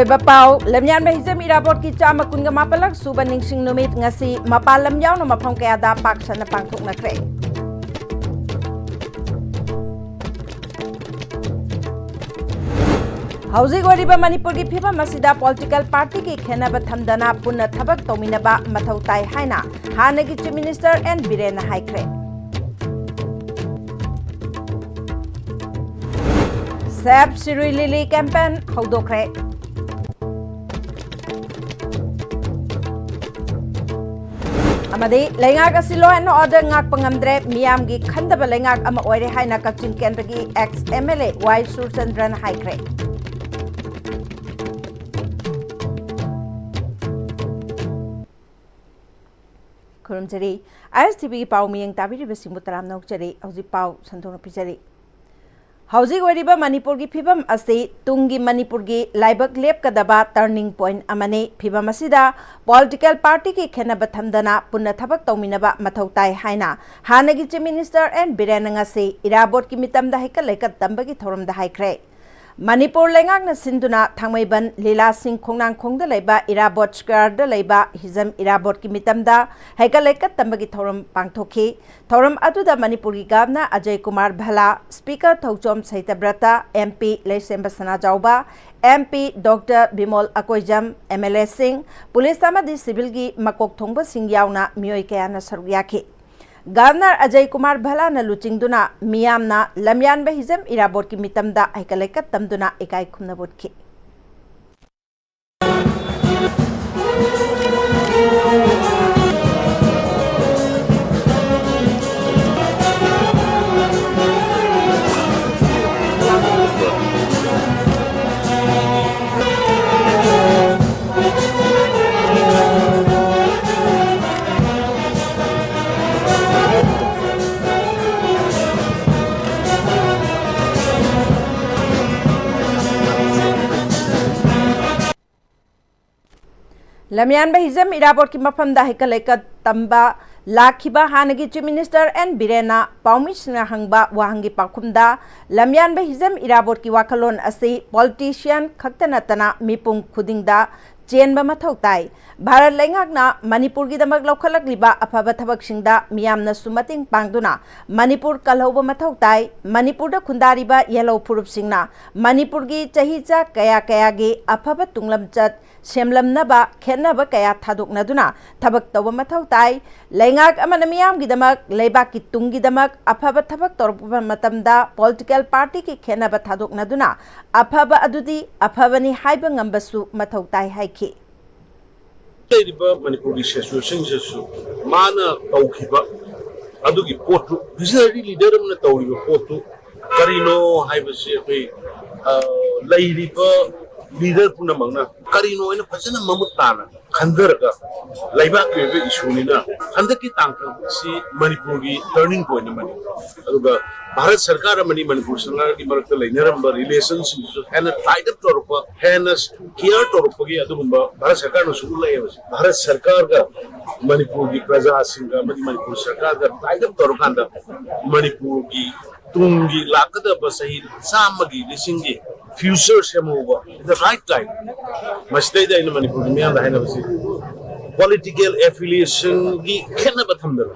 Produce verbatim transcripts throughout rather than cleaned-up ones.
ꯑꯣꯏꯕ ꯄꯥꯎ, ꯂꯝꯌꯥꯟꯕ ꯍꯤꯖꯝ ꯏꯔꯥꯕꯣꯠꯀꯤ ꯆꯥꯝꯃ ꯀꯨꯟꯒ ꯃꯥꯄꯜꯂꯛ ꯁꯨꯕ ꯅꯤꯡꯁꯤꯡ ꯅꯨꯃꯤꯠ ꯉꯁꯤ ꯃꯄꯥꯟ ꯂꯝ ꯌꯥꯎꯅ ꯃꯐꯝ ꯀꯌꯥꯗ ꯄꯥꯛ ꯁꯟꯅ ꯄꯥꯡꯊꯣꯛꯅꯈ꯭ꯔꯦ꯫ ꯍꯧꯖꯤꯛ ꯑꯣꯏꯔꯤꯕ ꯃꯅꯤꯄꯨꯔꯒꯤ ꯐꯤꯕꯝ ꯑꯁꯤꯗ political partyꯒꯤ ꯈꯦꯟꯅꯕ ꯊꯝꯗꯅ ꯄꯨꯟꯅ ꯊꯕꯛ ꯇꯧꯃꯤꯟꯅꯕ ꯃꯊꯧ ꯇꯥꯏ ꯍꯥꯏꯅ ꯍꯥꯟꯅꯒꯤ Chief Minister ꯑꯦꯟ ꯕꯤꯔꯦꯟꯅ ꯍꯥꯏꯈ꯭ꯔꯦ꯫ Save Shirui Lily campaign ꯍꯧꯗꯣꯛꯈ꯭ꯔꯦ꯫ ꯑꯃꯗꯤ ꯂꯩꯉꯥꯛ ꯑꯁꯤ law and order ꯉꯥꯛꯄ ꯉꯝꯗ꯭ꯔꯦ, ꯃꯤꯌꯥꯝꯒꯤ ꯈꯟꯗꯕ ꯂꯩꯉꯥꯛ ꯑꯃ ꯑꯣꯏꯔꯦ ꯍꯥꯏꯅ ꯀꯛꯆꯤꯡ ꯀꯦꯟꯗ꯭ꯔꯒꯤ ex MLA ꯋꯥꯏ ꯁꯨꯔꯆꯟꯗ꯭ꯔꯅ ꯍꯥꯏꯈ꯭ꯔꯦ꯫ ꯈꯨꯔꯨꯝꯖꯔꯤ꯫ ISTVꯒꯤ ꯄꯥꯎ ꯃꯤꯠꯌꯦꯡ ꯇꯥꯕꯤꯔꯤꯕꯁꯤꯡꯕꯨ ꯇꯔꯥꯝꯅ ꯑꯣꯛꯆꯔꯤ꯫ ꯍꯧꯖꯤꯛ ꯄꯥꯎ ꯁꯟꯗꯣꯛꯅ ꯄꯤꯖꯔꯤ꯫ ꯍꯧꯖꯤꯛ ꯑꯣꯏꯔꯤꯕ ꯃꯅꯤꯄꯨꯔꯒꯤ ꯐꯤꯕꯝ ꯑꯁꯤ ꯇꯨꯡꯒꯤ ꯃꯅꯤꯄꯨꯔꯒꯤ ꯂꯥꯏꯕꯛ ꯂꯦꯞꯀꯗꯕ turning point ꯑꯃꯅꯤ꯫ ꯐꯤꯕꯝ ꯑꯁꯤꯗ political partyꯒꯤ ꯈꯦꯟꯅꯕ ꯊꯝꯗꯅ ꯄꯨꯟꯅ ꯊꯕꯛ ꯇꯧꯃꯤꯟꯅꯕ ꯃꯊꯧ ꯇꯥꯏ ꯍꯥꯏꯅ ꯍꯥꯟꯅꯒꯤ Chief Minister ꯑꯦꯟ ꯕꯤꯔꯦꯟꯅ ꯉꯁꯤ ꯏꯔꯥꯕꯣꯠꯀꯤ ꯃꯤꯇꯝꯗ ꯍꯩꯀꯠ ꯂꯩꯀꯠ ꯇꯝꯕꯒꯤ ꯊꯧꯔꯝꯗ ꯍꯥꯏꯈ꯭ꯔꯦ꯫ ꯃꯅꯤꯄꯨꯔ ꯂꯩꯉꯥꯛꯅ ꯁꯤꯟꯗꯨꯅ ꯊꯥꯡꯃꯩꯕꯟ ꯂꯤꯂꯥꯁꯤꯡ ꯈꯣꯡꯅꯥꯡꯈꯣꯡꯗ ꯂꯩꯕ ꯏꯔꯥꯕꯣꯠ ꯁ꯭ꯀ꯭ꯋꯥꯔꯗ ꯂꯩꯕ ꯍꯤꯖꯝ ꯏꯔꯥꯕꯣꯠꯀꯤ ꯃꯤꯇꯝꯗ ꯍꯩꯀꯠ ꯂꯩꯀꯠ ꯇꯝꯕꯒꯤ ꯊꯧꯔꯝ ꯄꯥꯡꯊꯣꯛꯈꯤ꯫ ꯊꯧꯔꯝ ꯑꯗꯨꯗ ꯃꯅꯤꯄꯨꯔꯒꯤ Governor Ajay Kumar Bhalla, Speaker Thokchom Satyabrata, MP Leishemba Sanajaoba, MP Doctor Bimol Akoijam, MLAꯁꯤꯡ, ꯄꯨꯂꯤꯁ ꯑꯃꯗꯤ ꯁꯤꯚꯤꯜꯒꯤ ꯃꯀꯣꯛ ꯊꯣꯡꯕꯁꯤꯡ ꯌꯥꯎꯅ ꯃꯤꯑꯣꯏ ꯀꯌꯥꯅ ꯁꯔꯨꯛ ꯌꯥꯈꯤ꯫ Governor ꯑꯖꯌ ꯀꯨꯃꯥꯔ ꯚꯜꯂꯥꯅ ꯂꯨꯆꯤꯡꯗꯨꯅ ꯃꯤꯌꯥꯝꯅ ꯂꯝꯌꯥꯟꯕ ꯍꯤꯖꯝ ꯏꯔꯥꯕꯣꯠꯀꯤ ꯃꯤꯇꯝꯗ ꯍꯩꯀꯠ ꯂꯩꯀꯠ ꯇꯝꯗꯨꯅ ꯏꯀꯥꯏ ꯈꯨꯝꯅꯕ ꯎꯠꯈꯤ꯫ ꯂꯝꯌꯥꯟꯕ ꯍꯤꯖꯝ ꯏꯔꯥꯕꯣꯠꯀꯤ ꯃꯐꯝꯗ ꯍꯩꯀꯠ ꯂꯩꯀꯠ ꯇꯝꯕ ꯂꯥꯛꯈꯤꯕ ꯍꯥꯟꯅꯒꯤ Chief Minister ꯑꯦꯟ ꯕꯤꯔꯦꯟꯅ ꯄꯥꯎꯃꯤꯁꯤꯡꯅ ꯍꯪꯕ ꯋꯥꯍꯪꯒꯤ ꯄꯥꯎꯈꯨꯝꯗ, ꯂꯝꯌꯥꯟꯕ ꯍꯤꯖꯝ ꯏꯔꯥꯕꯣꯠꯀꯤ ꯋꯥꯈꯜꯂꯣꯟ ꯑꯁꯤ politician ꯈꯛꯇ ꯅꯠꯇꯅ ꯃꯤꯄꯨꯝ ꯈꯨꯗꯤꯡꯗ ꯆꯦꯟꯕ ꯃꯊꯧ ꯇꯥꯏ꯫ ꯚꯥꯔꯠ ꯂꯩꯉꯥꯛꯅ ꯃꯅꯤꯄꯨꯔꯒꯤꯗꯃꯛ ꯂꯧꯈꯠꯂꯛꯂꯤꯕ ꯑꯐꯕ ꯊꯕꯛꯁꯤꯡꯗ ꯃꯤꯌꯥꯝꯅꯁꯨ ꯃꯇꯦꯡ ꯄꯥꯡꯗꯨꯅ ꯃꯅꯤꯄꯨꯔ ꯀꯜꯍꯧꯕ ꯃꯊꯧ ꯇꯥꯏ꯫ ꯃꯅꯤꯄꯨꯔꯗ ꯈꯨꯟꯗꯥꯔꯤꯕ ꯌꯦꯜꯍꯧ ꯐꯨꯔꯨꯞꯁꯤꯡꯅ ꯃꯅꯤꯄꯨꯔꯒꯤ ꯆꯍꯤꯆꯥ ꯀꯌꯥ ꯀꯌꯥꯒꯤ ꯑꯐꯕ ꯇꯨꯡꯂꯝꯆꯠ ꯁꯦꯝꯂꯝꯅꯕ ꯈꯦꯠꯅꯕ ꯀꯌꯥ ꯊꯥꯗꯣꯛꯅꯗꯨꯅ ꯊꯕꯛ ꯇꯧꯕ ꯃꯊꯧ ꯇꯥꯏ꯫ ꯂꯩꯉꯥꯛ ꯑꯃꯅ ꯃꯤꯌꯥꯝꯒꯤꯗꯃꯛ, ꯂꯩꯕꯥꯛꯀꯤ ꯇꯨꯡꯒꯤꯗꯃꯛ ꯑꯐꯕ ꯊꯕꯛ ꯇꯧꯔꯛꯄ ꯃꯇꯝꯗ political partyꯒꯤ ꯈꯦꯠꯅꯕ ꯊꯥꯗꯣꯛꯅꯗꯨꯅ ꯑꯐꯕ ꯑꯗꯨꯗꯤ ꯑꯐꯕꯅꯤ ꯍꯥꯏꯕ ꯉꯝꯕꯁꯨ ꯃꯊꯧ ꯇꯥꯏ ꯍꯥꯏꯈꯤ꯫ ꯂꯩꯔꯤꯕ ꯃꯅꯤꯄꯨꯔꯒꯤ situationꯁꯤꯁꯨ ꯃꯥꯅ ꯇꯧꯈꯤꯕ ꯑꯗꯨꯒꯤ ꯄꯣꯠꯇꯨ, visionary leader ꯑꯃꯅ ꯇꯧꯔꯤꯕ ꯄꯣꯠꯇꯨ ꯀꯔꯤꯅꯣ ꯍꯥꯏꯕꯁꯤ ꯑꯩꯈꯣꯏ, ꯑ, ꯂꯩꯔꯤꯕ leader ꯄꯨꯝꯅꯃꯛꯅ ꯀꯔꯤꯅꯣ ꯍꯥꯏꯅ ꯐꯖꯅ ꯃꯃꯨꯠ ꯇꯥꯅ ꯈꯟꯊꯔꯒ, ꯂꯩꯕꯥꯛꯀꯤ ꯑꯣꯏꯕ issueꯅꯤꯅ ꯍꯟꯗꯛꯀꯤ ꯇꯥꯡꯀꯛꯁꯤ ꯃꯅꯤꯄꯨꯔꯒꯤ turning point ꯑꯃꯅꯤ꯫ ꯑꯗꯨꯒ ꯚꯥꯔꯠ ꯁꯔꯀꯥꯔ ꯑꯃꯗꯤ ꯃꯅꯤꯄꯨꯔ ꯁꯔꯀꯥꯔꯒꯤ ꯃꯔꯛꯇ ꯂꯩꯅꯔꯝꯕ relationꯁꯤꯡꯁꯤꯁꯨ ꯍꯦꯟꯅ tied up ꯇꯧꯔꯛꯄ, ꯍꯦꯟꯅ care ꯇꯧꯔꯛꯄꯒꯤ ꯑꯗꯨꯒꯨꯝꯕ ꯚꯥꯔꯠ ꯁꯔꯀꯥꯔꯅꯁꯨ ꯎꯠꯂꯛꯑꯦꯕ꯫ ꯚꯥꯔꯠ ꯁꯔꯀꯥꯔꯒ ꯃꯅꯤꯄꯨꯔꯒꯤ ꯄ꯭ꯔꯖꯥꯁꯤꯡꯒ ꯑꯃꯗꯤ ꯃꯅꯤꯄꯨꯔ ꯁꯔꯀꯥꯔꯒ tied up ꯇꯧꯔꯀꯥꯟꯗ ꯃꯅꯤꯄꯨꯔꯒꯤ ꯇꯨꯡꯒꯤ ꯂꯥꯛꯀꯗꯕ ꯆꯍꯤ ꯆꯥꯝꯃꯒꯤ, ꯂꯤꯁꯤꯡꯒꯤ future ꯁꯦꯝꯍꯧꯕ in the right time꯫ ꯃꯁꯤꯗꯩꯗ ꯑꯩꯅ ꯃꯅꯤꯄꯨꯔꯒꯤ ꯃꯤꯌꯥꯝꯗ ꯍꯥꯏꯅꯕꯁꯤ, political affiliationꯒꯤ ꯈꯦꯠꯅꯕ ꯊꯝꯗꯅ,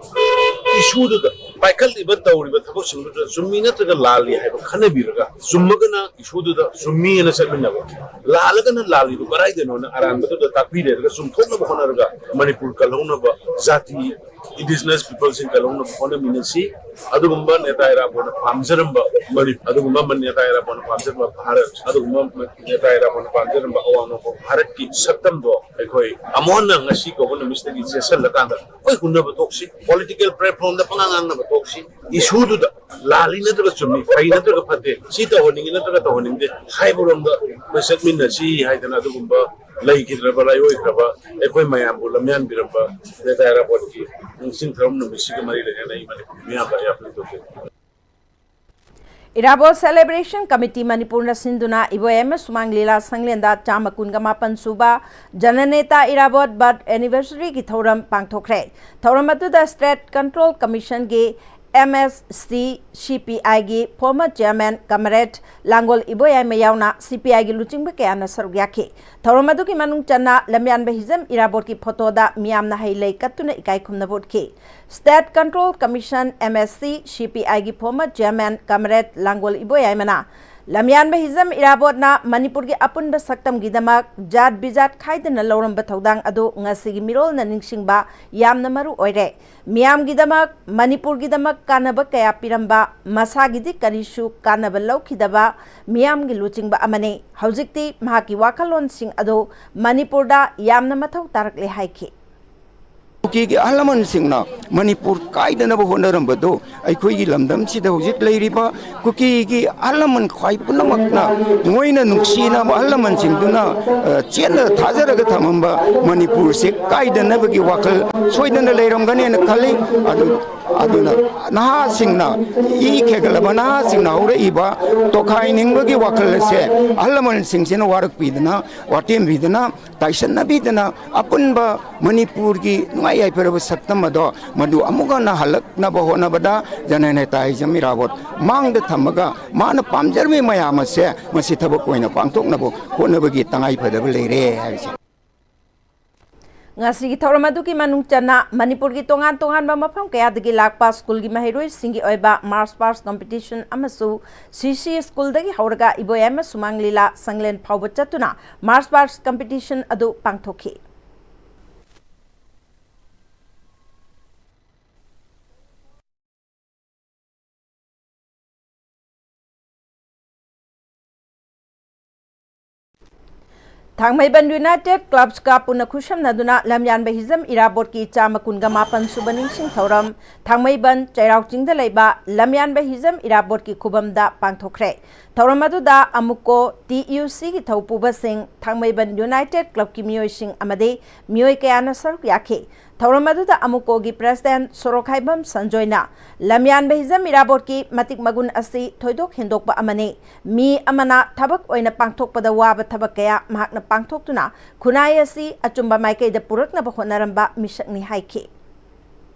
issueꯗꯨꯗ ꯄꯥꯏꯈꯠꯂꯤꯕ, ꯇꯧꯔꯤꯕ ꯊꯕꯛꯁꯤꯡꯗꯨꯗ ꯆꯨꯝꯃꯤ ꯅꯠꯇ꯭ꯔꯒ ꯂꯥꯜꯂꯤ ꯍꯥꯏꯕ ꯈꯟꯅꯕꯤꯔꯒ, ꯆꯨꯝꯃꯒꯅ issueꯗꯨꯗ ꯆꯨꯝꯃꯤ ꯍꯥꯏꯅ ꯆꯠꯃꯤꯟꯅꯕ, ꯂꯥꯜꯂꯒꯅ ꯂꯥꯜꯂꯤꯗꯨ ꯀꯗꯥꯏꯗꯅꯣꯅ ꯑꯔꯥꯟꯕꯗꯨꯗ ꯇꯥꯛꯄꯤꯔꯦꯔꯒ ꯆꯨꯝꯊꯣꯛꯅꯕ ꯍꯣꯠꯅꯔꯒ ꯃꯅꯤꯄꯨꯔ ꯀꯜꯍꯧꯅꯕ, ꯖꯥꯇꯤ indigenous peopleꯁꯤꯡ ꯀꯜꯍꯧꯅꯕ ꯍꯣꯠꯅꯃꯤꯟꯅꯁꯤ꯫ ꯑꯗꯨꯒꯨꯝꯕ ꯅꯦꯇꯥ ꯏꯔꯥꯕꯣꯠꯅ ꯄꯥꯝꯖꯔꯝꯕ ꯃꯅꯤꯄꯨꯔ, ꯑꯗꯨꯒꯨꯝꯕ ꯅꯦꯇꯥ ꯏꯔꯥꯕꯣꯠꯅ ꯄꯥꯝꯖꯔꯝꯕ ꯚꯥꯔꯠ, ꯑꯗꯨꯒꯨꯝꯕ ꯅꯦꯇꯥ ꯏꯔꯥꯕꯣꯠꯅ ꯄꯥꯝꯖꯔꯝꯕ ꯑꯋꯥꯡ ꯅꯣꯡꯄꯣꯛ ꯚꯥꯔꯠꯀꯤ ꯁꯛꯇꯝꯗꯣ ꯑꯩꯈꯣꯏ ꯑꯃꯨꯛ ꯍꯟꯅ ꯉꯁꯤ ꯀꯧꯕ ꯅꯨꯃꯤꯠꯁꯤꯗꯒꯤ ꯆꯦꯠꯁꯤꯜꯂꯀꯥꯟꯗ ꯑꯩꯈꯣꯏ ꯍꯨꯟꯅꯕ ꯇꯣꯛꯁꯤ꯫ Political platformꯗ ꯄꯉꯥꯡ ꯉꯥꯡꯅꯕ ꯇꯣꯛꯁꯤ꯫ Issueꯗꯨꯗ ꯂꯥꯜꯂꯤ ꯅꯠꯇ꯭ꯔꯒ ꯆꯨꯝꯃꯤ, ꯐꯩ ꯅꯠꯇ꯭ꯔꯒ ꯐꯠꯇꯦ, ꯁꯤ ꯇꯧꯍꯟꯅꯤꯡꯉꯤ ꯅꯠꯇ꯭ꯔꯒ ꯇꯧꯍꯟꯅꯤꯡꯗꯦ ꯍꯥꯏꯕꯔꯣꯝꯗ ꯑꯩꯈꯣꯏ ꯆꯠꯃꯤꯟꯅꯁꯤ ꯍꯥꯏꯗꯅ ꯑꯗꯨꯒꯨꯝꯕ ꯂꯩꯈꯤꯗ꯭ꯔꯕ, ꯂꯥꯏꯑꯣꯏꯈ꯭ꯔꯕ, ꯑꯩꯈꯣꯏ ꯃꯌꯥꯝꯕꯨ ꯂꯝꯌꯥꯟꯕꯤꯔꯝꯕ ꯅꯦꯇꯥ ꯏꯔꯥꯕꯣꯠꯀꯤ ꯅꯤꯡꯁꯤꯡ ꯊꯧꯔꯝ ꯅꯨꯃꯤꯠꯁꯤꯒ ꯃꯔꯤ ꯂꯩꯅꯅ ꯑꯩ ꯃꯅꯤꯄꯨꯔꯒꯤ ꯃꯤꯌꯥꯝꯗ ꯑꯌꯥꯕ ꯐꯣꯡꯗꯣꯛꯆꯔꯤ꯫ ꯏꯔꯥꯕꯣꯠ Celebration Committee ꯃꯅꯤꯄꯨꯔꯅ ꯁꯤꯟꯗꯨꯅ ꯏꯕꯣꯌꯥꯏꯃ ꯁꯨꯃꯥꯡ ꯂꯤꯂꯥ ꯁꯪꯂꯦꯟꯗ ꯆꯥꯝꯃ ꯀꯨꯟꯒ ꯃꯥꯄꯟ ꯁꯨꯕ ꯖꯅꯅꯦꯇꯥ ꯏꯔꯥꯕꯣꯠ Birth Anniversary ꯒꯤ ꯊꯧꯔꯝ ꯄꯥꯡꯊꯣꯛꯈ꯭ꯔꯦ꯫ ꯊꯧꯔꯝ ꯑꯗꯨꯗ State Control Commission ꯒꯤ M S C C P I ꯒꯤ former chairman Comrade ꯂꯥꯡꯒꯣꯜ ꯏꯕꯣꯌꯥꯏꯃ ꯌꯥꯎꯅ C P I ꯒꯤ ꯂꯨꯆꯤꯡꯕ ꯀꯌꯥꯅ ꯁꯔꯨꯛ ꯌꯥꯈꯤ꯫ ꯊꯧꯔꯝ ꯑꯗꯨꯒꯤ ꯃꯅꯨꯡ ꯆꯟꯅ ꯂꯝꯌꯥꯟꯕ ꯍꯤꯖꯝ ꯏꯔꯥꯕꯣꯠꯀꯤ ꯐꯣꯇꯣꯗ ꯃꯤꯌꯥꯝꯅ ꯍꯩ ꯂꯩ ꯀꯠꯇꯨꯅ ꯏꯀꯥꯏ ꯈꯨꯝꯅꯕ ꯎꯠꯈꯤ꯫ State Control Commission, M S C, C P I ꯒꯤ former chairman Comrade ꯂꯥꯡꯒꯣꯜ ꯏꯕꯣꯌꯥꯏꯃꯅ ꯂꯝꯌꯥꯟꯕ ꯍꯤꯖꯝ ꯏꯔꯥꯕꯣꯠꯅ ꯃꯅꯤꯄꯨꯔꯒꯤ ꯑꯄꯨꯟꯕ ꯁꯛꯇꯝꯒꯤꯗꯃꯛ ꯖꯥꯠ ꯕꯤꯖꯥꯠ ꯈꯥꯏꯗꯅ ꯂꯧꯔꯝꯕ ꯊꯧꯗꯥꯡ ꯑꯗꯨ ꯉꯁꯤꯒꯤ ꯃꯤꯔꯣꯜꯅ ꯅꯤꯡꯁꯤꯡꯕ ꯌꯥꯝꯅ ꯃꯔꯨ ꯑꯣꯏꯔꯦ꯫ ꯃꯤꯌꯥꯝꯒꯤꯗꯃꯛ, ꯃꯅꯤꯄꯨꯔꯒꯤꯗꯃꯛ ꯀꯥꯟꯅꯕ ꯀꯌꯥ ꯄꯤꯔꯝꯕ, ꯃꯁꯥꯒꯤꯗꯤ ꯀꯔꯤꯁꯨ ꯀꯥꯟꯅꯕ ꯂꯧꯈꯤꯗꯕ ꯃꯤꯌꯥꯝꯒꯤ ꯂꯨꯆꯤꯡꯕ ꯑꯃꯅꯤ꯫ ꯍꯧꯖꯤꯛꯇꯤ ꯃꯍꯥꯛꯀꯤ ꯋꯥꯈꯜꯂꯣꯟꯁꯤꯡ ꯑꯗꯨ ꯃꯅꯤꯄꯨꯔꯗ ꯌꯥꯝꯅ ꯃꯊꯧ ꯇꯥꯔꯛꯂꯦ ꯍꯥꯏꯈꯤ꯫ ꯀꯨꯀꯤꯒꯤ ꯑꯍꯜ ꯂꯃꯟꯁꯤꯡꯅ ꯃꯅꯤꯄꯨꯔ ꯀꯥꯏꯗꯅꯕ ꯍꯣꯠꯅꯔꯝꯕꯗꯨ ꯑꯩꯈꯣꯏꯒꯤ ꯂꯝꯗꯝꯁꯤꯗ ꯍꯧꯖꯤꯛ ꯂꯩꯔꯤꯕ ꯀꯨꯀꯤꯒꯤ ꯑꯍꯜ ꯂꯃꯟ ꯈ꯭ꯋꯥꯏ ꯄꯨꯝꯅꯃꯛꯅ ꯃꯣꯏꯅ ꯅꯨꯡꯁꯤꯅꯕ ꯑꯍꯜ ꯂꯃꯟꯁꯤꯡꯗꯨꯅ, ꯑ, ꯆꯦꯠꯅ ꯊꯥꯖꯔꯒ ꯊꯝꯃꯝꯕ ꯃꯅꯤꯄꯨꯔꯁꯦ ꯀꯥꯏꯗꯅꯕꯒꯤ ꯋꯥꯈꯜ ꯁꯣꯏꯗꯅ ꯂꯩꯔꯝꯒꯅꯦꯅ ꯈꯜꯂꯤ꯫ ꯑꯗꯨ, ꯑꯗꯨꯅ ꯅꯍꯥꯁꯤꯡꯅ, ꯏ ꯈꯦꯒꯠꯂꯕ ꯅꯍꯥꯁꯤꯡꯅ ꯍꯧꯔꯛꯏꯕ ꯇꯣꯈꯥꯏꯅꯤꯡꯕꯒꯤ ꯋꯥꯈꯜ ꯑꯁꯦ ꯑꯍꯜ ꯂꯃꯟꯁꯤꯡꯁꯤꯅ ꯋꯥꯔꯛꯄꯤꯗꯅ, ꯋꯥꯇꯦꯝꯕꯤꯗꯅ, ꯇꯥꯏꯁꯟꯅꯕꯤꯗꯅ ꯑꯄꯨꯟꯕ ꯃꯅꯤꯄꯨꯔꯒꯤ ꯅꯨꯡꯉꯥꯏ ꯌꯥꯏꯐꯔꯕ ꯁꯛꯇꯝ ꯑꯗꯣ ꯃꯗꯨ ꯑꯃꯨꯛ ꯍꯟꯅ ꯍꯜꯂꯛꯅꯕ ꯍꯣꯠꯅꯕꯗ ꯖꯅꯅꯦꯇꯥ ꯍꯤꯖꯝ ꯏꯔꯥꯕꯣꯠ ꯃꯥꯡꯗ ꯊꯝꯃꯒ ꯃꯥꯅ ꯄꯥꯝꯖꯔꯝꯃꯤ ꯃꯌꯥꯝ ꯑꯁꯦ ꯃꯁꯤ ꯊꯕꯛ ꯑꯣꯏꯅ ꯄꯥꯡꯊꯣꯛꯅꯕ ꯍꯣꯠꯅꯕꯒꯤ ꯇꯉꯥꯏ ꯐꯗꯕ ꯂꯩꯔꯦ ꯍꯥꯏꯕꯁꯦ꯫ ꯉꯁꯤꯒꯤ ꯊꯧꯔꯝ ꯑꯗꯨꯒꯤ ꯃꯅꯨꯡ ꯆꯟꯅ ꯃꯅꯤꯄꯨꯔꯒꯤ ꯇꯣꯉꯥꯟ ꯇꯣꯉꯥꯟꯕ ꯃꯐꯝ ꯀꯌꯥꯗꯒꯤ ꯂꯥꯛꯄ ꯁ꯭ꯀꯨꯜꯒꯤ ꯃꯍꯩꯔꯣꯏꯁꯤꯡꯒꯤ ꯑꯣꯏꯕ march past competition ꯑꯃꯁꯨ C C ꯁ꯭ꯀꯨꯜꯗꯒꯤ ꯍꯧꯔꯒ ꯏꯕꯣꯌꯥꯏꯃ ꯁꯨꯃꯥꯡ ꯂꯤꯂꯥ ꯁꯪꯂꯦꯟ ꯐꯥꯎꯕ ꯆꯠꯇꯨꯅ march past competition ꯑꯗꯨ ꯄꯥꯡꯊꯣꯛꯈꯤ꯫ ꯊꯥꯡꯃꯩꯕꯟ United Clubs ꯀ ꯄꯨꯟꯅ ꯈꯨꯠꯁꯝꯅꯗꯨꯅ ꯂꯝꯌꯥꯟꯕ ꯍꯤꯖꯝ ꯏꯔꯥꯕꯣꯠꯀꯤ ꯆꯥꯝꯃ ꯀꯨꯟꯒ ꯃꯥꯄꯟ ꯁꯨꯕ ꯅꯤꯡꯁꯤꯡ ꯊꯧꯔꯝ ꯊꯥꯡꯃꯩꯕꯟ ꯆꯩꯔꯥꯎ ꯆꯤꯡꯗ ꯂꯩꯕ ꯂꯝꯌꯥꯟꯕ ꯍꯤꯖꯝ ꯏꯔꯥꯕꯣꯠꯀꯤ ꯈꯨꯕꯝꯗ ꯄꯥꯡꯊꯣꯛꯈ꯭ꯔꯦ꯫ ꯊꯧꯔꯝ ꯑꯗꯨꯗ ꯑꯃꯨꯛꯀꯣ ꯇꯤ ꯌꯨ ꯁꯤꯒꯤ ꯊꯧꯄꯨꯕꯁꯤꯡ, ꯊꯥꯡꯃꯩꯕꯟ ꯌꯨꯅꯥꯏꯇꯦꯗ ꯀ꯭ꯂꯕꯀꯤ ꯃꯤꯑꯣꯏꯁꯤꯡ ꯑꯃꯗꯤ ꯃꯤꯑꯣꯏ ꯀꯌꯥꯅ ꯁꯔꯨꯛ ꯌꯥꯈꯤ꯫ ꯊꯧꯔꯝ ꯑꯗꯨꯗ ꯑꯃꯨꯛꯀꯣꯒꯤ ꯄ꯭ꯔꯦꯁꯤꯗꯦꯟꯠ ꯁꯣꯔꯣꯛꯈꯥꯏꯕꯝ ꯁꯟꯖꯣꯏꯅ ꯂꯝꯌꯥꯟꯕ ꯍꯤꯖꯝ ꯏꯔꯥꯕꯣꯠꯀꯤ ꯃꯇꯤꯛ ꯃꯒꯨꯟ ꯑꯁꯤ ꯊꯣꯏꯗꯣꯛ ꯍꯦꯟꯗꯣꯛꯄ ꯑꯃꯅꯤ꯫ ꯃꯤ ꯑꯃꯅ ꯊꯕꯛ ꯑꯣꯏꯅ ꯄꯥꯡꯊꯣꯛꯄꯗ ꯋꯥꯕ ꯊꯕꯛ ꯀꯌꯥ ꯃꯍꯥꯛꯅ ꯄꯥꯡꯊꯣꯛꯇꯨꯅ ꯈꯨꯟꯅꯥꯏ ꯑꯁꯤ ꯑꯆꯨꯝꯕ ꯃꯥꯏꯀꯩꯗ ꯄꯨꯔꯛꯅꯕ ꯍꯣꯠꯅꯔꯝꯕ ꯃꯤꯁꯛꯅꯤ ꯍꯥꯏꯈꯤ꯫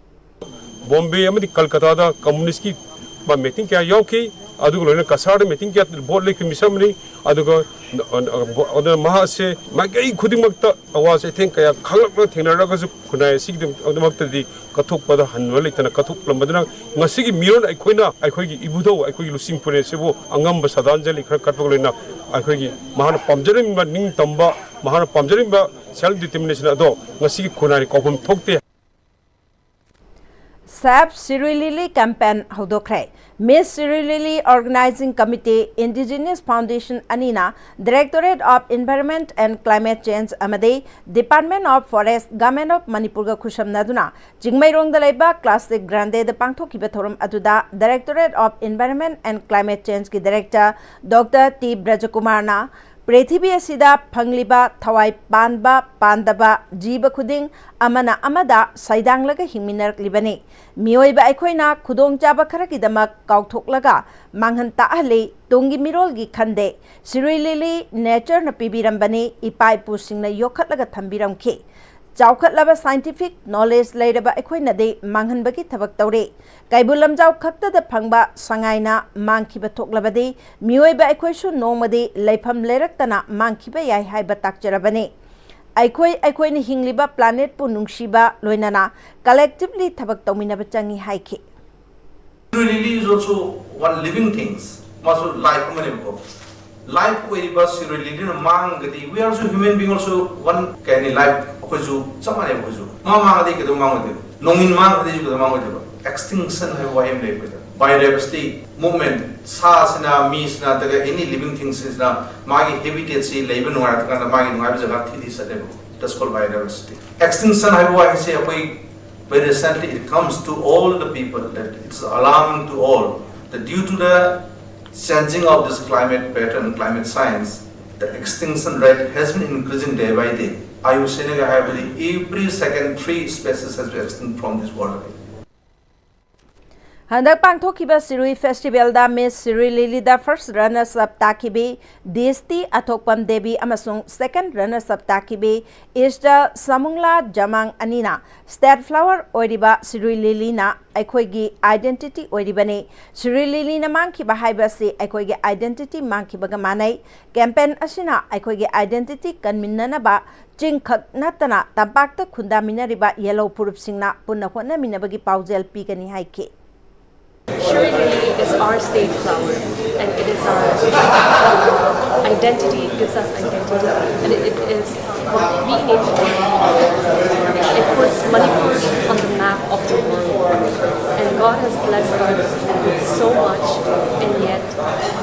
ꯕꯣꯝꯕꯦ ꯑꯃꯗꯤ ꯀꯜꯀꯇꯥꯗ ꯀꯝꯃꯨꯅꯤꯁ꯭ꯠꯀꯤ ꯃꯤꯇꯤꯡ ꯀꯌꯥ ꯌꯥꯎꯈꯤ, ꯑꯗꯨꯒ ꯂꯣꯏꯅꯅ ꯀꯁꯥꯔꯗ ꯃꯤꯇꯤꯡ ꯀꯌꯥ ꯚꯣꯠ ꯂꯦꯞꯈꯤꯕ ꯃꯤꯁꯛ ꯑꯃꯅꯤ꯫ ꯑꯗꯨꯒ ꯑꯗꯨꯅ ꯃꯍꯥꯛꯁꯦ ꯃꯥꯏꯀꯩ ꯈꯨꯗꯤꯡꯃꯛꯇ ꯑꯋꯥ ꯆꯩꯊꯦꯡ ꯀꯌꯥ ꯈꯥꯡꯂꯛꯂꯒ ꯊꯦꯡꯅꯔꯒꯁꯨ ꯈꯨꯟꯅꯥꯏ ꯑꯁꯤꯒꯤꯗꯃꯛꯇꯗꯤ ꯀꯠꯊꯣꯛꯄꯗ ꯍꯟꯕ ꯂꯩꯇꯅ ꯀꯠꯊꯣꯛꯂꯝꯕꯗꯨꯅ ꯉꯁꯤꯒꯤ ꯃꯤꯔꯣꯟ ꯑꯩꯈꯣꯏꯅ ꯑꯩꯈꯣꯏꯒꯤ ꯏꯕꯨꯙꯧ ꯑꯩꯈꯣꯏꯒꯤ ꯂꯨꯆꯤꯡꯄꯨꯔꯦꯜ ꯑꯁꯤꯕꯨ ꯑꯉꯝꯕ ꯁꯥꯗꯥꯟꯖꯂꯤ ꯈꯔ ꯀꯠꯄꯒ ꯂꯣꯏꯅꯅ ꯑꯩꯈꯣꯏꯒꯤ ꯃꯍꯥꯛꯅ ꯄꯥꯝꯖꯔꯝꯕ ꯅꯤꯡꯇꯝꯕ, ꯃꯍꯥꯛꯅ ꯄꯥꯝꯖꯔꯝꯕ self determination ꯑꯗꯣ ꯉꯁꯤꯒꯤ ꯈꯨꯟꯅꯥꯏꯅ ꯀꯥꯎꯐꯝ ꯊꯣꯛꯇꯦ꯫ Save Shirui Lily campaign ꯍꯧꯗꯣꯛꯈ꯭ꯔꯦ꯫ Miss Shirui Lily Organizing Committee, Indigenous Foundation ꯑꯅꯤꯅ Directorate of Environment and Climate Change ꯑꯃꯗꯤ Department of Forest, Government of ꯃꯅꯤꯄꯨꯔꯒ ꯈꯨꯠꯁꯝꯅꯗꯨꯅ ꯆꯤꯡꯃꯩꯔꯣꯡꯗ ꯂꯩꯕ ꯀ꯭ꯂꯥꯁꯤꯛ ꯒ꯭ꯔꯥꯟꯗꯦꯗ ꯄꯥꯡꯊꯣꯛꯈꯤꯕ ꯊꯧꯔꯝ ꯑꯗꯨꯗ Directorate of Environment and Climate Changeꯀꯤ Director Doctor ꯇꯤ ꯕ꯭ꯔꯖꯀꯨꯃꯥꯔꯅ ꯄ꯭ꯔꯤꯊꯤꯕꯤ ꯑꯁꯤꯗ ꯐꯪꯂꯤꯕ ꯊꯋꯥꯏ ꯄꯥꯟꯕ ꯄꯥꯟꯗꯕ ꯖꯤꯕ ꯈꯨꯗꯤꯡ ꯑꯃꯅ ꯑꯃꯗ ꯁꯩꯗꯥꯡꯂꯒ ꯍꯤꯡꯃꯤꯟꯅꯔꯛꯂꯤꯕꯅꯤ꯫ ꯃꯤꯑꯣꯏꯕ ꯑꯩꯈꯣꯏꯅ ꯈꯨꯗꯣꯡꯆꯥꯕ ꯈꯔꯒꯤꯗꯃꯛ ꯀꯥꯎꯊꯣꯛꯂꯒ ꯃꯥꯡꯍꯟ ꯇꯥꯛꯍꯜꯂꯤ꯫ ꯇꯨꯡꯒꯤ ꯃꯤꯔꯣꯜꯒꯤ ꯈꯟꯗꯦ꯫ ꯁꯤꯔꯨꯏ ꯂꯤꯂꯤ natureꯅ ꯄꯤꯕꯤꯔꯝꯕꯅꯤ, ꯏꯄꯥ ꯏꯄꯨꯁꯤꯡꯅ ꯌꯣꯛꯈꯠꯂꯒ ꯊꯝꯕꯤꯔꯝꯈꯤ꯫ ꯆꯥꯎꯈꯠꯂꯕ scientific knowledge ꯂꯩꯔꯕ ꯑꯩꯈꯣꯏꯅꯗꯤ ꯃꯥꯡꯍꯟꯕꯒꯤ ꯊꯕꯛ ꯇꯧꯔꯤ꯫ ꯀꯩꯕꯨꯜ ꯂꯝꯖꯥꯎ ꯈꯛꯇꯗ ꯐꯪꯕ ꯁꯉꯥꯏꯅ ꯃꯥꯡꯈꯤꯕ ꯊꯣꯛꯂꯕꯗꯤ ꯃꯤꯑꯣꯏꯕ ꯑꯩꯈꯣꯏꯁꯨ ꯅꯣꯡꯃꯗꯤ ꯂꯩꯐꯝ ꯂꯩꯔꯛꯇꯅ ꯃꯥꯡꯈꯤꯕ ꯌꯥꯏ ꯍꯥꯏꯕ ꯇꯥꯛꯆꯔꯕꯅꯤ꯫ ꯑꯩꯈꯣꯏ ꯑꯩꯈꯣꯏꯅ ꯍꯤꯡꯂꯤꯕ planetꯄꯨ ꯅꯨꯡꯁꯤꯕ ꯂꯣꯏꯅꯅ collectively ꯊꯕꯛ ꯇꯧꯃꯤꯟꯅꯕ ꯆꯪꯏ ꯍꯥꯏꯈꯤ꯫ Lily is also one living things. ꯃꯥꯁꯨ life ꯑꯃꯅꯦꯕꯀꯣ꯫ Life ꯑꯣꯏꯔꯤꯕ ꯁꯤꯔꯣꯏ ꯂꯤꯂꯤꯅ ꯃꯥꯡꯒꯗꯤ, we are also human being also one, ꯀꯩ ꯍꯥꯏꯅꯤ, life ꯑꯩꯈꯣꯏꯁꯨ ꯆꯞ ꯃꯥꯟꯅꯩ꯫ ꯑꯩꯈꯣꯏꯁꯨ ꯃꯥ ꯃꯥꯡꯉꯗꯤ ꯀꯩꯗꯧ ꯃꯥꯡꯉꯣꯏꯗꯣꯏꯅꯣ? ꯅꯣꯡꯏꯟ ꯃꯥꯡꯈ꯭ꯔꯗꯤ ꯑꯩꯁꯨ ꯀꯩꯗꯧ ꯃꯥꯡꯉꯣꯏꯗꯣꯏꯕ? Extinction ꯍꯥꯏꯕ ꯋꯥꯍꯩ ꯑꯃ ꯂꯩ ꯑꯩꯈꯣꯏꯗ꯫ Biodiversity movement, ꯁꯥꯁꯤꯅ, ꯃꯤꯁꯤꯅ, ꯅꯠꯇ꯭ꯔꯒ any living thingꯁꯤꯅ ꯃꯥꯒꯤ habitatꯁꯤ ꯂꯩꯕ ꯅꯨꯡꯉꯥꯏꯔꯛꯇ꯭ꯔꯀꯥꯟꯗ ꯃꯥꯒꯤ ꯅꯨꯡꯉꯥꯏꯕ ꯖꯒꯥ ꯊꯤ ꯊꯤ ꯆꯠꯂꯦꯕ꯫ That's called biodiversity. Extinction ꯍꯥꯏꯕ ꯋꯥꯍꯩꯁꯦ ꯑꯩꯈꯣꯏ very recently it comes to all the people that it's alarming to all that due to the Changing of this climate pattern, climate science, the extinction rate has been increasing day by day. ꯑꯥꯌꯨ ꯁꯦꯅꯒ ꯍꯥꯏꯕꯗꯤ every second three species has been extinct from this world. ꯍꯟꯗꯛ ꯄꯥꯡꯊꯣꯛꯈꯤꯕ ꯁꯤꯔꯨꯏ ꯐꯦꯁꯇꯤꯚꯦꯜꯗ ꯃꯤꯁ Shirui ꯂꯤꯂꯤꯗ first runners up ꯇꯥꯈꯤꯕꯤ ꯗꯤꯁꯇꯤ ꯑꯊꯣꯛꯄꯝ ꯗꯦꯕꯤ ꯑꯃꯁꯨꯡ ꯁꯦꯀꯦꯟ runners up ꯇꯥꯈꯤꯕꯤ Easter ꯁꯃꯨꯡꯂꯥ ꯖꯃꯥꯡ ꯑꯅꯤꯅ state flower ꯑꯣꯏꯔꯤꯕ ꯁꯤꯔꯨꯏ ꯂꯤꯂꯤꯅ ꯑꯩꯈꯣꯏꯒꯤ identity ꯑꯣꯏꯔꯤꯕꯅꯤ꯫ ꯁꯤꯔꯨꯏ ꯂꯤꯂꯤꯅ ꯃꯥꯡꯈꯤꯕ ꯍꯥꯏꯕ ꯑꯁꯤ ꯑꯩꯈꯣꯏꯒꯤ ꯑꯥꯏꯗꯦꯟꯇꯤꯇꯤ ꯃꯥꯡꯈꯤꯕꯒ ꯃꯥꯟꯅꯩ꯫ ꯀꯦꯝꯄꯦꯟ ꯑꯁꯤꯅ ꯑꯩꯈꯣꯏꯒꯤ ꯑꯥꯏꯗꯦꯟꯇꯤꯇꯤ ꯀꯟꯃꯤꯟꯅꯅꯕ ꯆꯤꯡꯈꯛ ꯅꯠꯇꯅ ꯇꯝꯄꯥꯛꯇ ꯈꯨꯟꯗꯥꯃꯤꯟꯅꯔꯤꯕ ꯌꯦꯜꯍꯧ ꯐꯨꯔꯨꯞꯁꯤꯡꯅ ꯄꯨꯟꯅ ꯍꯣꯠꯅꯃꯤꯟꯅꯕꯒꯤ ꯄꯥꯎꯖꯦꯜ ꯄꯤꯒꯅꯤ ꯍꯥꯏꯈꯤ꯫ Shirui Lily is our state flower, and it is our identity. It gives us identity, and it, it is what we need to be. It puts Manipur on the map of the world, and God has blessed us with so much, and yet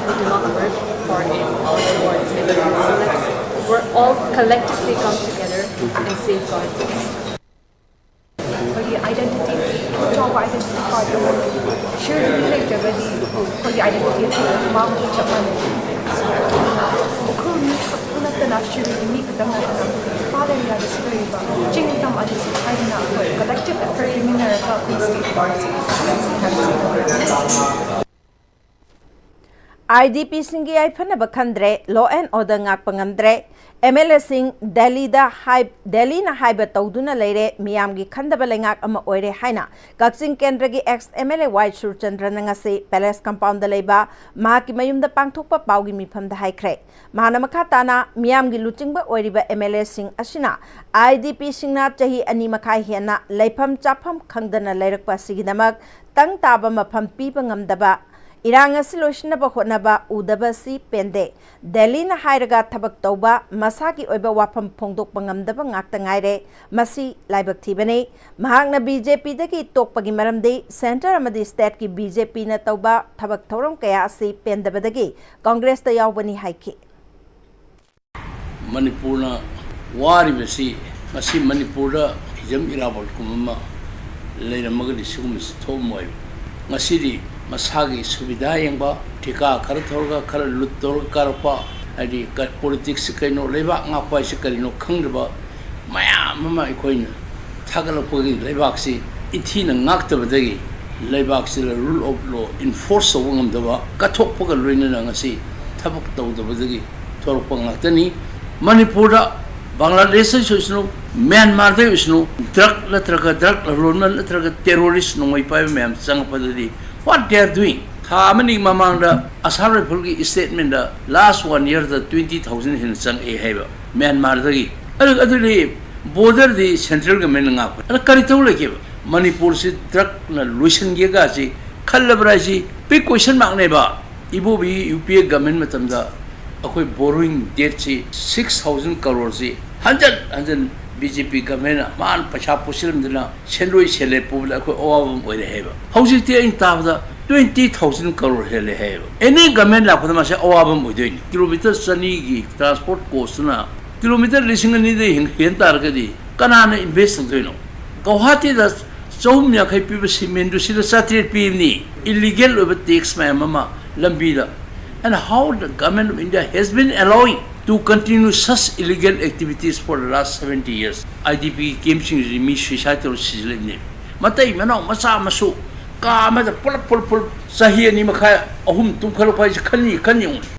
we do not work for it or towards it. So let's we're all collectively come together and safeguard this. ꯑꯩꯈꯣꯏꯒꯤ identity ꯆꯥꯎꯕ identity part ꯑꯃꯅꯤ꯫ ꯁꯤꯔꯨꯏ ꯂꯤꯂꯤ ꯂꯩꯇ꯭ꯔꯒꯗꯤ ꯑꯩꯈꯣꯏꯒꯤ identity ꯑꯁꯤ ꯃꯥꯡꯕꯒ ꯆꯞ ꯃꯥꯟꯅꯩ꯫ ꯎꯈ꯭ꯔꯨꯜ ꯃꯤ ꯈꯛꯇ ꯅꯠꯇꯅ ꯁꯤꯔꯨꯏꯒꯤ ꯃꯤ ꯈꯛꯇꯪ ꯅꯠꯇꯅ ꯏꯝꯐꯥꯜ ꯑꯦꯔꯤꯌꯥꯗꯁꯨ ꯂꯩꯔꯤꯕ ꯆꯤꯡ ꯇꯝ ꯑꯗꯨꯁꯨ ꯍꯥꯏꯗꯅ ꯑꯩꯈꯣꯏ ꯀꯂꯦꯛꯇꯤꯞ ꯑꯦꯐꯔꯠ ꯄꯤꯃꯤꯟꯅꯔꯒ ꯑꯩꯈꯣꯏ ꯁ꯭ꯇꯦꯠ ꯐ꯭ꯂꯥꯋꯔꯁꯦ ꯁꯦꯝꯒꯠꯁꯤ ꯍꯥꯏꯕꯁꯤꯅꯤ꯫ ꯑꯥꯏ ꯗꯤ ꯄꯤꯁꯤꯡꯒꯤ ꯌꯥꯏꯐꯅꯕ ꯈꯟꯗ꯭ꯔꯦ, ꯂꯣ ꯑꯦꯟ ꯑꯣꯔꯗꯔ ꯉꯥꯛꯄ ꯉꯝꯗ꯭ꯔꯦ꯫ ꯑꯦꯝ ꯑꯦꯜ ꯑꯦꯁꯤꯡ ꯗꯦꯜꯂꯤꯗ ꯍꯥꯏ-, ꯗꯦꯜꯂꯤꯅ ꯍꯥꯏꯕ ꯇꯧꯗꯨꯅ ꯂꯩꯔꯦ, ꯃꯤꯌꯥꯝꯒꯤ ꯈꯟꯗꯕ ꯂꯩꯉꯥꯛ ꯑꯃ ꯑꯣꯏꯔꯦ ꯍꯥꯏꯅ ꯀꯛꯆꯤꯡ ꯀꯦꯟꯗ꯭ꯔꯒꯤ ꯑꯦꯛꯁ ꯑꯦꯝ ꯑꯦꯜ ꯑꯦ ꯋꯥꯏ ꯁꯨꯔꯆꯟꯗ꯭ꯔꯅ ꯉꯁꯤ ꯄꯦꯂꯦꯁ ꯀꯝꯄꯥꯎꯟꯗ ꯂꯩꯕ ꯃꯍꯥꯛꯀꯤ ꯃꯌꯨꯝꯗ ꯄꯥꯡꯊꯣꯛꯄ ꯄꯥꯎꯒꯤ ꯃꯤꯐꯝꯗ ꯍꯥꯏꯈ꯭ꯔꯦ꯫ ꯃꯍꯥꯛꯅ ꯃꯈꯥ ꯇꯥꯅ ꯃꯤꯌꯥꯝꯒꯤ ꯂꯨꯆꯤꯡꯕ ꯑꯣꯏꯔꯤꯕ ꯑꯦꯝ ꯑꯦꯜ ꯑꯦꯁꯤꯡ ꯑꯁꯤꯅ ꯑꯥꯏ ꯗꯤ ꯄꯤꯁꯤꯡꯅ ꯆꯍꯤ ꯑꯅꯤ ꯃꯈꯥꯏ ꯍꯦꯟꯅ ꯂꯩꯐꯝ ꯆꯥꯐꯝ ꯈꯪꯗꯅ ꯂꯩꯔꯛꯄ ꯑꯁꯤꯒꯤꯗꯃꯛ ꯇꯪ ꯇꯥꯕ ꯃꯐꯝ ꯄꯤꯕ ꯉꯝꯗꯕ, ꯏꯔꯥꯡ ꯑꯁꯤ ꯂꯣꯏꯁꯤꯟꯅꯕ ꯍꯣꯠꯅꯕ ꯎꯗꯕ ꯑꯁꯤ ꯄꯦꯟꯗꯦ꯫ ꯗꯦꯜꯂꯤꯅ ꯍꯥꯏꯔꯒ ꯊꯕꯛ ꯇꯧꯕ, ꯃꯁꯥꯒꯤ ꯑꯣꯏꯕ ꯋꯥꯐꯝ ꯐꯣꯡꯗꯣꯛꯄ ꯉꯝꯗꯕ ꯉꯥꯛꯇ ꯉꯥꯏꯔꯦ꯫ ꯃꯁꯤ ꯂꯥꯏꯕꯛ ꯊꯤꯕꯅꯤ꯫ ꯃꯍꯥꯛꯅ ꯕꯤ ꯖꯦ ꯄꯤꯗꯒꯤ ꯇꯣꯛꯄꯒꯤ ꯃꯔꯝꯗꯤ ꯁꯦꯟꯇꯔ ꯑꯃꯗꯤ ꯁ꯭ꯇꯦꯠꯀꯤ ꯕꯤ ꯖꯦ ꯄꯤꯅ ꯇꯧꯕ ꯊꯕꯛ ꯊꯧꯔꯝ ꯀꯌꯥ ꯑꯁꯤ ꯄꯦꯟꯗꯕꯗꯒꯤ ꯀꯪꯒ꯭ꯔꯦꯁꯇ ꯌꯥꯎꯕꯅꯤ ꯍꯥꯏꯈꯤ꯫ ꯃꯅꯤꯄꯨꯔꯅ ꯋꯥꯔꯤꯕꯁꯤ ꯉꯁꯤ ꯃꯅꯤꯄꯨꯔꯗ ꯍꯤꯖꯝ ꯏꯔꯥꯕꯣꯠꯀꯨꯝꯕ ꯑꯃ ꯂꯩꯔꯝꯃꯒꯗꯤ ꯁꯤꯒꯨꯝꯕꯁꯤ ꯊꯣꯛꯑꯝꯃꯣꯏ꯫ ꯉꯁꯤꯗꯤ ꯃꯁꯥꯒꯤ ꯁꯨꯕꯤꯗꯥ ꯌꯦꯡꯕ, ꯊꯤꯀꯥ ꯈꯔ ꯊꯧꯔꯒ ꯈꯔ ꯂꯨꯠ ꯇꯧꯔꯒ ꯀꯥꯔꯛꯄ, ꯍꯥꯏꯗꯤ ꯄꯣꯂꯤꯇꯤꯛꯁꯁꯤ ꯀꯩꯅꯣ, ꯂꯩꯕꯥꯛ ꯉꯥꯛꯄ ꯍꯥꯏꯁꯤ ꯀꯔꯤꯅꯣ ꯈꯪꯗꯕ ꯃꯌꯥꯝ ꯑꯃ ꯑꯩꯈꯣꯏꯅ ꯊꯥꯒꯠꯂꯛꯄꯒꯤ ꯂꯩꯕꯥꯛꯁꯤ ꯏꯟꯊꯤꯅ ꯉꯥꯛꯇꯕꯗꯒꯤ ꯂꯩꯕꯥꯛꯁꯤꯗ rule of law enforce ꯇꯧꯕ ꯉꯝꯗꯕ, ꯀꯠꯊꯣꯛꯄꯒ ꯂꯣꯏꯅꯅ ꯉꯁꯤ ꯊꯕꯛ ꯇꯧꯗꯕꯗꯒꯤ ꯊꯣꯛꯂꯛꯄ ꯉꯥꯛꯇꯅꯤ꯫ ꯃꯅꯤꯄꯨꯔꯗ, ꯕꯪꯒ꯭ꯂꯥꯗꯦꯁꯇꯁꯨ ꯑꯣꯏꯁꯅꯨ, ꯃ꯭ꯌꯥꯟꯃꯥꯔꯗ ꯑꯣꯏꯁꯅꯨ, drug ꯅꯠꯇ꯭ꯔꯒ drug ꯂꯂꯣꯟꯕ ꯅꯠꯇ꯭ꯔꯒ terrorist ꯅꯣꯡꯃꯩ ꯄꯥꯏꯕ ꯃꯌꯥꯝ ꯆꯪꯉꯛꯄꯗꯗꯤ what they are doing? ꯊꯥ ꯑꯃꯅꯤ ꯃꯃꯥꯡꯗ Assam Rifle ꯒꯤ statement ꯇ last one year ꯗ twenty thousand ꯍꯦꯟꯅ ꯆꯪꯉꯛꯑꯦ ꯍꯥꯏꯕ ꯃ꯭ꯌꯥꯟꯃꯥꯔꯗꯒꯤ꯫ ꯑꯗꯨ, ꯑꯗꯨꯗꯤ border ꯗꯤ central government ꯅ ꯉꯥꯛꯄ꯫ ꯑꯗ ꯀꯔꯤ ꯇꯧ ꯂꯩꯒꯦꯕ? ꯃꯅꯤꯄꯨꯔꯁꯤ drug ꯅ ꯂꯣꯏꯁꯤꯟꯒꯦꯒꯁꯤ ꯈꯜꯂꯕ꯭ꯔꯥ ꯍꯥꯏꯁꯤ big question mark ꯅꯦꯕ꯫ ꯏꯕꯣꯕꯤ UPA government ꯃꯇꯝꯗ ꯑꯩꯈꯣꯏ borrowing debt ꯁꯤ six thousand crore ꯁꯤ ꯍꯟꯖꯟ ꯍꯟꯖꯟ BJP government ꯅ ꯃꯥꯅ ꯄꯩꯁꯥ ꯄꯨꯁꯤꯜꯂꯝꯗꯅ ꯁꯦꯟꯗꯣꯏ ꯁꯦꯜꯂꯦ ꯄꯨꯕꯗ ꯑꯩꯈꯣꯏ ꯑꯋꯥꯕ ꯑꯃ ꯑꯣꯏꯔꯦ ꯍꯥꯏꯕ꯫ ꯍꯧꯖꯤꯛꯇꯤ ꯑꯩꯅ ꯇꯥꯕꯗ twenty thousand crore ꯍꯦꯜꯂꯦ ꯍꯥꯏꯌꯦꯕ꯫ Any government ꯂꯥꯛꯄꯗ ꯃꯥꯁꯦ ꯑꯋꯥꯕ ꯑꯃ ꯑꯣꯏꯗꯣꯏꯅꯤ꯫ Kilometre ꯆꯅꯤꯒꯤ transport cost ꯇꯨꯅ kilometre ꯂꯤꯁꯤꯡ ꯑꯅꯤꯗꯩ ꯍꯦꯟ, ꯍꯦꯟ ꯇꯥꯔꯒꯗꯤ ꯀꯅꯥꯅ invest ꯇꯧꯗꯣꯏꯅꯣ? ꯒꯧꯍꯥꯇꯤꯗ ꯆꯍꯨꯝ ꯌꯥꯡꯈꯩ ꯄꯤꯕ cement ꯗꯨ ꯁꯤꯗ ꯆꯥꯇ꯭ꯔꯦꯠ ꯄꯤꯕꯅꯤ꯫ Illegal ꯑꯣꯏꯕ tax ꯃꯌꯥꯝ ꯑꯃ ꯂꯝꯕꯤꯗ꯫ And how the government of India has been allowing to continue such illegal activities for the last seventy years? IDP camp ꯁꯤꯡꯁꯤ ꯃꯤ suicide ꯇꯧꯔ ꯁꯤꯖꯤꯜꯂꯤꯕꯅꯤ꯫ ꯃꯇꯩ ꯃꯅꯥꯎ ꯃꯆꯥ ꯃꯁꯨ ꯀꯥ ꯑꯃꯗ ꯄꯨꯂꯞ, ꯄꯨꯂꯞ, ꯄꯨꯂꯞ ꯆꯍꯤ ꯑꯅꯤ ꯃꯈꯥꯏ, ꯑꯍꯨꯝ ꯇꯨꯝꯈꯠꯂꯛꯄ ꯍꯥꯏꯁꯦ ꯈꯟꯅꯤ, ꯈꯟꯅꯤ ꯌꯦꯡꯉꯨ꯫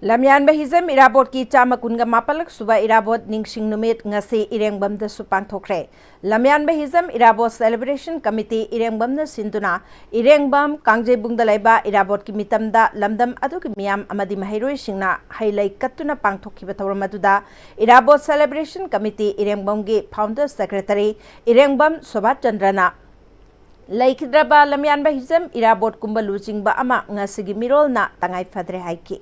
ꯂꯝꯌꯥꯟꯕ ꯍꯤꯖꯝ ꯏꯔꯥꯕꯣꯠꯀꯤ ꯆꯥꯝꯃ ꯀꯨꯟꯒ ꯃꯥꯄꯜꯂꯛ ꯁꯨꯕ ꯏꯔꯥꯕꯣꯠ ꯅꯤꯡꯁꯤꯡ ꯅꯨꯃꯤꯠ ꯉꯁꯤ ꯏꯔꯦꯡꯕꯝꯗꯁꯨ ꯄꯥꯡꯊꯣꯛꯈ꯭ꯔꯦ꯫ ꯂꯝꯌꯥꯟꯕ ꯍꯤꯖꯝ ꯏꯔꯥꯕꯣꯠ celebration committee ꯏꯔꯦꯡꯕꯝꯅ ꯁꯤꯟꯗꯨꯅ ꯏꯔꯦꯡꯕꯝ ꯀꯥꯡꯖꯩꯕꯨꯡꯗ ꯂꯩꯕ ꯏꯔꯥꯕꯣꯠꯀꯤ ꯃꯤꯇꯝꯗ ꯂꯝꯗꯝ ꯑꯗꯨꯒꯤ ꯃꯤꯌꯥꯝ ꯑꯃꯗꯤ ꯃꯍꯩꯔꯣꯏꯁꯤꯡꯅ ꯍꯩ ꯂꯩ ꯀꯠꯇꯨꯅ ꯄꯥꯡꯊꯣꯛꯈꯤꯕ ꯊꯧꯔꯝ ꯑꯗꯨꯗ ꯏꯔꯥꯕꯣꯠ celebration committee ꯏꯔꯦꯡꯕꯝꯒꯤ founder secretary ꯏꯔꯦꯡꯕꯝ ꯁꯣꯚꯥꯆꯟꯗ꯭ꯔꯅ ꯂꯩꯈꯤꯗ꯭ꯔꯕ ꯂꯝꯌꯥꯟꯕ ꯍꯤꯖꯝ ꯏꯔꯥꯕꯣꯠꯀꯨꯝꯕ ꯂꯨꯆꯤꯡꯕ ꯑꯃ ꯉꯁꯤꯒꯤ ꯃꯤꯔꯣꯜꯅ ꯇꯉꯥꯏ ꯐꯗ꯭ꯔꯦ ꯍꯥꯏꯈꯤ꯫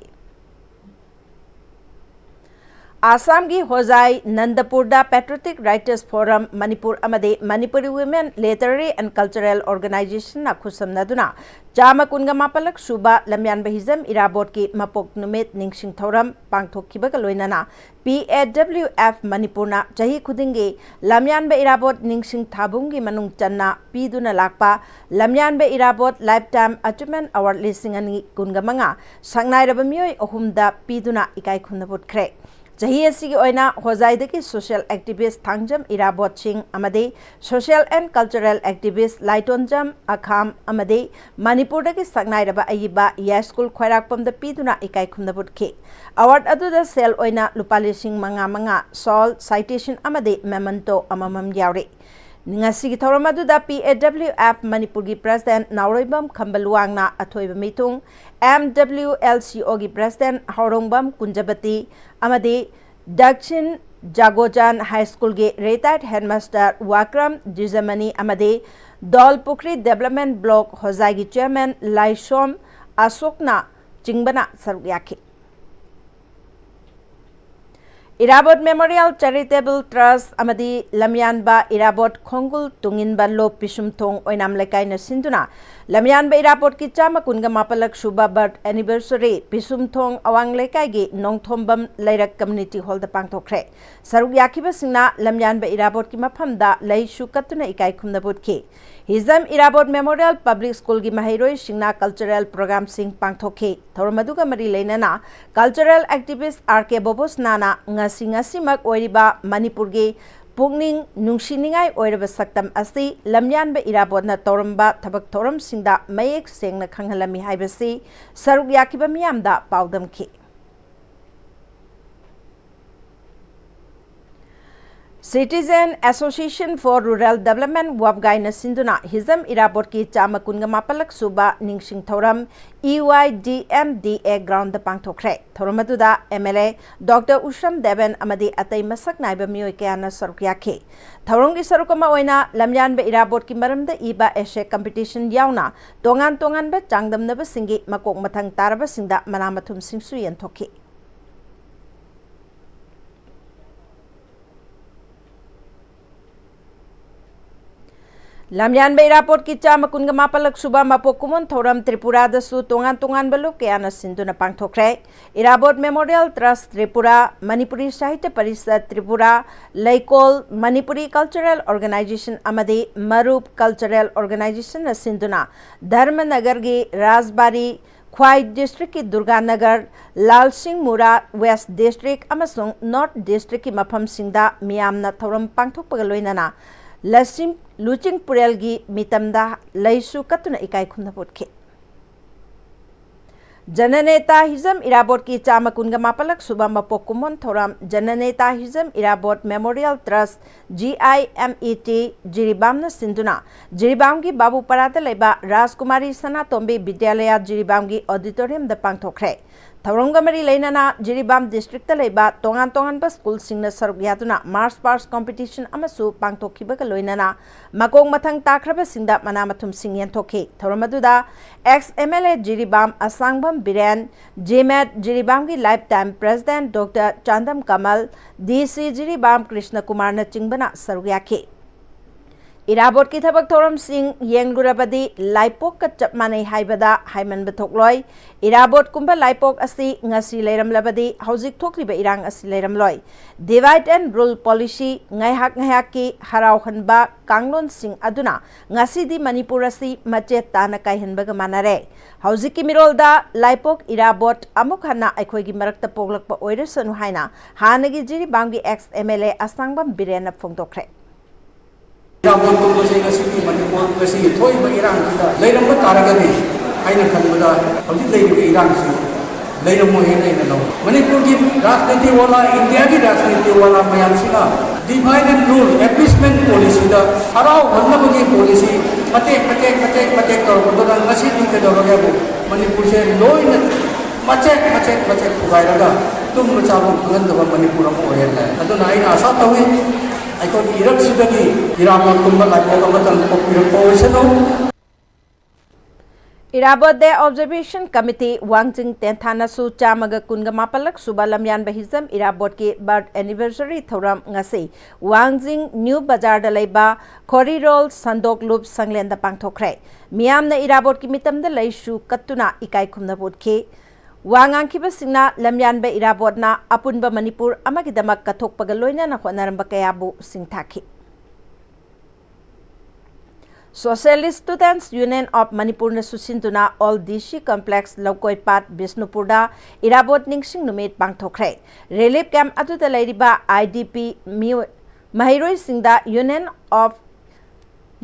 ꯑꯥꯁꯥꯝꯒꯤ ꯍꯣꯖꯥꯏ ꯅꯟꯗꯄꯨꯔꯗ Patriotic Writers Forum ꯃꯅꯤꯄꯨꯔ ꯑꯃꯗꯤ Manipuri Women Literary and Cultural Organizationꯅ ꯈꯨꯠꯁꯝꯅꯗꯨꯅ ꯆꯥꯝꯃ ꯀꯨꯟꯒ ꯃꯥꯄꯜꯂꯛ ꯁꯨꯕ ꯂꯝꯌꯥꯟꯕ ꯍꯤꯖꯝ ꯏꯔꯥꯕꯣꯠꯀꯤ ꯃꯄꯣꯛ ꯅꯨꯃꯤꯠ ꯅꯤꯡꯁꯤꯡ ꯊꯧꯔꯝ ꯄꯥꯡꯊꯣꯛꯈꯤꯕꯒ ꯂꯣꯏꯅꯅ P A W F ꯃꯅꯤꯄꯨꯔꯅ ꯆꯍꯤ ꯈꯨꯗꯤꯡꯒꯤ ꯂꯝꯌꯥꯟꯕ ꯏꯔꯥꯕꯣꯠ ꯅꯤꯡꯁꯤꯡ ꯊꯥꯕꯨꯡꯒꯤ ꯃꯅꯨꯡ ꯆꯟꯅ ꯄꯤꯗꯨꯅ ꯂꯥꯛꯄ ꯂꯝꯌꯥꯟꯕ ꯏꯔꯥꯕꯣꯠ Lifetime Achievement Award ꯂꯤꯁꯤꯡ ꯑꯅꯤ ꯀꯨꯟꯒ ꯃꯉꯥ ꯁꯛꯅꯥꯏꯔꯕ ꯃꯤꯑꯣꯏ ꯑꯍꯨꯝꯗ ꯄꯤꯗꯨꯅ ꯏꯀꯥꯏ ꯈꯨꯝꯅꯕ ꯎꯠꯈ꯭ꯔꯦ꯫ ꯆꯍꯤ ꯑꯁꯤꯒꯤ ꯑꯣꯏꯅ ꯍꯣꯖꯥꯏꯗꯒꯤ social activist ꯊꯥꯡꯖꯝ ꯏꯔꯥꯕꯣꯠ ꯁꯤꯡ ꯑꯃꯗꯤ social and cultural activist ꯂꯥꯏꯇꯣꯟꯖꯝ ꯑꯈꯥꯝ ꯑꯃꯗꯤ ꯃꯅꯤꯄꯨꯔꯗꯒꯤ ꯁꯛꯅꯥꯏꯔꯕ ꯑꯏꯕ ꯌꯥꯏꯁ꯭ꯀꯨꯜ ꯈ꯭ꯋꯥꯏꯔꯥꯛꯄꯝꯗ ꯄꯤꯗꯨꯅ ꯏꯀꯥꯏ ꯈꯨꯝꯅꯕ ꯎꯠꯈꯤ꯫ Award ꯑꯗꯨꯗ ꯁꯦꯜ ꯑꯣꯏꯅ ꯂꯨꯄꯥ ꯂꯤꯁꯤꯡ ꯃꯉꯥ ꯃꯉꯥ, shawl, citation ꯑꯃꯗꯤ memento ꯑꯃꯃꯝ ꯌꯥꯎꯔꯤ꯫ ꯉꯁꯤꯒꯤ ꯊꯧꯔꯝ ꯑꯗꯨꯗ P A W F ꯃꯅꯤꯄꯨꯔꯒꯤ President ꯅꯥꯎꯔꯣꯏꯕꯝ ꯈꯝꯕ ꯂꯨꯋꯥꯡꯅ ꯑꯊꯣꯏꯕ ꯃꯤꯊꯨꯡ, M W L C Oꯒꯤ President ꯍꯥꯎꯔꯣꯡꯕꯝ ꯀꯨꯟꯖꯕꯇꯤ ꯑꯃꯗꯤ ꯗꯛꯁꯤꯟ ꯖꯥꯒꯣꯖꯥꯟ High Schoolꯒꯤ retired headmaster ꯋꯥꯀ꯭ꯔꯝ ꯖꯤꯖꯃꯅꯤ ꯑꯃꯗꯤ ꯗꯣꯜꯄꯨꯈ꯭ꯔꯤ Development Block ꯍꯣꯖꯥꯏꯒꯤ Chairman ꯂꯥꯏꯁꯣꯝ ꯑꯁꯣꯛꯅ ꯆꯤꯡꯕꯅ ꯁꯔꯨꯛ ꯌꯥꯈꯤ꯫ ꯏꯔꯥꯕꯣꯠ Memorial Charitable Trust ꯑꯃꯗꯤ ꯂꯝꯌꯥꯟꯕ ꯏꯔꯥꯕꯣꯠ ꯈꯣꯡꯒꯨꯜ ꯇꯨꯡꯏꯟꯕ ꯂꯣꯞ ꯄꯤꯁꯨꯝꯊꯣꯡ ꯑꯣꯏꯅꯥꯝ ꯂꯩꯀꯥꯏꯅ ꯁꯤꯟꯗꯨꯅ ꯂꯝꯌꯥꯟꯕ ꯏꯔꯥꯕꯣꯠꯀꯤ ꯆꯥꯝꯃ ꯀꯨꯟꯒ ꯃꯥꯄꯜꯂꯛ ꯁꯨꯕ birth anniversary ꯄꯤꯁꯨꯝꯊꯣꯡ ꯑꯋꯥꯡ ꯂꯩꯀꯥꯏꯒꯤ ꯅꯣꯡꯊꯣꯝꯕꯝ ꯂꯩꯔꯛ Community Hallꯗ ꯄꯥꯡꯊꯣꯛꯈ꯭ꯔꯦ꯫ ꯁꯔꯨꯛ ꯌꯥꯈꯤꯕꯁꯤꯡꯅ ꯂꯝꯌꯥꯟꯕ ꯏꯔꯥꯕꯣꯠꯀꯤ ꯃꯐꯝꯗ ꯂꯩꯁꯨ ꯀꯠꯇꯨꯅ ꯏꯀꯥꯏ ꯈꯨꯝꯅꯕ ꯎꯠꯈꯤ꯫ ꯍꯤꯖꯝ ꯏꯔꯥꯕꯣꯠ Memorial Public Schoolꯒꯤ ꯃꯍꯩꯔꯣꯏꯁꯤꯡꯅ cultural programꯁꯤꯡ ꯄꯥꯡꯊꯣꯛꯈꯤ꯫ ꯊꯧꯔꯝ ꯑꯗꯨꯒ ꯃꯔꯤ ꯂꯩꯅꯅ cultural activist R K ꯕꯣꯕꯣꯁꯅꯥꯅ ꯉꯁꯤ ꯉꯁꯤꯃꯛ ꯑꯣꯏꯔꯤꯕ ꯃꯅꯤꯄꯨꯔꯒꯤ ꯄꯨꯛꯅꯤꯡ ꯅꯨꯡꯁꯤꯅꯤꯡꯉꯥꯏ ꯑꯣꯏꯔꯕ ꯁꯛꯇꯝ ꯑꯁꯤ ꯂꯝꯌꯥꯟꯕ ꯏꯔꯥꯕꯣꯠꯅ ꯇꯧꯔꯝꯕ ꯊꯕꯛ ꯊꯧꯔꯝꯁꯤꯡꯗ ꯃꯌꯦꯛ ꯁꯦꯡꯅ ꯈꯪꯍꯜꯂꯝꯃꯤ ꯍꯥꯏꯕꯁꯤ ꯁꯔꯨꯛ ꯌꯥꯈꯤꯕ ꯃꯤꯌꯥꯝꯗ ꯄꯥꯎꯗꯝꯈꯤ꯫ Citizen Association for Rural Development, ꯋꯥꯞꯒꯥꯏꯅ ꯁꯤꯟꯗꯨꯅ ꯍꯤꯖꯝ ꯏꯔꯥꯕꯣꯠꯀꯤ ꯆꯥꯝꯃ ꯀꯨꯟꯒ ꯃꯥꯄꯜꯂꯛ ꯁꯨꯕ ꯅꯤꯡꯁꯤꯡ ꯊꯧꯔꯝ E Y D M D A groundꯗ ꯄꯥꯡꯊꯣꯛꯈ꯭ꯔꯦ꯫ ꯊꯧꯔꯝ ꯑꯗꯨꯗ M L A Doctor ꯎꯁ꯭ꯔꯝ Deben ꯑꯃꯗꯤ ꯑꯇꯩ ꯃꯁꯛ ꯅꯥꯏꯕ ꯃꯤꯑꯣꯏ ꯀꯌꯥꯅ ꯁꯔꯨꯛ ꯌꯥꯈꯤ꯫ ꯊꯧꯔꯝꯒꯤ ꯁꯔꯨꯛ ꯑꯃ ꯑꯣꯏꯅ ꯂꯝꯌꯥꯟꯕ ꯏꯔꯥꯕꯣꯠꯀꯤ ꯃꯔꯝꯗ ꯏꯕ essay competition ꯌꯥꯎꯅ ꯇꯣꯉꯥꯟ ꯇꯣꯉꯥꯟꯕ ꯆꯥꯡꯗꯝꯅꯕꯁꯤꯡꯒꯤ ꯃꯀꯣꯛ ꯃꯊꯪ ꯇꯥꯔꯕꯁꯤꯡꯗ ꯃꯅꯥ ꯃꯊꯨꯝꯁꯤꯡꯁꯨ ꯌꯦꯟꯊꯣꯛꯈꯤ꯫ ꯂꯝꯌꯥꯟꯕ ꯏꯔꯥꯕꯣꯠꯀꯤ ꯆꯥꯝꯃ ꯀꯨꯟꯒ ꯃꯥꯄꯜꯂꯛ ꯁꯨꯕ ꯃꯄꯣꯛ ꯀꯨꯝꯑꯣꯟ ꯊꯧꯔꯝ ꯇ꯭ꯔꯤꯄꯨꯔꯥꯗꯁꯨ ꯇꯣꯉꯥꯟ ꯇꯣꯉꯥꯟꯕ ꯂꯨꯞ ꯀꯌꯥꯅ ꯁꯤꯟꯗꯨꯅ ꯄꯥꯡꯊꯣꯛꯈ꯭ꯔꯦ꯫ ꯏꯔꯥꯕꯣꯠ ꯃꯦꯃꯣꯔꯤꯌꯦꯜ ꯇ꯭ꯔꯁꯠ ꯇ꯭ꯔꯤꯄꯨꯔꯥ, ꯃꯅꯤꯄꯨꯔꯤ ꯁꯥꯍꯤꯇ꯭ꯌ ꯄꯔꯤꯁꯠ ꯇ꯭ꯔꯤꯄꯨꯔꯥ, ꯂꯩꯀꯣꯜ, ꯃꯅꯤꯄꯨꯔꯤ ꯀꯜꯆꯔꯦꯜ ꯑꯣꯔꯒꯅꯥꯏꯖꯦꯁꯟ ꯑꯃꯗꯤ ꯃꯔꯨꯞ ꯀꯜꯆꯔꯦꯜ ꯑꯣꯔꯒꯅꯥꯏꯖꯦꯁꯟꯅ ꯁꯤꯟꯗꯨꯅ ꯙꯔꯃꯅꯒꯔꯒꯤ ꯔꯥꯖꯕꯥꯔꯤ, ꯈ꯭ꯋꯥꯏ ꯗꯤꯁꯇ꯭ꯔꯤꯛꯀꯤ ꯗꯨꯔꯒꯥꯅꯒꯔ, ꯂꯥꯜꯁꯤꯡ ꯃꯨꯔꯥ ꯋꯦꯁ ꯗꯤꯁꯇ꯭ꯔꯤꯛ ꯑꯃꯁꯨꯡ ꯅꯣꯔꯠ ꯗꯤꯁꯇ꯭ꯔꯤꯛꯀꯤ ꯃꯐꯝꯁꯤꯡꯗ ꯃꯤꯌꯥꯝꯅ ꯊꯧꯔꯝ ꯄꯥꯡꯊꯣꯛꯄꯒ ꯂꯣꯏꯅꯅ ꯂꯁꯤꯡ ꯂꯨꯆꯤꯡꯄꯨꯔꯦꯜꯒꯤ ꯃꯤꯇꯝꯗ ꯂꯩꯁꯨ ꯀꯠꯇꯨꯅ ꯏꯀꯥꯏ ꯈꯨꯝꯅꯕ ꯎꯠꯈꯤ꯫ ꯖꯅꯅꯦꯇꯥ ꯍꯤꯖꯝ ꯏꯔꯥꯕꯣꯠꯀꯤ ꯆꯥꯝꯃ ꯀꯨꯟꯒ ꯃꯥꯄꯜꯂꯛ ꯁꯨꯕ ꯃꯄꯣꯛ ꯀꯨꯝꯑꯣꯟ ꯊꯧꯔꯝ ꯖꯅꯅꯦꯇꯥ Hijam Irabot memorial trust, G ꯑꯥꯏ ꯑꯦꯝ ꯏ ꯇꯤ, ꯖꯤꯔꯤꯕꯥꯝꯅ ꯁꯤꯟꯗꯨꯅ ꯖꯤꯔꯤꯕꯥꯝꯒꯤ ꯕꯥꯕꯨꯄꯥꯔꯥꯗ ꯂꯩꯕ ꯔꯥꯖꯀꯨꯃꯥꯔꯤ ꯁꯅꯥꯇꯣꯝꯕꯤ ꯕꯤꯗ꯭ꯌꯥꯂꯌꯥ ꯖꯤꯔꯤꯕꯥꯝꯒꯤ ꯑꯣꯗꯤꯇꯣꯔꯤꯌꯝꯗ ꯄꯥꯡꯊꯣꯛꯈ꯭ꯔꯦ꯫ ꯊꯧꯔꯝꯒ ꯃꯔꯤ ꯂꯩꯅꯅ ꯖꯤꯔꯤꯕꯥꯝ ꯗꯤꯁꯇ꯭ꯔꯤꯛꯇ ꯂꯩꯕ ꯇꯣꯉꯥꯟ ꯇꯣꯉꯥꯟꯕ ꯁ꯭ꯀꯨꯜꯁꯤꯡꯅ ꯁꯔꯨꯛ ꯌꯥꯗꯨꯅ ꯃꯥꯔꯆ ꯄꯥꯁ ꯀꯝꯄꯤꯇꯤꯁꯟ ꯑꯃꯁꯨ ꯄꯥꯡꯊꯣꯛꯈꯤꯕꯒ ꯂꯣꯏꯅꯅ ꯃꯀꯣꯛ ꯃꯊꯪ ꯇꯥꯈ꯭ꯔꯕꯁꯤꯡꯗ ꯃꯅꯥ ꯃꯊꯨꯝꯁꯤꯡ ꯌꯦꯟꯊꯣꯛꯈꯤ꯫ ꯊꯧꯔꯝ ꯑꯗꯨꯗ X M L A Jiribam Ashangbam Biren, ꯖꯤꯃꯦꯠ ꯖꯤꯔꯤꯕꯥꯝꯒꯤ life time president doctor Chandam Kamal, D C Jiribam Krishna ꯀꯨꯃꯥꯔꯅꯆꯤꯡꯕꯅ ꯁꯔꯨꯛ ꯌꯥꯈꯤ꯫ ꯏꯔꯥꯕꯣꯠꯀꯤ ꯊꯕꯛ ꯊꯧꯔꯝꯁꯤꯡ ꯌꯦꯡꯂꯨꯔꯕꯗꯤ ꯂꯥꯏꯄꯣꯛꯀ ꯆꯞ ꯃꯥꯟꯅꯩ ꯍꯥꯏꯕꯗ ꯍꯥꯏꯃꯟꯕ ꯊꯣꯛꯂꯣꯏ꯫ ꯏꯔꯥꯕꯣꯠꯀꯨꯝꯕ ꯂꯥꯏꯄꯣꯛ ꯑꯁꯤ ꯉꯁꯤ ꯂꯩꯔꯝꯂꯕꯗꯤ ꯍꯧꯖꯤꯛ ꯊꯣꯛꯂꯤꯕ ꯏꯔꯥꯡ ꯑꯁꯤ ꯂꯩꯔꯝꯂꯣꯏ꯫ Divide and rule policy, ꯉꯥꯏꯍꯥꯛ ꯉꯥꯏꯍꯥꯛꯀꯤ ꯍꯔꯥꯎꯍꯟꯕ ꯀꯥꯡꯂꯣꯟꯁꯤꯡ ꯑꯗꯨꯅ ꯉꯁꯤꯗꯤ ꯃꯅꯤꯄꯨꯔ ꯑꯁꯤ ꯃꯆꯦꯠ ꯇꯥꯅ ꯀꯥꯏꯍꯟꯕꯒ ꯃꯥꯟꯅꯔꯦ꯫ ꯍꯧꯖꯤꯛꯀꯤ ꯃꯤꯔꯣꯜꯗ ꯂꯥꯏꯄꯣꯛ ꯏꯔꯥꯕꯣꯠ ꯑꯃꯨꯛ ꯍꯟꯅ ꯑꯩꯈꯣꯏꯒꯤ ꯃꯔꯛꯇ ꯄꯣꯛꯂꯛꯄ ꯑꯣꯏꯔꯁꯅꯨ ꯍꯥꯏꯅ ꯍꯥꯟꯅꯒꯤ ꯖꯤꯔꯤꯕꯥꯝꯒꯤ ex M L A ꯑꯁꯥꯡꯕꯝ ꯕꯤꯔꯦꯟꯅ ꯐꯣꯡꯗꯣꯛꯈ꯭ꯔꯦ꯫ ꯏꯔꯥꯕꯣꯠ ꯀꯨꯝꯕꯁꯦ ꯉꯁꯤꯒꯤ ꯃꯅꯤꯄꯨꯔ, ꯉꯁꯤꯒꯤ ꯊꯣꯛꯏꯕ ꯏꯔꯥꯡꯁꯤꯗ ꯂꯩꯔꯝꯕ ꯇꯥꯔꯒꯗꯤ, ꯑꯩꯅ ꯈꯟꯕꯗ ꯍꯧꯖꯤꯛ ꯂꯩꯔꯤꯕ ꯏꯔꯥꯡꯁꯤ ꯂꯩꯔꯝꯃꯣꯏ ꯍꯥꯏꯅ ꯑꯩꯅ ꯂꯧꯏ꯫ ꯃꯅꯤꯄꯨꯔꯒꯤ ꯔꯥꯖꯅꯤꯇꯤ ꯋꯥꯂꯥ, ꯏꯟꯗꯤꯌꯥꯒꯤ ꯔꯥꯖꯅꯤꯇꯤ ꯋꯥꯂꯥ ꯃꯌꯥꯝꯁꯤꯅ divide and rule, appeasement policyꯗ, ꯍꯔꯥꯎꯍꯟꯅꯕꯒꯤ policy ꯃꯇꯦꯛ ꯃꯇꯦꯛ ꯃꯇꯦꯛ ꯃꯇꯦꯛ ꯇꯧꯔꯛꯄꯗꯨꯅ ꯉꯁꯤꯗꯤ ꯀꯩꯗꯧꯔꯒꯦꯕꯨ, ꯃꯅꯤꯄꯨꯔꯁꯦ ꯂꯣꯏꯅ ꯃꯆꯦꯠ ꯃꯆꯦꯠ ꯃꯆꯦꯠ ꯊꯨꯒꯥꯏꯔꯒ ꯇꯨꯝꯕ ꯆꯥꯕ ꯈꯪꯍꯟꯗꯕ ꯃꯅꯤꯄꯨꯔ ꯑꯃ ꯑꯣꯏꯍꯜꯂꯦ꯫ ꯑꯗꯨꯅ ꯑꯩꯅ ꯑꯁꯥ ꯇꯧꯏ, ꯑꯩꯈꯣꯏꯒꯤ ꯏꯔꯛꯁꯤꯗꯒꯤ ꯏꯔꯥꯕꯣꯠꯀꯨꯝꯕ ꯂꯥꯏꯄꯣꯛ ꯑꯃꯇꯪ ꯄꯣꯛꯄꯤꯔꯛꯄ ꯑꯣꯏꯁꯅꯨ꯫ Irabot Day Observation Committee ꯋꯥꯡꯖꯤꯡ ꯇꯦꯟꯊꯥꯅꯁꯨ ꯆꯥꯝꯃꯒ ꯀꯨꯟꯒ ꯃꯥꯄꯜꯂꯛ ꯁꯨꯕ ꯂꯝꯌꯥꯟꯕ ꯍꯤꯖꯝ ꯏꯔꯥꯕꯣꯠꯀꯤ birth anniversary ꯊꯧꯔꯝ ꯉꯁꯤ ꯋꯥꯡꯖꯤꯡ ꯅ꯭ꯌꯨ ꯕꯖꯥꯔꯗ ꯂꯩꯕ ꯈꯣꯔꯤꯔꯣꯜ ꯁꯟꯗꯣꯛ ꯂꯨꯞ ꯁꯪꯂꯦꯟꯗ ꯄꯥꯡꯊꯣꯛꯈ꯭ꯔꯦ꯫ ꯃꯤꯌꯥꯝꯅ ꯏꯔꯥꯕꯣꯠꯀꯤ ꯃꯤꯇꯝꯗ ꯂꯩꯁꯨ ꯀꯠꯇꯨꯅ ꯏꯀꯥꯏ ꯈꯨꯝꯅꯕ ꯎꯠꯈꯤ꯫ ꯋꯥ ꯉꯥꯡꯈꯤꯕꯁꯤꯡꯅ ꯂꯝꯌꯥꯟꯕ ꯏꯔꯥꯕꯣꯠꯅ ꯑꯄꯨꯟꯕ ꯃꯅꯤꯄꯨꯔ ꯑꯃꯒꯤꯗꯃꯛ ꯀꯠꯊꯣꯛꯄꯒ ꯂꯣꯏꯅꯅ ꯍꯣꯠꯅꯔꯝꯕ ꯀꯌꯥꯕꯨ ꯁꯤꯡꯊꯥꯈꯤ꯫ Socialist Students Union of ꯃꯅꯤꯄꯨꯔꯅꯁꯨ ꯁꯤꯟꯗꯨꯅ ꯑꯣꯜ ꯗꯤ ꯁꯤ ꯀꯝꯄ꯭ꯂꯦꯛꯁ ꯂꯧꯀꯣꯏꯄꯥꯠ ꯕꯤꯁꯅꯨꯄꯨꯔꯗ ꯏꯔꯥꯕꯣꯠ ꯅꯤꯡꯁꯤꯡ ꯅꯨꯃꯤꯠ ꯄꯥꯡꯊꯣꯛꯈ꯭ꯔꯦ꯫ ꯔꯤꯂꯤꯐ ꯀꯦꯝꯞ ꯑꯗꯨꯗ ꯂꯩꯔꯤꯕ ꯑꯥꯏ ꯗꯤ ꯄꯤ ꯃꯤꯑꯣꯏ, ꯃꯍꯩꯔꯣꯏꯁꯤꯡꯗ Union of,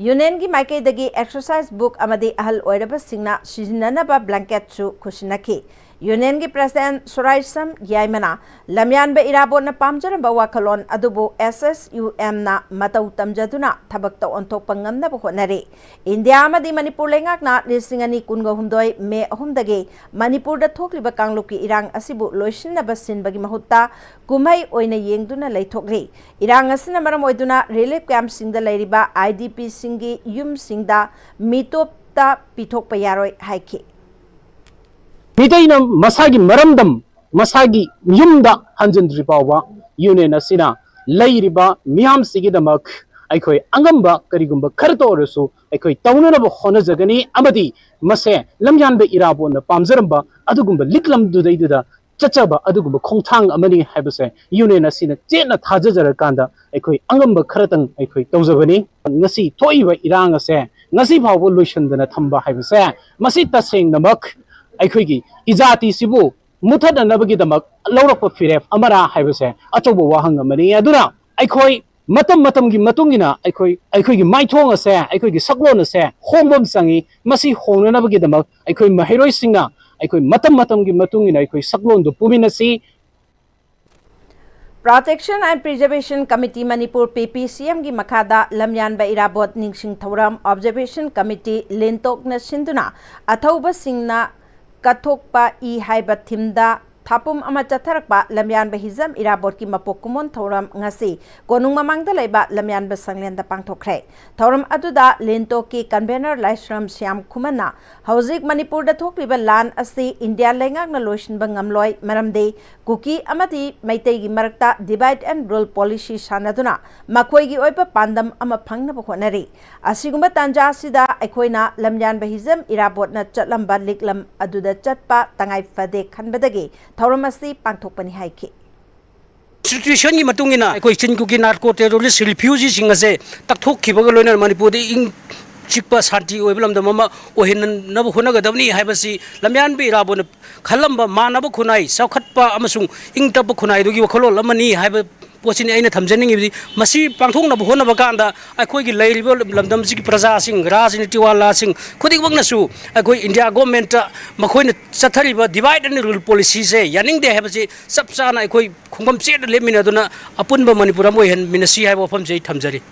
Union ꯒꯤ ꯃꯥꯏꯀꯩꯗꯒꯤ exercise book ꯑꯃꯗꯤ ꯑꯍꯜ ꯑꯣꯏꯔꯕꯁꯤꯡꯅ ꯁꯤꯖꯤꯟꯅꯅꯕ ꯕ꯭ꯂꯦꯡꯀꯦꯠꯁꯨ ꯈꯨꯠꯁꯤꯟꯅꯈꯤ꯫ Union ꯒꯤ President ꯁꯣꯔꯥꯏꯁꯝ ꯌꯥꯏꯃꯅ ꯂꯝꯌꯥꯟꯕ ꯏꯔꯥꯕꯣꯠꯅ ꯄꯥꯝꯖꯔꯝꯕ ꯋꯥꯈꯜꯂꯣꯟ ꯑꯗꯨꯕꯨ ꯑꯦꯁ ꯑꯦꯁ ꯌꯨ ꯑꯦꯝꯅ ꯃꯇꯧ ꯇꯝꯖꯗꯨꯅ ꯊꯕꯛꯇ ꯑꯣꯟꯊꯣꯛꯄ ꯉꯝꯅꯕ ꯍꯣꯠꯅꯔꯤ꯫ ꯏꯟꯗꯤꯌꯥ ꯑꯃꯗꯤ ꯃꯅꯤꯄꯨꯔ ꯂꯩꯉꯥꯛꯅ ꯂꯤꯁꯤꯡ ꯑꯅꯤ ꯀꯨꯟꯒ ꯍꯨꯝꯗꯣꯏ ꯃꯦ ꯑꯍꯨꯝꯗꯒꯤ ꯃꯅꯤꯄꯨꯔꯗ ꯊꯣꯛꯂꯤꯕ ꯀꯥꯡꯂꯨꯞꯀꯤ ꯏꯔꯥꯡ ꯑꯁꯤꯕꯨ ꯂꯣꯏꯁꯤꯟꯅꯕ ꯁꯤꯟꯕꯒꯤ ꯃꯍꯨꯠꯇ ꯀꯨꯝꯍꯩ ꯑꯣꯏꯅ ꯌꯦꯡꯗꯨꯅ ꯂꯩꯊꯣꯛꯂꯤ꯫ ꯏꯔꯥꯡ ꯑꯁꯤꯅ ꯃꯔꯝ ꯑꯣꯏꯗꯨꯅ ꯔꯤꯂꯤꯐ ꯀꯦꯝꯞꯁꯤꯡꯗ ꯂꯩꯔꯤꯕ ꯑꯥꯏ ꯗꯤ ꯄꯤꯁꯤꯡꯒꯤ ꯌꯨꯝꯁꯤꯡꯗ ꯃꯤꯇꯣꯞꯇ ꯄꯤꯊꯣꯛꯄ ꯌꯥꯔꯣꯏ ꯍꯥꯏꯈꯤ꯫ ꯃꯤꯇꯩꯅ ꯃꯁꯥꯒꯤ ꯃꯔꯝꯗꯝ, ꯃꯁꯥꯒꯤ ꯌꯨꯝꯗ ꯍꯟꯖꯤꯟꯗ꯭ꯔꯤ ꯐꯥꯎꯕ ꯌꯨꯅꯤꯌꯟ ꯑꯁꯤꯅ ꯂꯩꯔꯤꯕ ꯃꯤꯌꯥꯝꯁꯤꯒꯤꯗꯃꯛ ꯑꯩꯈꯣꯏ ꯑꯉꯝꯕ ꯀꯔꯤꯒꯨꯝꯕ ꯈꯔꯇ ꯑꯣꯏꯔꯁꯨ ꯑꯩꯈꯣꯏ ꯇꯧꯅꯅꯕ ꯍꯣꯠꯅꯖꯒꯅꯤ ꯑꯃꯗꯤ ꯃꯁꯦ ꯂꯝꯌꯥꯟꯕ ꯏꯔꯥꯕꯣꯠꯅ ꯄꯥꯝꯖꯔꯝꯕ ꯑꯗꯨꯒꯨꯝꯕ ꯂꯤꯛꯂꯝꯗꯨꯗꯩꯗꯨꯗ ꯆꯠꯆꯕ ꯑꯗꯨꯒꯨꯝꯕ ꯈꯣꯡꯊꯥꯡ ꯑꯃꯅꯤ ꯍꯥꯏꯕꯁꯦ ꯌꯨꯅꯤꯌꯟ ꯑꯁꯤꯅ ꯆꯦꯠꯅ ꯊꯥꯖꯖꯔꯀꯥꯟꯗ ꯑꯩꯈꯣꯏ ꯑꯉꯝꯕ ꯈꯔꯇꯪ ꯑꯩꯈꯣꯏ ꯇꯧꯖꯕꯅꯤ꯫ ꯉꯁꯤ ꯊꯣꯛꯏꯕ ꯏꯔꯥꯡ ꯑꯁꯦ ꯉꯁꯤ ꯐꯥꯎꯕ ꯂꯣꯏꯁꯤꯟꯗꯅ ꯊꯝꯕ ꯍꯥꯏꯕꯁꯦ ꯃꯁꯤ ꯇꯁꯦꯡꯅꯃꯛ ꯑꯩꯈꯣꯏꯒꯤ ꯏꯖꯥꯇꯤꯁꯤꯕꯨ ꯃꯨꯊꯠꯅꯅꯕꯒꯤꯗꯃꯛ ꯂꯧꯔꯛꯄ ꯐꯤꯔꯦꯞ ꯑꯃꯔꯥ ꯍꯥꯏꯕꯁꯦ ꯑꯆꯧꯕ ꯋꯥꯍꯪ ꯑꯃꯅꯤ꯫ ꯑꯗꯨꯅ ꯑꯩꯈꯣꯏ ꯃꯇꯝ ꯃꯇꯝꯒꯤ ꯃꯇꯨꯡ ꯏꯟꯅ ꯑꯩꯈꯣꯏ ꯑꯩꯈꯣꯏꯒꯤ ꯃꯥꯏꯊꯣꯡ ꯑꯁꯦ, ꯑꯩꯈꯣꯏꯒꯤ ꯁꯛꯂꯣꯟ ꯑꯁꯦ ꯍꯣꯡꯕ ꯑꯃ ꯆꯪꯉꯤ꯫ ꯃꯁꯤ ꯍꯣꯡꯅꯅꯕꯒꯤꯗꯃꯛ ꯑꯩꯈꯣꯏ ꯃꯍꯩꯔꯣꯏꯁꯤꯡꯅ ꯑꯩꯈꯣꯏ ꯃꯇꯝ ꯃꯇꯝꯒꯤ ꯃꯇꯨꯡ ꯏꯟꯅ ꯑꯩꯈꯣꯏ ꯁꯛꯂꯣꯟꯗꯨ ꯄꯨꯃꯤꯟꯅꯁꯤ꯫ Protection and Preservation Committee Manipur, ꯄꯤ ꯄꯤ ꯁꯤ ꯑꯦꯝꯒꯤ ꯃꯈꯥꯗ ꯂꯝꯌꯥꯟꯕ ꯏꯔꯥꯕꯣꯠ ꯅꯤꯡꯁꯤꯡ ꯊꯧꯔꯝ Observation Committee ꯂꯤꯟꯇꯣꯛꯅ ꯁꯤꯟꯗꯨꯅ ꯑꯊꯧꯕꯁꯤꯡꯅ ꯀꯠꯊꯣꯛꯄ ꯏ ꯍꯥꯏꯕ ꯊꯤꯝꯗ ꯊꯥꯄꯨꯝ ꯑꯃ ꯆꯠꯊꯔꯛꯄ ꯂꯝꯌꯥꯟꯕ ꯍꯤꯖꯝ ꯏꯔꯥꯕꯣꯠꯀꯤ ꯃꯄꯣꯛ ꯀꯨꯝꯑꯣꯟ ꯊꯧꯔꯝ ꯉꯁꯤ ꯀꯣꯅꯨꯡ ꯃꯃꯥꯡꯗ ꯂꯩꯕ ꯂꯝꯌꯥꯟꯕ ꯁꯪꯂꯦꯟꯗ ꯄꯥꯡꯊꯣꯛꯈ꯭ꯔꯦ꯫ ꯊꯧꯔꯝ ꯑꯗꯨꯗ ꯂꯦꯟꯇꯣꯛꯀꯤ convener ꯂꯥꯏꯁ꯭ꯔꯝ ꯁ꯭ꯌꯥꯝ ꯈꯨꯃꯟꯅ ꯍꯧꯖꯤꯛ ꯃꯅꯤꯄꯨꯔꯗ ꯊꯣꯛꯂꯤꯕ ꯂꯥꯟ ꯑꯁꯤ ꯏꯟꯗꯤꯌꯥ ꯂꯩꯉꯥꯛꯅ ꯂꯣꯏꯁꯤꯟꯕ ꯉꯝꯂꯣꯏ, ꯃꯔꯝꯗꯤ ꯀꯨꯀꯤ ꯑꯃꯗꯤ ꯃꯩꯇꯩꯒꯤ ꯃꯔꯛꯇ divide and rule policy ꯁꯥꯟꯅꯗꯨꯅ ꯃꯈꯣꯏꯒꯤ ꯑꯣꯏꯕ ꯄꯥꯟꯗꯝ ꯑꯃ ꯐꯪꯅꯕ ꯍꯣꯠꯅꯔꯤ꯫ ꯑꯁꯤꯒꯨꯝꯕ ꯇꯥꯟꯖꯥ ꯑꯁꯤꯗ ꯑꯩꯈꯣꯏꯅ ꯂꯝꯌꯥꯟꯕ ꯍꯤꯖꯝ ꯏꯔꯥꯕꯣꯠꯅ ꯆꯠꯂꯝꯕ ꯂꯤꯛꯂꯝ ꯑꯗꯨꯗ ꯆꯠꯄ ꯇꯉꯥꯏ ꯐꯗꯦ ꯈꯟꯕꯗꯒꯤ ꯊꯧꯔꯝ ꯑꯁꯤ ꯄꯥꯡꯊꯣꯛꯄꯅꯤ ꯍꯥꯏꯈꯤ꯫ Constitutionꯒꯤ ꯃꯇꯨꯡ ꯏꯟꯅ ꯑꯩꯈꯣꯏ ꯆꯤꯟ ꯀꯨꯀꯤ narco terrorist refugeeꯁꯤꯡ ꯑꯁꯦ ꯇꯛꯊꯣꯛꯈꯤꯕꯒ ꯂꯣꯏꯅꯅ ꯃꯅꯤꯄꯨꯔꯗ ꯏꯪ ꯆꯤꯛꯄ ꯁꯥꯟꯇꯤ ꯑꯣꯏꯕ ꯂꯝꯗꯝ ꯑꯃ ꯑꯣꯏꯍꯟꯅꯕ ꯍꯣꯠꯅꯒꯗꯕꯅꯤ ꯍꯥꯏꯕꯁꯤ ꯂꯝꯌꯥꯟꯕ ꯏꯔꯥꯕꯣꯠꯅ ꯈꯜꯂꯝꯕ ꯃꯥꯟꯅꯕ ꯈꯨꯟꯅꯥꯏ, ꯆꯥꯎꯈꯠꯄ ꯑꯃꯁꯨꯡ ꯏꯪ ꯇꯞꯄ ꯈꯨꯟꯅꯥꯏꯗꯨꯒꯤ ꯋꯥꯈꯜꯂꯣꯟ ꯑꯃꯅꯤ ꯍꯥꯏꯕ ꯄꯣꯠꯁꯤꯅꯤ ꯑꯩꯅ ꯊꯝꯖꯅꯤꯡꯉꯤꯕꯗꯤ꯫ ꯃꯁꯤ ꯄꯥꯡꯊꯣꯛꯅꯕ ꯍꯣꯠꯅꯕ ꯀꯥꯟꯗ ꯑꯩꯈꯣꯏꯒꯤ ꯂꯩꯔꯤꯕ ꯂꯝꯗꯝꯁꯤꯒꯤ ꯄ꯭ꯔꯖꯥꯁꯤꯡ, ꯔꯥꯖꯅꯤꯇꯤ ꯋꯥꯂꯥꯁꯤꯡ ꯈꯨꯗꯤꯡꯃꯛꯅꯁꯨ ꯑꯩꯈꯣꯏ ꯏꯟꯗꯤꯌꯥ ꯒꯣꯔꯃꯦꯟꯠꯇ ꯃꯈꯣꯏꯅ ꯆꯠꯊꯔꯤꯕ divide and rule policyꯁꯦ ꯌꯥꯅꯤꯡꯗꯦ ꯍꯥꯏꯕꯁꯤ ꯆꯞ ꯆꯥꯅ ꯑꯩꯈꯣꯏ ꯈꯣꯡꯐꯝ ꯆꯦꯠꯅ ꯂꯦꯞꯃꯤꯟꯅꯗꯨꯅ ꯑꯄꯨꯟꯕ ꯃꯅꯤꯄꯨꯔ ꯑꯃ ꯑꯣꯏꯍꯟꯃꯤꯟꯅꯁꯤ ꯍꯥꯏꯕ ꯋꯥꯐꯝꯁꯤ ꯑꯩ ꯊꯝꯖꯔꯤ꯫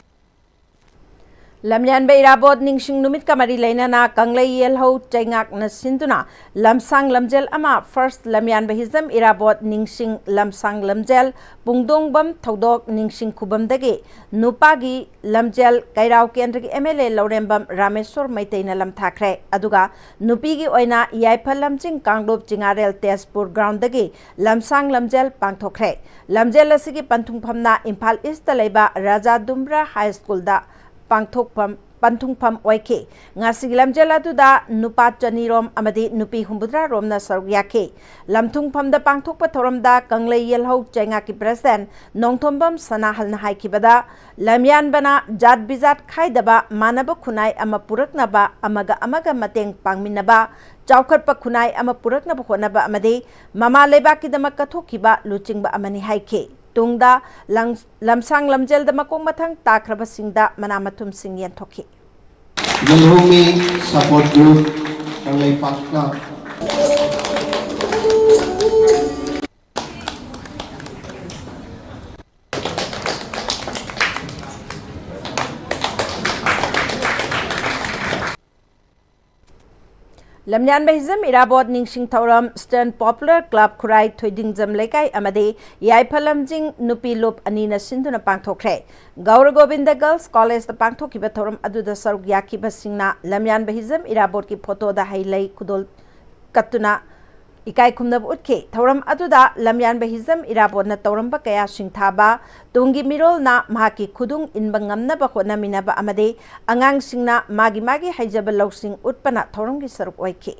ꯂꯝꯌꯥꯟꯕ ꯏꯔꯥꯕꯣꯠ ꯅꯤꯡꯁꯤꯡ ꯅꯨꯃꯤꯠꯀ ꯃꯔꯤ ꯂꯩꯅꯅ ꯀꯪꯂꯩ ꯌꯦꯜꯍꯧ ꯆꯩꯉꯥꯛꯅ ꯁꯤꯟꯗꯨꯅ ꯂꯝꯁꯥꯡ ꯂꯝꯖꯦꯜ ꯑꯃ, first ꯂꯝꯌꯥꯟꯕ ꯍꯤꯖꯝ ꯏꯔꯥꯕꯣꯠ ꯅꯤꯡꯁꯤꯡ ꯂꯝꯁꯥꯡ ꯂꯝꯖꯦꯜ, ꯄꯨꯡꯗꯣꯡꯕꯝ ꯊꯧꯗꯣꯛ ꯅꯤꯡꯁꯤꯡ ꯈꯨꯕꯝꯗꯒꯤ ꯅꯨꯄꯥꯒꯤ ꯂꯝꯖꯦꯜ ꯀꯩꯔꯥꯎ ꯀꯦꯟꯗ꯭ꯔꯒꯤ MLA ꯂꯧꯔꯦꯝꯕꯝ ꯔꯥꯃꯦꯁꯣꯔ ꯃꯩꯇꯩꯅ ꯂꯝꯊꯥꯈ꯭ꯔꯦ꯫ ꯑꯗꯨꯒ ꯅꯨꯄꯤꯒꯤ ꯑꯣꯏꯅ ꯌꯥꯏꯐ ꯂꯝꯖꯤꯡ ꯀꯥꯡꯂꯨꯞ ꯆꯤꯉꯥꯔꯦꯜ ꯇꯦꯖꯄꯨꯔ groundꯗꯒꯤ ꯂꯝꯁꯥꯡ ꯂꯝꯖꯦꯜ ꯄꯥꯡꯊꯣꯛꯈ꯭ꯔꯦ꯫ ꯂꯝꯖꯦꯜ ꯑꯁꯤꯒꯤ ꯄꯟꯊꯨꯡꯐꯝꯅ ꯏꯝꯐꯥꯜ ꯏꯁꯇ ꯂꯩꯕ ꯔꯥꯖꯥ ꯗꯨꯝꯕ꯭ꯔꯥ ꯍꯥꯏ ꯁ꯭ꯀꯨꯜꯗ ꯄꯥꯡꯊꯣꯛꯐꯝ, ꯄꯟꯊꯨꯡꯐꯝ ꯑꯣꯏꯈꯤ꯫ ꯉꯁꯤꯒꯤ ꯂꯝꯖꯦꯜ ꯑꯗꯨꯗ ꯅꯨꯄꯥ ꯆꯅꯤꯔꯣꯝ ꯑꯃꯗꯤ ꯅꯨꯄꯤ ꯍꯨꯝꯐꯨꯇꯔꯥ ꯔꯣꯝꯅ ꯁꯔꯨꯛ ꯌꯥꯈꯤ꯫ ꯂꯝꯊꯨꯡꯐꯝꯗ ꯄꯥꯡꯊꯣꯛꯄ ꯊꯧꯔꯝꯗ ꯀꯪꯂꯩ ꯌꯦꯜꯍꯧ ꯆꯩꯉꯥꯛꯀꯤ president ꯅꯣꯡꯊꯣꯝꯕꯝ ꯁꯅꯥꯍꯜꯅ ꯍꯥꯏꯈꯤꯕꯗ, ꯂꯝꯌꯥꯟꯕꯅ ꯖꯥꯠ ꯕꯤꯖꯥꯠ ꯈꯥꯏꯗꯕ ꯃꯥꯟꯅꯕ ꯈꯨꯟꯅꯥꯏ ꯑꯃ ꯄꯨꯔꯛꯅꯕ, ꯑꯃꯒ ꯑꯃꯒ ꯃꯇꯦꯡ ꯄꯥꯡꯃꯤꯟꯅꯕ, ꯆꯥꯎꯈꯠꯄ ꯈꯨꯟꯅꯥꯏ ꯑꯃ ꯄꯨꯔꯛꯅꯕ ꯍꯣꯠꯅꯕ ꯑꯃꯗꯤ ꯃꯃꯥ ꯂꯩꯕꯥꯛꯀꯤꯗꯃꯛ ꯀꯠꯊꯣꯛꯈꯤꯕ ꯂꯨꯆꯤꯡꯕ ꯑꯃꯅꯤ ꯍꯥꯏꯈꯤ꯫ ꯇꯨꯡꯗ ꯂꯪ-, ꯂꯝꯁꯥꯡ ꯂꯝꯖꯦꯜꯗ ꯃꯀꯣꯛ ꯃꯊꯪ ꯇꯥꯈ꯭ꯔꯕꯁꯤꯡꯗ ꯃꯅꯥ ꯃꯊꯨꯝꯁꯤꯡ ꯌꯦꯟꯊꯣꯛꯈꯤ꯫ ꯃꯤꯜꯍꯣꯃꯤ support group, ꯀꯪꯂꯩꯄꯥꯛꯅ꯫ ꯂꯝꯌꯥꯟꯕ ꯍꯤꯖꯝ ꯏꯔꯥꯕꯣꯠ ꯅꯤꯡꯁꯤꯡ ꯊꯧꯔꯝ Eastern Popular Club ꯈꯨꯔꯥꯏ ꯊꯣꯏꯗꯤꯡꯖꯝ ꯂꯩꯀꯥꯏ ꯑꯃꯗꯤ ꯌꯥꯏꯐ ꯂꯝꯖꯤꯡ ꯅꯨꯄꯤ ꯂꯨꯞ ꯑꯅꯤꯅ ꯁꯤꯟꯗꯨꯅ ꯄꯥꯡꯊꯣꯛꯈ꯭ꯔꯦ꯫ ꯒꯧꯔ ꯒꯣꯕꯤꯟꯗ Girls Collegeꯇ ꯄꯥꯡꯊꯣꯛꯈꯤꯕ ꯊꯧꯔꯝ ꯑꯗꯨꯗ ꯁꯔꯨꯛ ꯌꯥꯈꯤꯕꯁꯤꯡꯅ ꯂꯝꯌꯥꯟꯕ ꯍꯤꯖꯝ ꯏꯔꯥꯕꯣꯠꯀꯤ ꯐꯣꯇꯣꯗ ꯍꯩ ꯂꯩ ꯈꯨꯗꯣꯜ ꯀꯠꯇꯨꯅ ꯏꯀꯥꯏ ꯈꯨꯝꯅꯕ ꯎꯠꯈꯤ꯫ ꯊꯧꯔꯝ ꯑꯗꯨꯗ ꯂꯝꯌꯥꯟꯕ ꯍꯤꯖꯝ ꯏꯔꯥꯕꯣꯠꯅ ꯇꯧꯔꯝꯕ ꯀꯌꯥ ꯁꯤꯡꯊꯥꯕ, ꯇꯨꯡꯒꯤ ꯃꯤꯔꯣꯜꯅ ꯃꯍꯥꯛꯀꯤ ꯈꯨꯗꯨꯡ ꯏꯟꯕ ꯉꯝꯅꯕ ꯍꯣꯠꯅꯃꯤꯟꯅꯕ ꯑꯃꯗꯤ ꯑꯉꯥꯡꯁꯤꯡꯅ ꯃꯥꯒꯤ ꯃꯥꯒꯤ ꯍꯩꯖꯕ ꯂꯧꯁꯤꯡ ꯎꯠꯄꯅ ꯊꯧꯔꯝꯒꯤ ꯁꯔꯨꯛ ꯑꯣꯏꯈꯤ꯫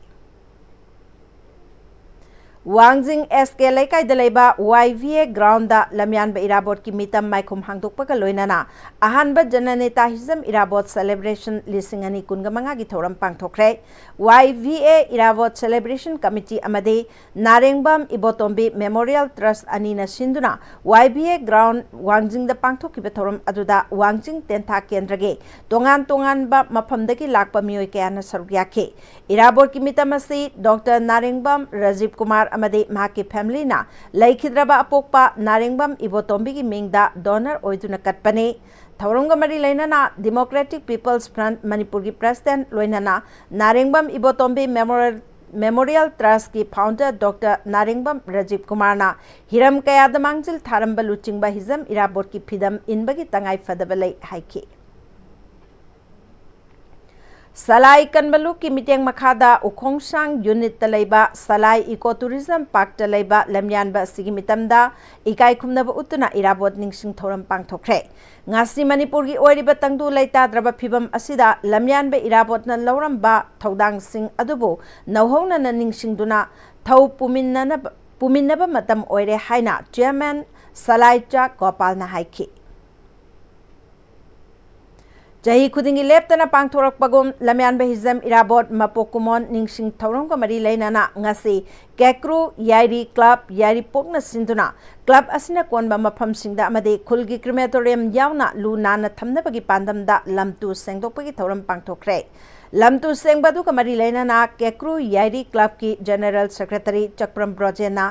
ꯋꯥꯡꯖꯤꯡ S K ꯂꯩꯀꯥꯏꯗ ꯂꯩꯕ Y V A groundꯗ ꯂꯝꯌꯥꯟꯕ ꯏꯔꯥꯕꯣꯠꯀꯤ ꯃꯤꯇꯝ ꯃꯥꯏꯈꯨꯝ ꯍꯥꯡꯗꯣꯛꯄꯒ ꯂꯣꯏꯅꯅ ꯑꯍꯥꯟꯕ ꯖꯅꯅꯦꯇꯥ ꯍꯤꯖꯝ ꯏꯔꯥꯕꯣꯠ celebration ꯂꯤꯁꯤꯡ ꯑꯅꯤ ꯀꯨꯟꯒ ꯃꯉꯥꯒꯤ ꯊꯧꯔꯝ ꯄꯥꯡꯊꯣꯛꯈ꯭ꯔꯦ꯫ Y V A Irabot celebration committee ꯑꯃꯗꯤ ꯅꯥꯔꯦꯡꯕꯝ ꯏꯕꯣꯇꯣꯝꯕꯤ Memorial Trust ꯑꯅꯤꯅ ꯁꯤꯟꯗꯨꯅ Y V A ground ꯋꯥꯡꯖꯤꯡꯗ ꯄꯥꯡꯊꯣꯛꯈꯤꯕ ꯊꯧꯔꯝ ꯑꯗꯨꯗ ꯋꯥꯡꯖꯤꯡ ꯇꯦꯟꯊꯥ ꯀꯦꯟꯗ꯭ꯔꯒꯤ ꯇꯣꯉꯥꯟ ꯇꯣꯉꯥꯟꯕ ꯃꯐꯝꯗꯒꯤ ꯂꯥꯛꯄ ꯃꯤꯑꯣꯏ ꯀꯌꯥꯅ ꯁꯔꯨꯛ ꯌꯥꯈꯤ꯫ ꯏꯔꯥꯕꯣꯠꯀꯤ ꯃꯤꯇꯝ ꯑꯁꯤ Doctor ꯅꯥꯔꯦꯡꯕꯝ ꯔꯥꯖꯤꯕ ꯀꯨꯃꯥꯔ ꯑꯃꯗꯤ ꯃꯍꯥꯛꯀꯤ familyꯅ ꯂꯩꯈꯤꯗ꯭ꯔꯕ ꯑꯄꯣꯛꯄ ꯅꯥꯔꯦꯡꯕꯝ ꯏꯕꯣꯇꯣꯝꯕꯤꯒꯤ ꯃꯤꯡꯗ donor ꯑꯣꯏꯗꯨꯅ ꯀꯠꯄꯅꯤ꯫ ꯊꯧꯔꯝꯒ ꯃꯔꯤ ꯂꯩꯅꯅ Democratic People's Front ꯃꯅꯤꯄꯨꯔꯒꯤ president ꯂꯣꯏꯅꯅ ꯅꯥꯔꯦꯡꯕꯝ ꯏꯕꯣꯇꯣꯝꯕꯤ Memorial, Memorial Trustꯀꯤ founder Doctor ꯅꯥꯔꯦꯡꯕꯝ ꯔꯥꯖꯤꯕ ꯀꯨꯃꯥꯔꯅ ꯍꯤꯔꯝ ꯀꯌꯥꯗ ꯃꯥꯡꯖꯤꯜ ꯊꯥꯔꯝꯕ ꯂꯨꯆꯤꯡꯕ ꯍꯤꯖꯝ ꯏꯔꯥꯕꯣꯠꯀꯤ ꯐꯤꯗꯝ ꯏꯟꯕꯒꯤ ꯇꯉꯥꯏ ꯐꯗꯕ ꯂꯩ ꯍꯥꯏꯈꯤ꯫ ꯁꯂꯥꯏ ꯀꯟꯕ ꯂꯨꯞꯀꯤ ꯃꯤꯠꯌꯦꯡ ꯃꯈꯥꯗ ꯎꯈꯣꯡꯁꯥꯡ unitꯇ ꯂꯩꯕ ꯁꯂꯥꯏ Eco Tourism Parkꯇ ꯂꯩꯕ ꯂꯝꯌꯥꯟꯕ ꯑꯁꯤꯒꯤ ꯃꯤꯇꯝꯗ ꯏꯀꯥꯏ ꯈꯨꯝꯅꯕ ꯎꯠꯇꯨꯅ ꯏꯔꯥꯕꯣꯠ ꯅꯤꯡꯁꯤꯡ ꯊꯧꯔꯝ ꯄꯥꯡꯊꯣꯛꯈ꯭ꯔꯦ꯫ ꯉꯁꯤ ꯃꯅꯤꯄꯨꯔꯒꯤ ꯑꯣꯏꯔꯤꯕ ꯇꯪꯗꯨ ꯂꯩꯇꯥꯗ꯭ꯔꯕ ꯐꯤꯕꯝ ꯑꯁꯤꯗ ꯂꯝꯌꯥꯟꯕ ꯏꯔꯥꯕꯣꯠꯅ ꯂꯧꯔꯝꯕ ꯊꯧꯗꯥꯡꯁꯤꯡ ꯑꯗꯨꯕꯨ ꯅꯧꯍꯧꯅꯅ ꯅꯤꯡꯁꯤꯡꯗꯨꯅ ꯊꯧ ꯄꯨꯃꯤꯟꯅꯅꯕ, ꯄꯨꯃꯤꯟꯅꯕ ꯃꯇꯝ ꯑꯣꯏꯔꯦ ꯍꯥꯏꯅ chairman ꯁꯂꯥꯏ ꯆꯥꯛ ꯒꯣꯄꯥꯜꯅ ꯍꯥꯏꯈꯤ꯫ ꯆꯍꯤ ꯈꯨꯗꯤꯡꯒꯤ ꯂꯦꯞꯇꯅ ꯄꯥꯡꯊꯣꯔꯛꯄꯒꯨꯝ ꯂꯝꯌꯥꯟꯕ ꯍꯤꯖꯝ ꯏꯔꯥꯕꯣꯠ ꯃꯄꯣꯛ ꯀꯨꯝꯑꯣꯟ ꯅꯤꯡꯁꯤꯡ ꯊꯧꯔꯝꯒ ꯃꯔꯤ ꯂꯩꯅꯅ ꯉꯁꯤ ꯀꯦꯀ꯭ꯔꯨ ꯌꯥꯏꯔꯤ club ꯌꯥꯏꯔꯤꯄꯣꯛꯅ ꯁꯤꯟꯗꯨꯅ club ꯑꯁꯤꯅ ꯀꯣꯟꯕ ꯃꯐꯝꯁꯤꯡꯗ ꯑꯃꯗꯤ ꯈꯨꯜꯒꯤ crematorium ꯌꯥꯎꯅ ꯂꯨ ꯅꯥꯟꯅ ꯊꯝꯅꯕꯒꯤ ꯄꯥꯟꯗꯝꯗ ꯂꯝꯇꯨ ꯁꯦꯡꯗꯣꯛꯄꯒꯤ ꯊꯧꯔꯝ ꯄꯥꯡꯊꯣꯛꯈ꯭ꯔꯦ꯫ ꯂꯝ ꯇꯨ ꯁꯦꯡꯕ ꯑꯗꯨꯒ ꯃꯔꯤ ꯂꯩꯅꯅ ꯀꯦꯀ꯭ꯔꯨ ꯌꯥꯏꯔꯤ ꯀ꯭ꯂꯕꯀꯤ ꯖꯦꯅꯦꯔꯦꯜ ꯁꯦꯀ꯭ꯔꯦꯇꯔꯤ ꯆꯀ꯭ꯔꯝ ꯕ꯭ꯔꯣꯖꯦꯟꯅ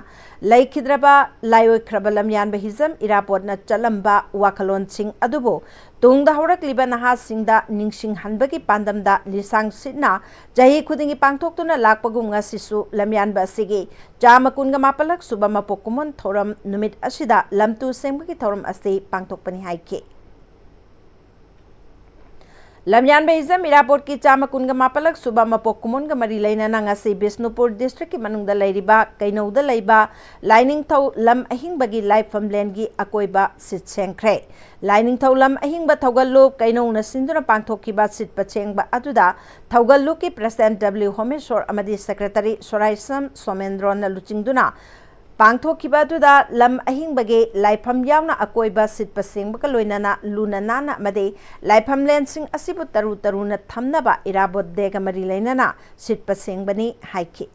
ꯂꯩꯈꯤꯗ꯭ꯔꯕ ꯂꯥꯏꯑꯣꯏꯈ꯭ꯔꯕ ꯂꯝꯌꯥꯟꯕ ꯍꯤꯖꯝ ꯏꯔꯥꯕꯣꯠꯅ ꯆꯠꯂꯝꯕ ꯋꯥꯈꯜꯂꯣꯟꯁꯤꯡ ꯑꯗꯨꯕꯨ ꯇꯨꯡꯗ ꯍꯧꯔꯛꯂꯤꯕ ꯅꯍꯥꯁꯤꯡꯗ ꯅꯤꯡꯁꯤꯡꯍꯟꯕꯒꯤ ꯄꯥꯟꯗꯝꯗ ꯂꯤꯁꯥꯡ ꯁꯤꯠꯅ ꯆꯍꯤ ꯈꯨꯗꯤꯡꯒꯤ ꯄꯥꯡꯊꯣꯛꯇꯨꯅ ꯂꯥꯛꯄꯒꯨꯝ ꯉꯁꯤꯁꯨ ꯂꯝꯌꯥꯟꯕ ꯑꯁꯤꯒꯤ ꯆꯥꯃ ꯀꯨꯟꯒ ꯃꯥꯄꯜꯂꯛ ꯁꯨꯕ ꯃꯄꯣꯛ ꯀꯨꯝꯑꯣꯟ ꯊꯧꯔꯝ ꯅꯨꯃꯤꯠ ꯑꯁꯤꯗ ꯂꯝ ꯇꯨ ꯁꯦꯡꯕꯒꯤ ꯊꯧꯔꯝ ꯑꯁꯤ ꯄꯥꯡꯊꯣꯛꯄꯅꯤ ꯍꯥꯏꯈꯤ꯫ ꯂꯝꯌꯥꯟꯕ ꯍꯤꯖꯝ ꯏꯔꯥꯕꯣꯠꯀꯤ ꯆꯥꯃ ꯀꯨꯟꯒ ꯃꯥꯄꯜꯂꯛ ꯁꯨꯕ ꯃꯄꯣꯛ ꯀꯨꯝꯑꯣꯟꯒ ꯃꯔꯤ ꯂꯩꯅꯅ ꯉꯁꯤ ꯕꯤꯁꯅꯨꯄꯨꯔ ꯗꯤꯁꯇ꯭ꯔꯤꯛꯀꯤ ꯃꯅꯨꯡꯗ ꯂꯩꯔꯤꯕ ꯀꯩꯅꯧꯗ ꯂꯩꯕ ꯂꯥꯏꯅꯤꯡꯊꯧ ꯂꯝ ꯑꯍꯤꯡꯕꯒꯤ ꯂꯥꯏꯐꯝꯂꯦꯟꯒꯤ ꯑꯀꯣꯏꯕ ꯁꯤꯠ ꯁꯦꯡꯈ꯭ꯔꯦ꯫ ꯂꯥꯏꯅꯤꯡꯊꯧ ꯂꯝ ꯑꯍꯤꯡꯕ ꯊꯧꯒꯜꯂꯨꯞ ꯀꯩꯅꯧꯅ ꯁꯤꯟꯗꯨꯅ ꯄꯥꯡꯊꯣꯛꯈꯤꯕ ꯁꯤꯠ ꯄꯁꯦꯡꯕ ꯑꯗꯨꯗ ꯊꯧꯒꯜꯂꯨꯞꯀꯤ ꯄ꯭ꯔꯁꯤꯗꯦꯟꯠ ꯗꯕ꯭ꯂꯤꯎ ꯍꯣꯃꯦꯁꯣꯔ ꯑꯃꯗꯤ ꯁꯦꯀ꯭ꯔꯦꯇꯔꯤ ꯁꯣꯔꯥꯏꯁꯝ ꯁꯣꯃꯦꯟꯗ꯭ꯔꯣꯟꯅ ꯂꯨꯆꯤꯡꯗꯨꯅ ꯄꯥꯡꯊꯣꯛꯈꯤꯕ ꯑꯗꯨꯗ ꯂꯝ ꯑꯍꯤꯡꯕꯒꯤ ꯂꯥꯏꯐꯝ ꯌꯥꯎꯅ ꯑꯀꯣꯏꯕ ꯁꯤꯠꯄ ꯁꯦꯡꯕꯒ ꯂꯣꯏꯅꯅ ꯂꯨꯅ ꯅꯥꯟꯅ ꯑꯃꯗꯤ ꯂꯥꯏꯐꯝꯂꯦꯟꯁꯤꯡ ꯑꯁꯤꯕꯨ ꯇꯔꯨ ꯇꯔꯨꯅ ꯊꯝꯅꯕ ꯏꯔꯥꯕꯣꯠ ꯗꯦꯒ ꯃꯔꯤ ꯂꯩꯅꯅ ꯁꯤꯠꯄ ꯁꯦꯡꯕꯅꯤ ꯍꯥꯏꯈꯤ꯫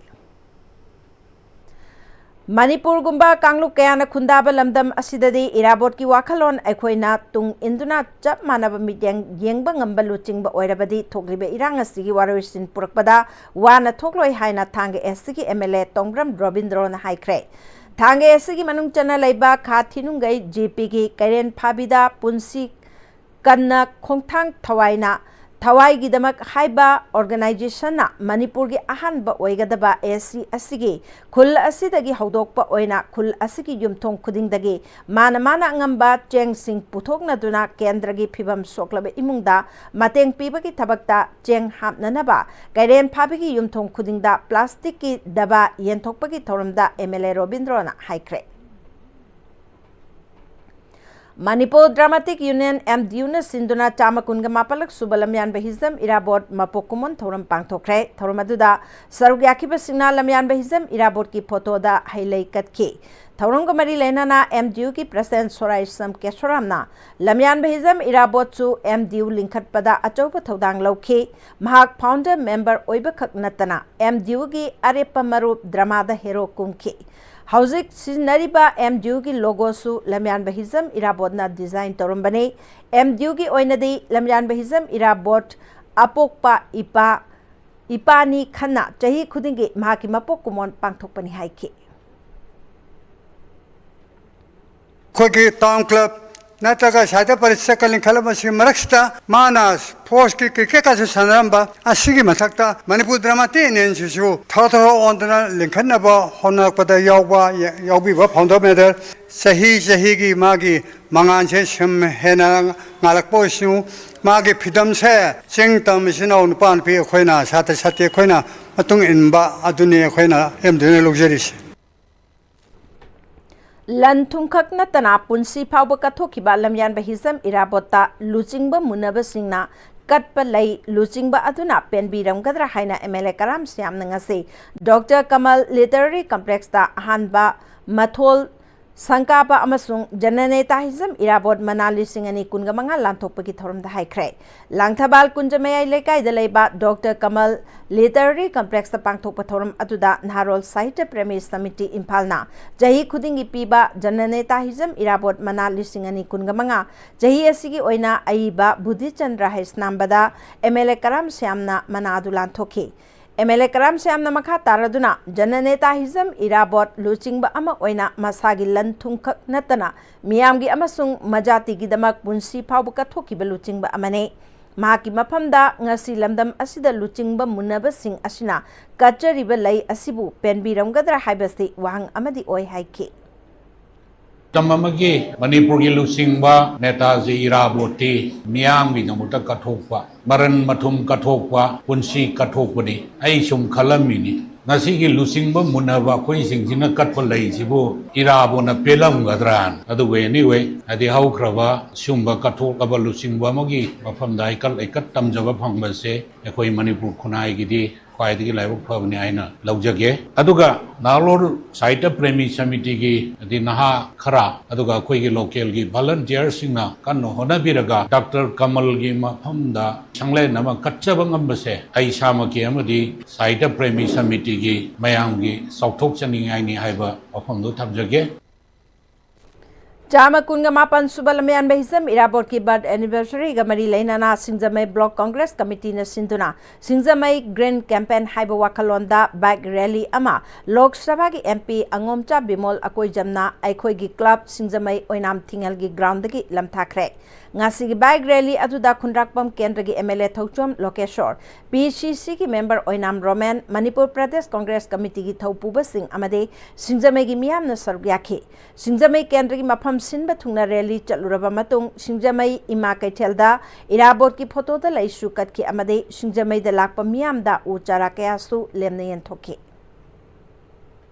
ꯃꯅꯤꯄꯨꯔꯒꯨꯝꯕ ꯀꯥꯡꯂꯨꯞ ꯀꯌꯥꯅ ꯈꯨꯟꯗꯥꯕ ꯂꯝꯗꯝ ꯑꯁꯤꯗꯗꯤ ꯏꯔꯥꯕꯣꯠꯀꯤ ꯋꯥꯈꯜꯂꯣꯟ ꯑꯩꯈꯣꯏꯅ ꯇꯨꯡ ꯏꯟꯗꯨꯅ ꯆꯞ ꯃꯥꯟꯅꯕ ꯃꯤꯠꯌꯦꯡ ꯌꯦꯡꯕ ꯉꯝꯕ ꯂꯨꯆꯤꯡꯕ ꯑꯣꯏꯔꯕꯗꯤ ꯊꯣꯛꯂꯤꯕ ꯏꯔꯥꯡ ꯑꯁꯤꯒꯤ ꯋꯥꯔꯣꯏꯁꯤꯟ ꯄꯨꯔꯛꯄꯗ ꯋꯥꯅ ꯊꯣꯛꯂꯣꯏ ꯍꯥꯏꯅ ꯊꯥꯡꯒ ꯑꯦꯁ ꯁꯤꯒꯤ ꯑꯦꯝ ꯑꯦꯜ ꯑꯦ ꯇꯣꯡꯕ꯭ꯔꯝ ꯔꯣꯕꯤꯟꯗ꯭ꯔꯣꯅ ꯍꯥꯏꯈ꯭ꯔꯦ꯫ ꯊꯥꯡꯒ ꯑꯦꯁ ꯁꯤꯒꯤ ꯃꯅꯨꯡ ꯆꯟꯅ ꯂꯩꯕ ꯈꯥ ꯊꯤꯅꯨꯡꯒꯩ ꯖꯤ ꯄꯤꯒꯤ ꯀꯩꯔꯦꯟ ꯐꯥꯕꯤꯗ ꯄꯨꯟꯁꯤ ꯀꯟꯅ ꯈꯣꯡꯊꯥꯡ ꯊꯋꯥꯏꯅ ꯊꯋꯥꯏꯒꯤꯗꯃꯛ ꯍꯥꯏꯕ ꯑꯣꯔꯒꯅꯥꯏꯖꯦꯁꯟꯅ ꯃꯅꯤꯄꯨꯔꯒꯤ ꯑꯍꯥꯟꯕ ꯑꯣꯏꯒꯗꯕ ꯑꯦꯁ ꯁꯤ ꯑꯁꯤꯒꯤ ꯈꯨꯜ ꯑꯁꯤꯗꯒꯤ ꯍꯧꯗꯣꯛꯄ ꯑꯣꯏꯅ ꯈꯨꯜ ꯑꯁꯤꯒꯤ ꯌꯨꯝꯊꯣꯡ ꯈꯨꯗꯤꯡꯗꯒꯤ ꯃꯥꯅ ꯃꯥꯅ ꯑꯉꯝꯕ ꯆꯦꯡꯁꯤꯡ ꯄꯨꯊꯣꯛꯅꯗꯨꯅ ꯀꯦꯟꯗ꯭ꯔꯒꯤ ꯐꯤꯕꯝ ꯁꯣꯛꯂꯕ ꯏꯃꯨꯡꯗ ꯃꯇꯦꯡ ꯄꯤꯕꯒꯤ ꯊꯕꯛꯇ ꯆꯦꯡ ꯍꯥꯞꯅꯅꯕ ꯀꯩꯔꯦꯟ ꯐꯥꯕꯤꯒꯤ ꯌꯨꯝꯊꯣꯡ ꯈꯨꯗꯤꯡꯗ ꯄ꯭ꯂꯥꯁꯇꯤꯛꯀꯤ ꯗꯕꯥ ꯌꯦꯟꯊꯣꯛꯄꯒꯤ ꯊꯧꯔꯝꯗ ꯑꯦꯝ ꯑꯦꯜ ꯑꯦ ꯔꯣꯕꯤꯟꯗ꯭ꯔꯣꯅ ꯍꯥꯏꯈ꯭ꯔꯦ꯫ ꯃꯅꯤꯄꯨꯔ ꯗ꯭ꯔꯥꯃꯥꯇꯤꯛ ꯌꯨꯅꯤꯌꯟ, ꯑꯦꯝ ꯗꯤ ꯌꯨꯅ ꯁꯤꯟꯗꯨꯅ ꯆꯥꯝꯃ ꯀꯨꯟꯒ ꯃꯥꯄꯜꯂꯛ ꯁꯨꯕ ꯂꯝꯌꯥꯟꯕ ꯍꯤꯖꯝ ꯏꯔꯥꯕꯣꯠ ꯃꯄꯣꯛ ꯀꯨꯝꯑꯣꯟ ꯊꯧꯔꯝ ꯄꯥꯡꯊꯣꯛꯈ꯭ꯔꯦ꯫ ꯊꯧꯔꯝ ꯑꯗꯨꯗ ꯁꯔꯨꯛ ꯌꯥꯈꯤꯕꯁꯤꯡꯅ ꯂꯝꯌꯥꯟꯕ ꯍꯤꯖꯝ ꯏꯔꯥꯕꯣꯠꯀꯤ ꯐꯣꯇꯣꯗ ꯍꯩꯂꯩ ꯀꯠꯈꯤ꯫ ꯊꯧꯔꯝꯒ ꯃꯔꯤ ꯂꯩꯅꯅ ꯑꯦꯝ ꯗꯤ ꯌꯨꯒꯤ ꯄ꯭ꯔꯁꯤꯗꯦꯟꯠ ꯁꯣꯔꯥꯏꯁꯝ ꯀꯦꯁꯣꯔꯥꯝꯅ ꯂꯝꯌꯥꯟꯕ ꯍꯤꯖꯝ ꯏꯔꯥꯕꯣꯠꯁꯨ ꯑꯦꯝ ꯗꯤ ꯌꯨ ꯂꯤꯡꯈꯠꯄꯗ ꯑꯆꯧꯕ ꯊꯧꯗꯥꯡ ꯂꯧꯈꯤ꯫ ꯃꯍꯥꯛ ꯐꯥꯎꯟꯗꯔ ꯃꯦꯝꯕꯔ ꯑꯣꯏꯕꯈꯛ ꯅꯠꯇꯅ ꯑꯦꯝ ꯗꯤ ꯌꯨꯒꯤ ꯑꯔꯦꯞꯄ ꯃꯔꯨꯞ ꯗ꯭ꯔꯃꯥꯗ ꯍꯦꯔꯣ ꯀꯨꯝꯈꯤ꯫ ꯍꯧꯖꯤꯛ ꯁꯤꯖꯤꯟꯅꯔꯤꯕ ꯑꯦꯝ ꯗꯤ ꯌꯨꯒꯤ ꯂꯣꯒꯣꯁꯨ ꯂꯝꯌꯥꯟꯕ ꯍꯤꯖꯝ ꯏꯔꯥꯕꯣꯠꯅ ꯗꯤꯖꯥꯏꯟ ꯇꯧꯔꯝꯕꯅꯤ꯫ ꯑꯦꯝ ꯗꯤ ꯌꯨꯒꯤ ꯑꯣꯏꯅꯗꯤ ꯂꯝꯌꯥꯟꯕ ꯍꯤꯖꯝ ꯏꯔꯥꯕꯣꯠ ꯑꯄꯣꯛꯄ ꯏꯄꯥ, ꯏꯄꯥꯅꯤ ꯈꯟꯅ ꯆꯍꯤ ꯈꯨꯗꯤꯡꯒꯤ ꯃꯍꯥꯛꯀꯤ ꯃꯄꯣꯛ ꯀꯨꯝꯑꯣꯟ ꯄꯥꯡꯊꯣꯛꯄꯅꯤ ꯍꯥꯏꯈꯤ꯫ ꯑꯩꯈꯣꯏꯒꯤ ꯇꯥꯎꯟ ꯀ꯭ꯂꯕ ꯅꯠꯇ꯭ꯔꯒ ꯁꯥꯍꯤꯇ꯭ꯌ ꯄꯔꯤꯁꯠꯀ ꯂꯤꯡꯈꯠꯂꯝꯕꯁꯤꯒꯤ ꯃꯔꯛꯁꯤꯗ ꯃꯥꯅ ꯐꯣꯔꯁꯀꯤ ꯀ꯭ꯔꯤꯀꯦꯠꯀꯁꯨ ꯁꯥꯟꯅꯔꯝꯕ ꯑꯁꯤꯒꯤ ꯃꯊꯛꯇ ꯃꯅꯤꯄꯨꯔ ꯗ꯭ꯔꯃꯥꯇꯤ ꯌꯨꯅꯤꯌꯟꯁꯤꯁꯨ ꯊꯔꯣ ꯊꯔꯣ ꯑꯣꯟꯗꯨꯅ ꯂꯤꯡꯈꯠꯅꯕ ꯍꯣꯠꯅꯔꯛꯄꯗ ꯌꯥꯎꯕ, ꯌꯥꯎꯕꯤꯕ ꯐꯥꯎꯟꯗꯔ ꯃꯦꯝꯕꯔ ꯆꯍꯤ ꯆꯍꯤꯒꯤ ꯃꯥꯒꯤ ꯃꯉꯥꯜꯁꯦ ꯁꯨꯝ ꯍꯦꯟꯅ ꯉꯥꯜꯂꯛꯄ ꯑꯣꯏꯁꯅꯨ꯫ ꯃꯥꯒꯤ ꯐꯤꯗꯝꯁꯦ ꯆꯤꯡ ꯇꯝ ꯏꯆꯤꯟ ꯏꯅꯥꯎ ꯅꯨꯄꯥ ꯅꯨꯄꯤ ꯑꯩꯈꯣꯏꯅ, ꯁꯥꯇ꯭ꯔ ꯁꯥꯇ꯭ꯔꯤ ꯑꯩꯈꯣꯏꯅ ꯃꯇꯨꯡ ꯏꯟꯕ ꯑꯗꯨꯅꯤ ꯑꯩꯈꯣꯏꯅ ꯑꯦꯝ ꯗꯤ ꯑꯦꯅ ꯂꯧꯖꯔꯤꯁꯦ꯫ ꯂꯟ ꯊꯨꯝꯈꯛ ꯅꯠꯇꯅ ꯄꯨꯟꯁꯤ ꯐꯥꯎꯕ ꯀꯠꯊꯣꯛꯈꯤꯕ ꯂꯝꯌꯥꯟꯕ ꯍꯤꯖꯝ ꯏꯔꯥꯕꯣꯠꯇ ꯂꯨꯆꯤꯡꯕ ꯃꯨꯟꯅꯕꯁꯤꯡꯅ ꯀꯠꯄ ꯂꯩ ꯂꯨꯆꯤꯡꯕ ꯑꯗꯨꯅ ꯄꯦꯟꯕꯤꯔꯝꯒꯗ꯭ꯔꯥ ꯍꯥꯏꯅ ꯑꯦꯝ ꯑꯦꯜ ꯑꯦ ꯀꯔꯥꯝ ꯁ꯭ꯌꯥꯝꯅ ꯉꯁꯤ ꯗꯣꯛꯇꯔ ꯀꯃꯜ ꯂꯤꯇꯔꯦꯔꯤ ꯀꯝꯄ꯭ꯂꯦꯛꯁꯇ ꯑꯍꯥꯟꯕ ꯃꯊꯣꯜ ꯁꯪꯀꯥꯕ ꯑꯃꯁꯨꯡ ꯖꯅꯅꯦꯇꯥ ꯍꯤꯖꯝ ꯏꯔꯥꯕꯣꯠ ꯃꯅꯥ ꯂꯤꯁꯤꯡ ꯑꯅꯤ ꯀꯨꯟꯒ ꯃꯉꯥ ꯂꯥꯟꯊꯣꯛꯄꯒꯤ ꯊꯧꯔꯝꯗ ꯍꯥꯏꯈ꯭ꯔꯦ꯫ ꯂꯥꯡꯊꯕꯥꯜ ꯀꯨꯟꯖ ꯃꯌꯥꯏ ꯂꯩꯀꯥꯏꯗ ꯂꯩꯕ ꯗꯣꯛꯇꯔ ꯀꯃꯜ ꯂꯤꯇꯔꯦꯔꯤ ꯀꯝꯄ꯭ꯂꯦꯛꯁꯇ ꯄꯥꯡꯊꯣꯛꯄ ꯊꯧꯔꯝ ꯑꯗꯨꯗ ꯅꯍꯥꯔꯣꯜ ꯁꯥꯍꯤꯇ꯭ꯌ ꯄ꯭ꯔꯦꯃꯤ ꯁꯃꯤꯇꯤ ꯏꯝꯐꯥꯜꯅ ꯆꯍꯤ ꯈꯨꯗꯤꯡꯒꯤ ꯄꯤꯕ ꯖꯅꯅꯦꯇꯥ ꯍꯤꯖꯝ ꯏꯔꯥꯕꯣꯠ ꯃꯅꯥ ꯂꯤꯁꯤꯡ ꯑꯅꯤ ꯀꯨꯟꯒ ꯃꯉꯥ ꯆꯍꯤ ꯑꯁꯤꯒꯤ ꯑꯣꯏꯅ ꯑꯏꯕ ꯕꯨꯙꯤꯆꯟꯗ꯭ꯔ ꯍꯩꯁꯅꯥꯝꯕꯗ ꯑꯦꯝ ꯑꯦꯜ ꯑꯦ ꯀꯔꯥꯝ ꯁ꯭ꯌꯥꯝꯅ ꯃꯅꯥ ꯑꯗꯨ ꯂꯥꯟꯊꯣꯛꯈꯤ꯫ ꯑꯦꯝ ꯑꯦꯜ ꯑꯦ ꯀꯔꯥꯝ ꯁ꯭ꯌꯥꯝꯅ ꯃꯈꯥ ꯇꯥꯔꯗꯨꯅ ꯖꯅꯅꯦꯇꯥ ꯍꯤꯖꯝ ꯏꯔꯥꯕꯣꯠ ꯂꯨꯆꯤꯡꯕ ꯑꯃ ꯑꯣꯏꯅ ꯃꯁꯥꯒꯤ ꯂꯟ ꯊꯨꯝꯈꯛ ꯅꯠꯇꯅ ꯃꯤꯌꯥꯝꯒꯤ ꯑꯃꯁꯨꯡ ꯃꯖꯥꯇꯤꯒꯤꯗꯃꯛ ꯄꯨꯟꯁꯤ ꯐꯥꯎꯕ ꯀꯠꯊꯣꯛꯈꯤꯕ ꯂꯨꯆꯤꯡꯕ ꯑꯃꯅꯤ꯫ ꯃꯍꯥꯛꯀꯤ ꯃꯐꯝꯗ ꯉꯁꯤ ꯂꯝꯗꯝ ꯑꯁꯤꯗ ꯂꯨꯆꯤꯡꯕ ꯃꯨꯟꯅꯕꯁꯤꯡ ꯑꯁꯤꯅ ꯀꯠꯆꯔꯤꯕ ꯂꯩ ꯑꯁꯤꯕꯨ ꯄꯦꯟꯕꯤꯔꯝꯒꯗ꯭ꯔꯥ ꯍꯥꯏꯕꯁꯤ ꯋꯥꯍꯪ ꯑꯃꯗꯤ ꯑꯣꯏ ꯍꯥꯏꯈꯤ꯫ ꯃꯇꯝ ꯑꯃꯒꯤ ꯃꯅꯤꯄꯨꯔꯒꯤ ꯂꯨꯆꯤꯡꯕ ꯅꯦꯇꯥꯖꯤ ꯏꯔꯥꯕꯣꯠꯇꯤ ꯃꯤꯌꯥꯝꯒꯤꯗꯃꯛꯇ ꯀꯠꯊꯣꯛꯄ, ꯃꯔꯟ ꯃꯊꯨꯝ ꯀꯠꯊꯣꯛꯄ, ꯄꯨꯟꯁꯤ ꯀꯠꯊꯣꯛꯄꯅꯤ꯫ ꯑꯩ ꯁꯨꯝ ꯈꯜꯂꯝꯃꯤꯅꯤ, ꯉꯁꯤꯒꯤ ꯂꯨꯆꯤꯡꯕ ꯃꯨꯟꯅꯕ ꯑꯩꯈꯣꯏꯁꯤꯡꯁꯤꯅ ꯀꯠꯄ ꯂꯩꯁꯤꯕꯨ ꯏꯔꯥꯕꯣꯠꯅ ꯄꯦꯜꯂꯝꯒꯗ꯭ꯔꯥꯅ꯫ ꯑꯗꯨꯕꯨ anyway, ꯍꯥꯏꯗꯤ ꯍꯧꯈ꯭ꯔꯕ ꯁꯤꯒꯨꯝꯕ ꯀꯠꯊꯣꯛꯂꯕ ꯂꯨꯆꯤꯡꯕ ꯑꯃꯒꯤ ꯃꯐꯝꯗ ꯍꯩꯀꯠ ꯂꯩꯀꯠ ꯇꯝꯖꯕ ꯐꯪꯕꯁꯦ ꯑꯩꯈꯣꯏ ꯃꯅꯤꯄꯨꯔ ꯈꯨꯟꯅꯥꯏꯒꯤꯗꯤ ꯈ꯭ꯋꯥꯏꯗꯒꯤ ꯂꯥꯏꯕꯛ ꯐꯕꯅꯤ ꯍꯥꯏꯅ ꯂꯧꯖꯒꯦ꯫ ꯑꯗꯨꯒ ꯅꯥꯒꯥꯂꯣꯟ ꯁꯥꯍꯤꯇ꯭ꯌ ꯄ꯭ꯔꯦꯃꯤ ꯁꯃꯤꯇꯤꯒꯤ, ꯍꯥꯏꯗꯤ ꯅꯍꯥ ꯈꯔ, ꯑꯗꯨꯒ ꯑꯩꯈꯣꯏꯒꯤ ꯂꯣꯀꯦꯜꯒꯤ ꯚꯣꯂꯟꯇꯤꯌꯔꯁꯤꯡꯅ ꯀꯟꯅ ꯍꯣꯠꯅꯕꯤꯔꯒ ꯗꯥꯛꯇꯔ ꯀꯃꯜꯒꯤ ꯃꯐꯝꯗ ꯁꯪꯂꯦꯟ ꯑꯃ ꯀꯠꯆꯕ ꯉꯝꯕꯁꯦ ꯑꯩ ꯏꯁꯥꯃꯛꯀꯤ ꯑꯃꯗꯤ ꯁꯥꯍꯤꯇ꯭ꯌ ꯄ꯭ꯔꯦꯃꯤ ꯁꯃꯤꯇꯤꯒꯤ ꯃꯌꯥꯝꯒꯤ ꯆꯥꯎꯊꯣꯛꯆꯅꯤꯡꯉꯥꯏꯅꯤ ꯍꯥꯏꯕ ꯋꯥꯐꯝꯗꯨ ꯊꯝꯖꯒꯦ꯫ ꯆꯥꯝꯃ ꯀꯨꯟꯒ ꯃꯥꯄꯟ ꯁꯨꯕ ꯂꯝꯌꯥꯟꯕ ꯍꯤꯖꯝ ꯏꯔꯥꯕꯣꯠꯀꯤ ꯕꯔꯊ ꯑꯦꯅꯤꯚꯔꯁꯔꯤꯒ ꯃꯔꯤ ꯂꯩꯅꯅ ꯁꯤꯡꯖꯃꯩ ꯕ꯭ꯂꯣꯛ ꯀꯣꯡꯒ꯭ꯔꯦꯁ ꯀꯃꯤꯇꯤꯅ ꯁꯤꯟꯗꯨꯅ ꯁꯤꯡꯖꯃꯩ ꯒ꯭ꯔꯤꯟ ꯀꯦꯝꯄꯦꯟ ꯍꯥꯏꯕ ꯋꯥꯈꯜꯂꯣꯟꯗ ꯕꯥꯏꯛ ꯔꯦꯂꯤ ꯑꯃ ꯂꯣꯛ ꯁꯚꯥꯒꯤ ꯑꯦꯝ ꯄꯤ ꯑꯉꯣꯝꯆꯥ ꯕꯤꯃꯣꯜ ꯑꯀꯣꯏꯖꯝꯅ ꯑꯩꯈꯣꯏꯒꯤ ꯀ꯭ꯂꯕ ꯁꯤꯡꯖꯃꯩ ꯑꯣꯏꯅꯥꯝ ꯊꯤꯡꯉꯦꯜꯒꯤ ꯒ꯭ꯔꯥꯎꯟꯗꯒꯤ ꯂꯝꯊꯥꯈ꯭ꯔꯦ꯫ ꯉꯁꯤꯒꯤ ꯕꯥꯏꯛ ꯔꯦꯂꯤ ꯑꯗꯨꯗ ꯈꯨꯟꯗ꯭ꯔꯥꯛꯄꯝ ꯀꯦꯟꯗ꯭ꯔꯒꯤ ꯑꯦꯝ ꯑꯦꯜ ꯑꯦ ꯊꯧꯆꯣꯝ ꯂꯣꯀꯦꯁꯣꯔ, ꯄꯤ ꯁꯤ ꯁꯤꯒꯤ ꯃꯦꯝꯕꯔ ꯑꯣꯏꯅꯥꯝ ꯔꯣꯃꯦꯟ, ꯃꯅꯤꯄꯨꯔ ꯄ꯭ꯔꯗꯦꯁ ꯀꯣꯡꯒ꯭ꯔꯦꯁ ꯀꯃꯤꯇꯤꯒꯤ ꯊꯧꯄꯨꯕꯁꯤꯡ ꯑꯃꯗꯤ ꯁꯤꯡꯖꯃꯩꯒꯤ ꯃꯤꯌꯥꯝꯅ ꯁꯔꯨꯛ ꯌꯥꯈꯤ꯫ ꯁꯤꯡꯖꯃꯩ ꯀꯦꯟꯗ꯭ꯔꯒꯤ ꯃꯐꯝ ꯁꯤꯟꯕ ꯊꯨꯡꯅ ꯔꯦꯂꯤ ꯆꯠꯂꯨꯔꯕ ꯃꯇꯨꯡ ꯁꯤꯡꯖꯃꯩ ꯏꯃꯥ ꯀꯩꯊꯦꯜꯗ ꯏꯔꯥꯕꯣꯠꯀꯤ ꯐꯣꯇꯣꯗ ꯂꯩꯁꯨ ꯀꯠꯈꯤ ꯑꯃꯗꯤ ꯁꯤꯡꯖꯃꯩꯗ ꯂꯥꯛꯄ ꯃꯤꯌꯥꯝꯗ ꯎ ꯆꯥꯔꯥ ꯀꯌꯥꯁꯨ ꯂꯦꯝꯅ ꯌꯦꯟꯊꯣꯛꯈꯤ꯫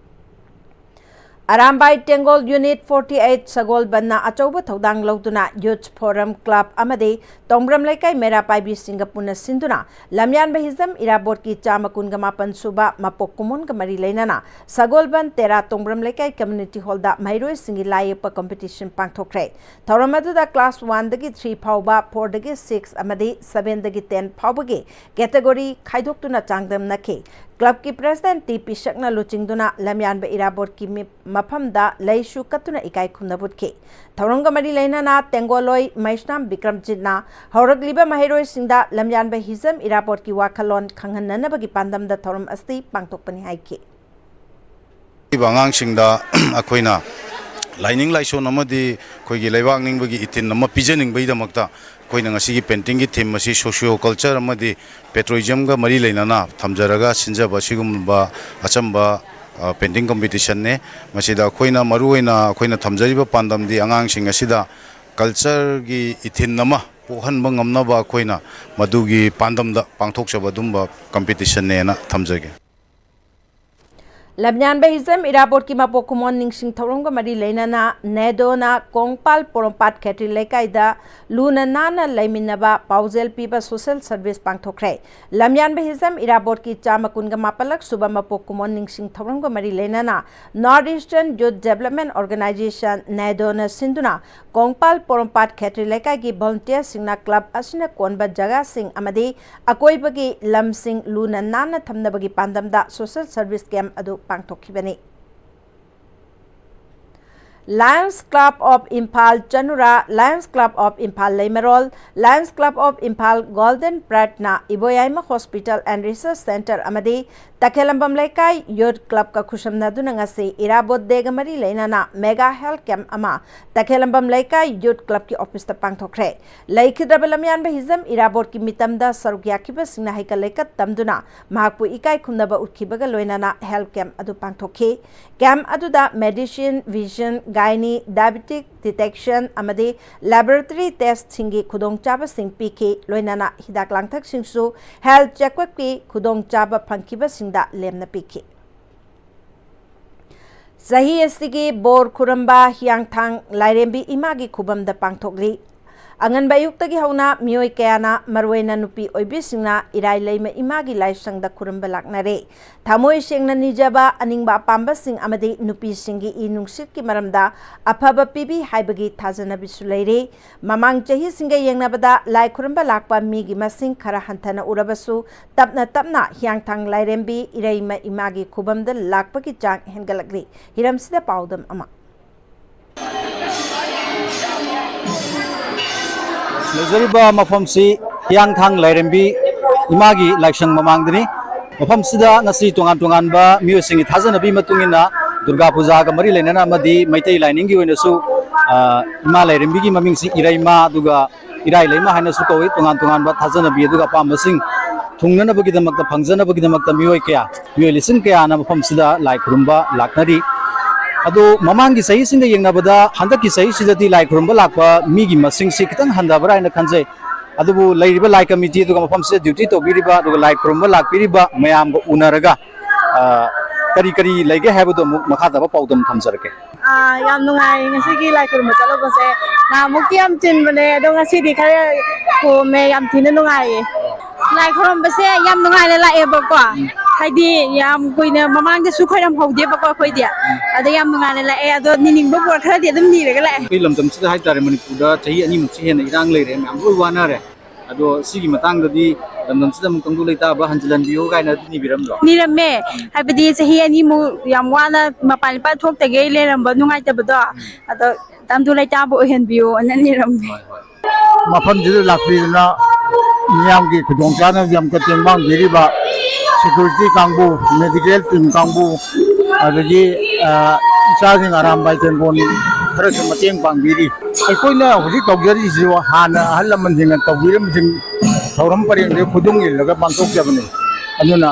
ꯑꯔꯥꯝꯕꯥꯏ ꯇꯦꯡꯒꯣꯜ ꯌꯨꯅꯤꯠ ꯐꯣꯔꯇꯤ ꯑꯩꯠ ꯁꯒꯣꯜꯕꯟꯅ ꯑꯆꯧꯕ ꯊꯧꯗꯥꯡ ꯂꯧꯗꯨꯅ ꯌꯨꯊ ꯐꯣꯔꯝ ꯀ꯭ꯂꯕ ꯑꯃꯗꯤ ꯇꯣꯡꯕ꯭ꯔꯝ ꯂꯩꯀꯥꯏ ꯃꯩꯔꯥ ꯄꯥꯏꯕꯤꯁꯤꯡꯒ ꯄꯨꯟꯅ ꯁꯤꯟꯗꯨꯅ ꯂꯝꯌꯥꯟꯕ ꯍꯤꯖꯝ ꯏꯔꯥꯕꯣꯠꯀꯤ ꯆꯥꯝꯃ ꯀꯨꯟꯒ ꯃꯥꯄꯟ ꯁꯨꯕ ꯃꯄꯣꯛ ꯀꯨꯝꯑꯣꯟꯒ ꯃꯔꯤ ꯂꯩꯅꯅ ꯁꯒꯣꯜꯕꯟ ꯇꯦꯔꯥ ꯇꯣꯡꯕ꯭ꯔꯝ ꯂꯩꯀꯥꯏ ꯀꯝꯃ꯭ꯌꯨꯅꯤꯇꯤ ꯍꯣꯜꯗ ꯃꯍꯩꯔꯣꯏꯁꯤꯡꯒꯤ ꯂꯥꯏ ꯌꯦꯛꯄ ꯀꯝꯄꯤꯇꯤꯁꯟ ꯄꯥꯡꯊꯣꯛꯈ꯭ꯔꯦ꯫ ꯊꯧꯔꯝ ꯑꯗꯨꯗ ꯀ꯭ꯂꯥꯁ ꯋꯥꯟꯗꯒꯤ ꯊ꯭ꯔꯤ ꯐꯥꯎꯕ, ꯐꯣꯔꯗꯒꯤ ꯁꯤꯛꯁ ꯑꯃꯗꯤ ꯁꯚꯦꯟꯗꯒꯤ ꯇꯦꯟ ꯐꯥꯎꯕꯒꯤ ꯀꯦꯇꯦꯒꯣꯔꯤ ꯈꯥꯏꯗꯣꯛꯇꯨꯅ ꯆꯥꯡꯗꯝꯅꯈꯤ꯫ ꯀ꯭ꯂꯕꯀꯤ ꯄ꯭ꯔꯦꯁꯤꯗꯦꯟꯠ ꯇꯤ ꯄꯤꯁꯛꯅ ꯂꯨꯆꯤꯡꯗꯨꯅ ꯂꯝꯌꯥꯟꯕ ꯏꯔꯥꯕꯣꯠꯀꯤ ꯃꯤ-, ꯃꯐꯝꯗ ꯂꯩꯁꯨ ꯀꯠꯇꯨꯅ ꯏꯀꯥꯏ ꯈꯨꯝꯅꯕ ꯎꯠꯈꯤ꯫ ꯊꯧꯔꯝꯒ ꯃꯔꯤ ꯂꯩꯅꯅ ꯇꯦꯡꯒꯣꯜꯂꯣꯏ ꯃꯩꯁꯅꯥꯝ ꯕꯤꯀ꯭ꯔꯝꯖꯤꯠꯅ ꯍꯧꯔꯛꯂꯤꯕ ꯃꯍꯩꯔꯣꯏꯁꯤꯡꯗ ꯂꯝꯌꯥꯟꯕ ꯍꯤꯖꯝ ꯏꯔꯥꯕꯣꯠꯀꯤ ꯋꯥꯈꯜꯂꯣꯟ ꯈꯪꯍꯟꯅꯅꯕꯒꯤ ꯄꯥꯟꯗꯝꯗ ꯊꯧꯔꯝ ꯑꯁꯤ ꯄꯥꯡꯊꯣꯛꯄꯅꯤ ꯍꯥꯏꯈꯤ꯫ ꯑꯉꯥꯡꯁꯤꯡꯗ ꯑꯩꯈꯣꯏꯅ ꯂꯥꯏꯅꯤꯡ ꯂꯥꯏꯁꯣꯟ ꯑꯃꯗꯤ ꯑꯩꯈꯣꯏꯒꯤ ꯂꯩꯕꯥꯛ ꯅꯤꯡꯕꯒꯤ ꯏꯊꯤꯟ ꯑꯃ ꯄꯤꯖꯅꯤꯡꯕꯒꯤꯗꯃꯛꯇ ꯑꯩꯈꯣꯏꯅ ꯉꯁꯤꯒꯤ ꯄꯦꯟꯇꯤꯡꯒꯤ ꯊꯤꯝ ꯑꯁꯤ ꯁꯣꯁꯤꯌꯣ ꯀꯜꯆꯔ ꯑꯃꯗꯤ ꯄꯦꯇ꯭ꯔꯣꯏꯖꯝꯒ ꯃꯔꯤ ꯂꯩꯅꯅ ꯊꯝꯖꯔꯒ ꯁꯤꯟꯖꯕ ꯑꯁꯤꯒꯨꯝꯕ ꯑꯆꯝꯕ, ꯑ, ꯄꯦꯟꯇꯤꯡ ꯀꯝꯄꯤꯇꯤꯁꯟꯅꯦ꯫ ꯃꯁꯤꯗ ꯑꯩꯈꯣꯏꯅ ꯃꯔꯨꯑꯣꯏꯅ ꯑꯩꯈꯣꯏꯅ ꯊꯝꯖꯔꯤꯕ ꯄꯥꯟꯗꯝꯗꯤ ꯑꯉꯥꯡꯁꯤꯡ ꯑꯁꯤꯗ ꯀꯜꯆꯔꯒꯤ ꯏꯊꯤꯟ ꯑꯃ ꯄꯣꯛꯍꯟꯕ ꯉꯝꯅꯕ ꯑꯩꯈꯣꯏꯅ ꯃꯗꯨꯒꯤ ꯄꯥꯟꯗꯝꯗ ꯄꯥꯡꯊꯣꯛꯆꯕ ꯑꯗꯨꯝꯕ ꯀꯝꯄꯤꯇꯤꯁꯟꯅꯦꯅ ꯊꯝꯖꯒꯦ꯫ ꯂꯝꯌꯥꯟꯕ ꯍꯤꯖꯝ ꯏꯔꯥꯕꯣꯠꯀꯤ ꯃꯄꯣꯛ ꯀꯨꯝꯑꯣꯟ ꯅꯤꯡꯁꯤꯡ ꯊꯧꯔꯝꯒ ꯃꯔꯤ ꯂꯩꯅꯅ ꯅꯦꯗꯣꯅ ꯀꯣꯡꯄꯥꯜ ꯄꯣꯔꯣꯝꯄꯥꯠ ꯈꯦꯇ꯭ꯔꯤ ꯂꯩꯀꯥꯏꯗ ꯂꯨꯅ ꯅꯥꯟꯅ ꯂꯩꯃꯤꯟꯅꯕ ꯄꯥꯎꯖꯦꯜ ꯄꯤꯕ ꯁꯣꯁꯦꯜ ꯁꯔꯚꯤꯁ ꯄꯥꯡꯊꯣꯛꯈ꯭ꯔꯦ꯫ ꯂꯝꯌꯥꯟꯕ ꯍꯤꯖꯝ ꯏꯔꯥꯕꯣꯠꯀꯤ ꯆꯥꯝꯃ ꯀꯨꯟꯒ ꯃꯥꯄꯜꯂꯛ ꯁꯨꯕ ꯃꯄꯣꯛ ꯀꯨꯝꯑꯣꯟ ꯅꯤꯡꯁꯤꯡ ꯊꯧꯔꯝꯒ ꯃꯔꯤ ꯂꯩꯅꯅ ꯅꯣꯔꯠ ꯏꯁꯇꯔꯟ ꯌꯨꯠ ꯗꯦꯕꯂꯞꯃꯦꯟ ꯑꯣꯔꯒꯅꯥꯏꯖꯦꯁꯟ ꯅꯦꯗꯣꯅ ꯁꯤꯟꯗꯨꯅ ꯀꯣꯡꯄꯥꯜ ꯄꯣꯔꯣꯝꯄꯥꯠ ꯈꯦꯇ꯭ꯔꯤ ꯂꯩꯀꯥꯏꯒꯤ ꯚꯣꯂꯨꯟꯇꯤꯌꯔꯁꯤꯡꯅ ꯀ꯭ꯂꯕ ꯑꯁꯤꯅ ꯀꯣꯟꯕ ꯖꯒꯥꯁꯤꯡ ꯑꯃꯗꯤ ꯑꯀꯣꯏꯕꯒꯤ ꯂꯝꯁꯤꯡ ꯂꯨꯅ ꯅꯥꯟꯅ ꯊꯝꯅꯕꯒꯤ ꯄꯥꯟꯗꯝꯗ ꯁꯣꯁꯦꯜ ꯁꯔꯚꯤꯁ ꯀꯦꯝꯞ ꯑꯗꯨ ꯄꯥꯡꯊꯣꯛꯈꯤꯕꯅꯤ꯫ Lions Club of Imphal Chanura, Lions Club of Imphal Leimarol, Lions Club of Imphal Golden Pratna, Iboyaima Hospital and Research Center ꯑꯃꯗꯤ ꯇꯈꯦꯂꯝꯕꯝ ꯂꯩꯀꯥꯏ Youth Clubꯀ ꯈꯨꯠꯁꯝꯅꯗꯨꯅ ꯉꯁꯤ ꯏꯔꯥꯕꯣꯠ Dayꯒ ꯃꯔꯤ ꯂꯩꯅꯅ Mega Health Camp ꯑꯃ ꯇꯈꯦꯂꯝꯕꯝ ꯂꯩꯀꯥꯏ Youth Clubꯀꯤ officeꯇ ꯄꯥꯡꯊꯣꯛꯈ꯭ꯔꯦ꯫ ꯂꯩꯈꯤꯗ꯭ꯔꯕ ꯂꯝꯌꯥꯟꯕ ꯍꯤꯖꯝ ꯏꯔꯥꯕꯣꯠꯀꯤ ꯃꯤꯇꯝꯗ ꯁꯔꯨꯛ ꯌꯥꯈꯤꯕꯁꯤꯡꯅ ꯍꯩꯀꯠ ꯂꯩꯀꯠ ꯇꯝꯗꯨꯅ ꯃꯍꯥꯛꯄꯨ ꯏꯀꯥꯏ ꯈꯨꯝꯅꯕ ꯎꯠꯈꯤꯕꯒ ꯂꯣꯏꯅꯅ health camp ꯑꯗꯨ ꯄꯥꯡꯊꯣꯛꯈꯤ꯫ Camp ꯑꯗꯨꯗ medicine, vision, gynae, diabetic detection ꯑꯃꯗꯤ laboratory testꯁꯤꯡꯒꯤ ꯈꯨꯗꯣꯡꯆꯥꯕꯁꯤꯡ ꯄꯤꯈꯤ꯫ ꯂꯣꯏꯅꯅ ꯍꯤꯗꯥꯛ ꯂꯥꯡꯊꯛꯁꯤꯡꯁꯨ health checkupꯀꯤ ꯈꯨꯗꯣꯡꯆꯥꯕ ꯐꯪꯈꯤꯕꯁꯤꯡꯗ ꯂꯦꯝꯅ ꯄꯤꯈꯤ꯫ ꯆꯍꯤ ꯑꯁꯤꯒꯤ ꯕꯣꯔ ꯈꯨꯔꯝꯕ ꯍꯤꯌꯥꯡꯊꯥꯡ ꯂꯥꯏꯔꯦꯝꯕꯤ ꯏꯃꯥꯒꯤ ꯈꯨꯕꯝꯗ ꯄꯥꯡꯊꯣꯛꯂꯤ꯫ ꯑꯉꯟꯕ ꯑꯌꯨꯛꯇꯒꯤ ꯍꯧꯅ ꯃꯤꯑꯣꯏ ꯀꯌꯥꯅ, ꯃꯔꯨꯑꯣꯏꯅ ꯅꯨꯄꯤ ꯑꯣꯏꯕꯤꯁꯤꯡꯅ ꯏꯔꯥꯏ ꯂꯩꯃ ꯏꯃꯥꯒꯤ ꯂꯥꯏꯁꯪꯗ ꯈꯨꯔꯨꯝꯕ ꯂꯥꯛꯅꯔꯦ꯫ ꯊꯃꯣꯏ ꯁꯦꯡꯅ ꯅꯤꯖꯕ, ꯑꯅꯤꯡꯕ ꯑꯄꯥꯝꯕꯁꯤꯡ ꯑꯃꯗꯤ ꯅꯨꯄꯤꯁꯤꯡꯒꯤ ꯏ ꯅꯨꯡꯁꯤꯠꯀꯤ ꯃꯔꯝꯗ ꯑꯐꯕ ꯄꯤꯕꯤ ꯍꯥꯏꯕꯒꯤ ꯊꯥꯖꯅꯕꯤꯁꯨ ꯂꯩꯔꯤ꯫ ꯃꯃꯥꯡ ꯆꯍꯤꯁꯤꯡꯒ ꯌꯦꯡꯅꯕꯗ ꯂꯥꯏ ꯈꯨꯔꯨꯝꯕ ꯂꯥꯛꯄ ꯃꯤꯒꯤ ꯃꯁꯤꯡ ꯈꯔ ꯍꯟꯊꯅ ꯎꯔꯕꯁꯨ, ꯇꯞꯅ ꯇꯞꯅ ꯍꯤꯌꯥꯡꯊꯥꯡ ꯂꯥꯏꯔꯦꯝꯕꯤ ꯏꯔꯩꯃ ꯏꯃꯥꯒꯤ ꯈꯨꯕꯝꯗ ꯂꯥꯛꯄꯒꯤ ꯆꯥꯡ ꯍꯦꯟꯒꯠꯂꯛꯂꯤ꯫ ꯍꯤꯔꯝꯁꯤꯗ ꯄꯥꯎꯗꯝ ꯑꯃ꯫ ꯂꯩꯖꯔꯤꯕ ꯃꯐꯝꯁꯤ ꯍꯤꯌꯥꯡꯊꯥꯡ ꯂꯥꯏꯔꯦꯝꯕꯤ ꯏꯃꯥꯒꯤ ꯂꯥꯏꯁꯪ ꯃꯃꯥꯡꯗꯅꯤ꯫ ꯃꯐꯝꯁꯤꯗ ꯉꯁꯤ ꯇꯣꯉꯥꯟ ꯇꯣꯉꯥꯟꯕ ꯃꯤꯑꯣꯏꯁꯤꯡꯒꯤ ꯊꯥꯖꯅꯕꯤ ꯃꯇꯨꯡ ꯏꯟꯅ ꯗꯨꯔꯒꯥ ꯄꯨꯖꯥꯒ ꯃꯔꯤ ꯂꯩꯅꯅ ꯑꯃꯗꯤ ꯃꯩꯇꯩ ꯂꯥꯏꯅꯤꯡꯒꯤ ꯑꯣꯏꯅꯁꯨ, ꯑ, ꯏꯃꯥ ꯂꯥꯏꯔꯦꯝꯕꯤꯒꯤ ꯃꯃꯤꯡꯁꯤ ꯏꯔꯩꯃ, ꯑꯗꯨꯒ ꯏꯔꯥꯏ ꯂꯩꯃ ꯍꯥꯏꯅꯁꯨ ꯀꯧꯏ꯫ ꯇꯣꯉꯥꯟ ꯇꯣꯉꯥꯟꯕ ꯊꯥꯖꯅꯕꯤ ꯑꯗꯨꯒ ꯑꯄꯥꯝꯕꯁꯤꯡ ꯊꯨꯡꯅꯅꯕꯒꯤꯗꯃꯛꯇ, ꯐꯪꯖꯅꯕꯒꯤꯗꯃꯛꯇ ꯃꯤꯑꯣꯏ ꯀꯌꯥ, ꯃꯤꯑꯣꯏ ꯂꯤꯁꯤꯡ ꯀꯌꯥꯅ ꯃꯐꯝꯁꯤꯗ ꯂꯥꯏ ꯈꯨꯔꯨꯝꯕ ꯂꯥꯛꯅꯔꯤ꯫ ꯑꯗꯣ ꯃꯃꯥꯡꯒꯤ ꯆꯍꯤꯁꯤꯡꯒ ꯌꯦꯡꯅꯕꯗ ꯍꯟꯗꯛꯀꯤ ꯆꯍꯤꯁꯤꯗꯗꯤ ꯂꯥꯏ ꯈꯨꯔꯨꯝꯕ ꯂꯥꯛꯄ ꯃꯤꯒꯤ ꯃꯁꯤꯡꯁꯤ ꯈꯤꯇꯪ ꯍꯟꯊꯕ꯭ꯔꯥ ꯍꯥꯏꯅ ꯈꯟꯖꯩ꯫ ꯑꯗꯨꯕꯨ ꯂꯩꯔꯤꯕ ꯂꯥꯏ ꯀꯃꯤꯇꯤ ꯑꯗꯨꯒ ꯃꯐꯝꯁꯤꯗ duty ꯇꯧꯕꯤꯔꯤꯕ ꯑꯗꯨꯒ ꯂꯥꯏ ꯈꯨꯔꯨꯝꯕ ꯂꯥꯛꯄꯤꯔꯤꯕ ꯃꯌꯥꯝꯒ ꯎꯅꯔꯒ, ꯑ, ꯀꯔꯤ ꯀꯔꯤ ꯂꯩꯒꯦ ꯍꯥꯏꯕꯗꯣ ꯑꯃꯨꯛ ꯃꯈꯥ ꯇꯥꯕ ꯄꯥꯎꯗꯝ ꯊꯝꯖꯔꯛꯀꯦ꯫ ꯑꯥ, ꯌꯥꯝ ꯅꯨꯡꯉꯥꯏ ꯉꯁꯤꯒꯤ ꯂꯥꯏ ꯈꯨꯔꯨꯝꯕ ꯆꯠꯂꯨꯕꯁꯦ꯫ ꯅꯍꯥꯟꯃꯨꯛꯇꯤ ꯌꯥꯝ ꯆꯤꯟꯕꯅꯦ, ꯑꯗꯣ ꯉꯁꯤꯗꯤ ꯈꯔ ꯀꯣꯝꯃꯦ, ꯌꯥꯝ ꯊꯤꯅ ꯅꯨꯡꯉꯥꯏꯌꯦ꯫ ꯂꯥꯏ ꯈꯨꯔꯨꯝꯕꯁꯦ ꯌꯥꯝ ꯅꯨꯡꯉꯥꯏꯅ ꯂꯥꯛꯑꯦꯕꯀꯣ꯫ ꯍꯥꯏꯗꯤ ꯌꯥꯝ ꯀꯨꯏꯅ ꯃꯃꯥꯡꯗꯁꯨ ꯈꯣꯏꯔꯝꯍꯧꯗꯦꯕꯀꯣ ꯑꯩꯈꯣꯏꯗꯤ꯫ ꯑꯗ ꯌꯥꯝ ꯅꯨꯡꯉꯥꯏꯅ ꯂꯥꯛꯑꯦ, ꯑꯗꯣ ꯅꯤꯅꯤꯡꯕ ꯄꯣꯠ ꯈꯔꯗꯤ ꯑꯗꯨꯝ ꯅꯤꯔꯒ ꯂꯥꯛꯑꯦ꯫ ꯑꯩꯈꯣꯏ ꯂꯝꯗꯝꯁꯤꯗ ꯍꯥꯏꯇꯥꯔꯦ, ꯃꯅꯤꯄꯨꯔꯗ ꯆꯍꯤ ꯑꯅꯤꯃꯨꯛꯁꯤ ꯍꯦꯟꯅ ꯏꯔꯥꯡ ꯂꯩꯔꯦ, ꯃꯌꯥꯝ ꯂꯣꯏ ꯋꯥꯅꯔꯦ꯫ ꯑꯗꯣ ꯁꯤꯒꯤ ꯃꯇꯥꯡꯗꯗꯤ ꯂꯝꯗꯝꯁꯤꯗ ꯑꯃꯨꯛ ꯇꯪꯗꯨ ꯂꯩꯇꯥꯕ ꯍꯟꯖꯤꯜꯍꯟꯕꯤꯌꯨ ꯀꯥꯏꯅ ꯑꯗꯨꯝ ꯅꯤꯕꯤꯔꯝꯗ꯭ꯔꯣ? ꯅꯤꯔꯝꯃꯦ꯫ ꯍꯥꯏꯕꯗꯤ ꯆꯍꯤ ꯑꯅꯤꯃꯨꯛ ꯌꯥꯝ ꯋꯥꯅ ꯃꯄꯥꯟ ꯏꯄꯥꯟ ꯊꯣꯛꯇꯒꯦ ꯂꯩꯔꯝꯕ ꯅꯨꯡꯉꯥꯏꯇꯕꯗꯣ, ꯑꯗꯣ ꯇꯪꯗꯨ ꯂꯩꯇꯥꯕ ꯑꯣꯏꯍꯟꯕꯤꯌꯨ ꯑꯅ ꯅꯤꯔꯝꯃꯦ꯫ ꯍꯣꯏ, ꯍꯣꯏ꯫ ꯃꯐꯝꯁꯤꯗ ꯂꯥꯛꯄꯤꯗꯨꯅ ꯃꯤꯌꯥꯝꯒꯤ ꯈꯨꯗꯣꯡꯆꯥꯅꯕ ꯌꯥꯝ ꯃꯇꯦꯡ ꯄꯥꯡꯕꯤꯔꯤꯕ security ꯀꯥꯡꯕꯨ, medical team ꯀꯥꯡꯕꯨ, ꯑꯗꯒꯤ, ꯑ, ꯏꯆꯥꯁꯤꯡ ꯑꯔꯥꯝꯕꯥꯏ ꯇꯦꯝꯕꯣꯟ ꯈꯔꯁꯨ ꯃꯇꯦꯡ ꯄꯥꯡꯕꯤꯔꯤ꯫ ꯑꯩꯈꯣꯏꯅ ꯍꯧꯖꯤꯛ ꯇꯧꯖꯔꯤꯁꯤꯁꯨ ꯍꯥꯟꯅ ꯑꯍꯜ ꯂꯃꯟꯁꯤꯡꯅ ꯇꯧꯕꯤꯔꯝꯕꯁꯤꯡ ꯊꯧꯔꯝ ꯄꯔꯦꯡꯗꯨꯒꯤ ꯈꯨꯗꯨꯡ ꯏꯜꯂꯒ ꯄꯥꯡꯊꯣꯛꯆꯕꯅꯤ꯫ ꯑꯗꯨꯅ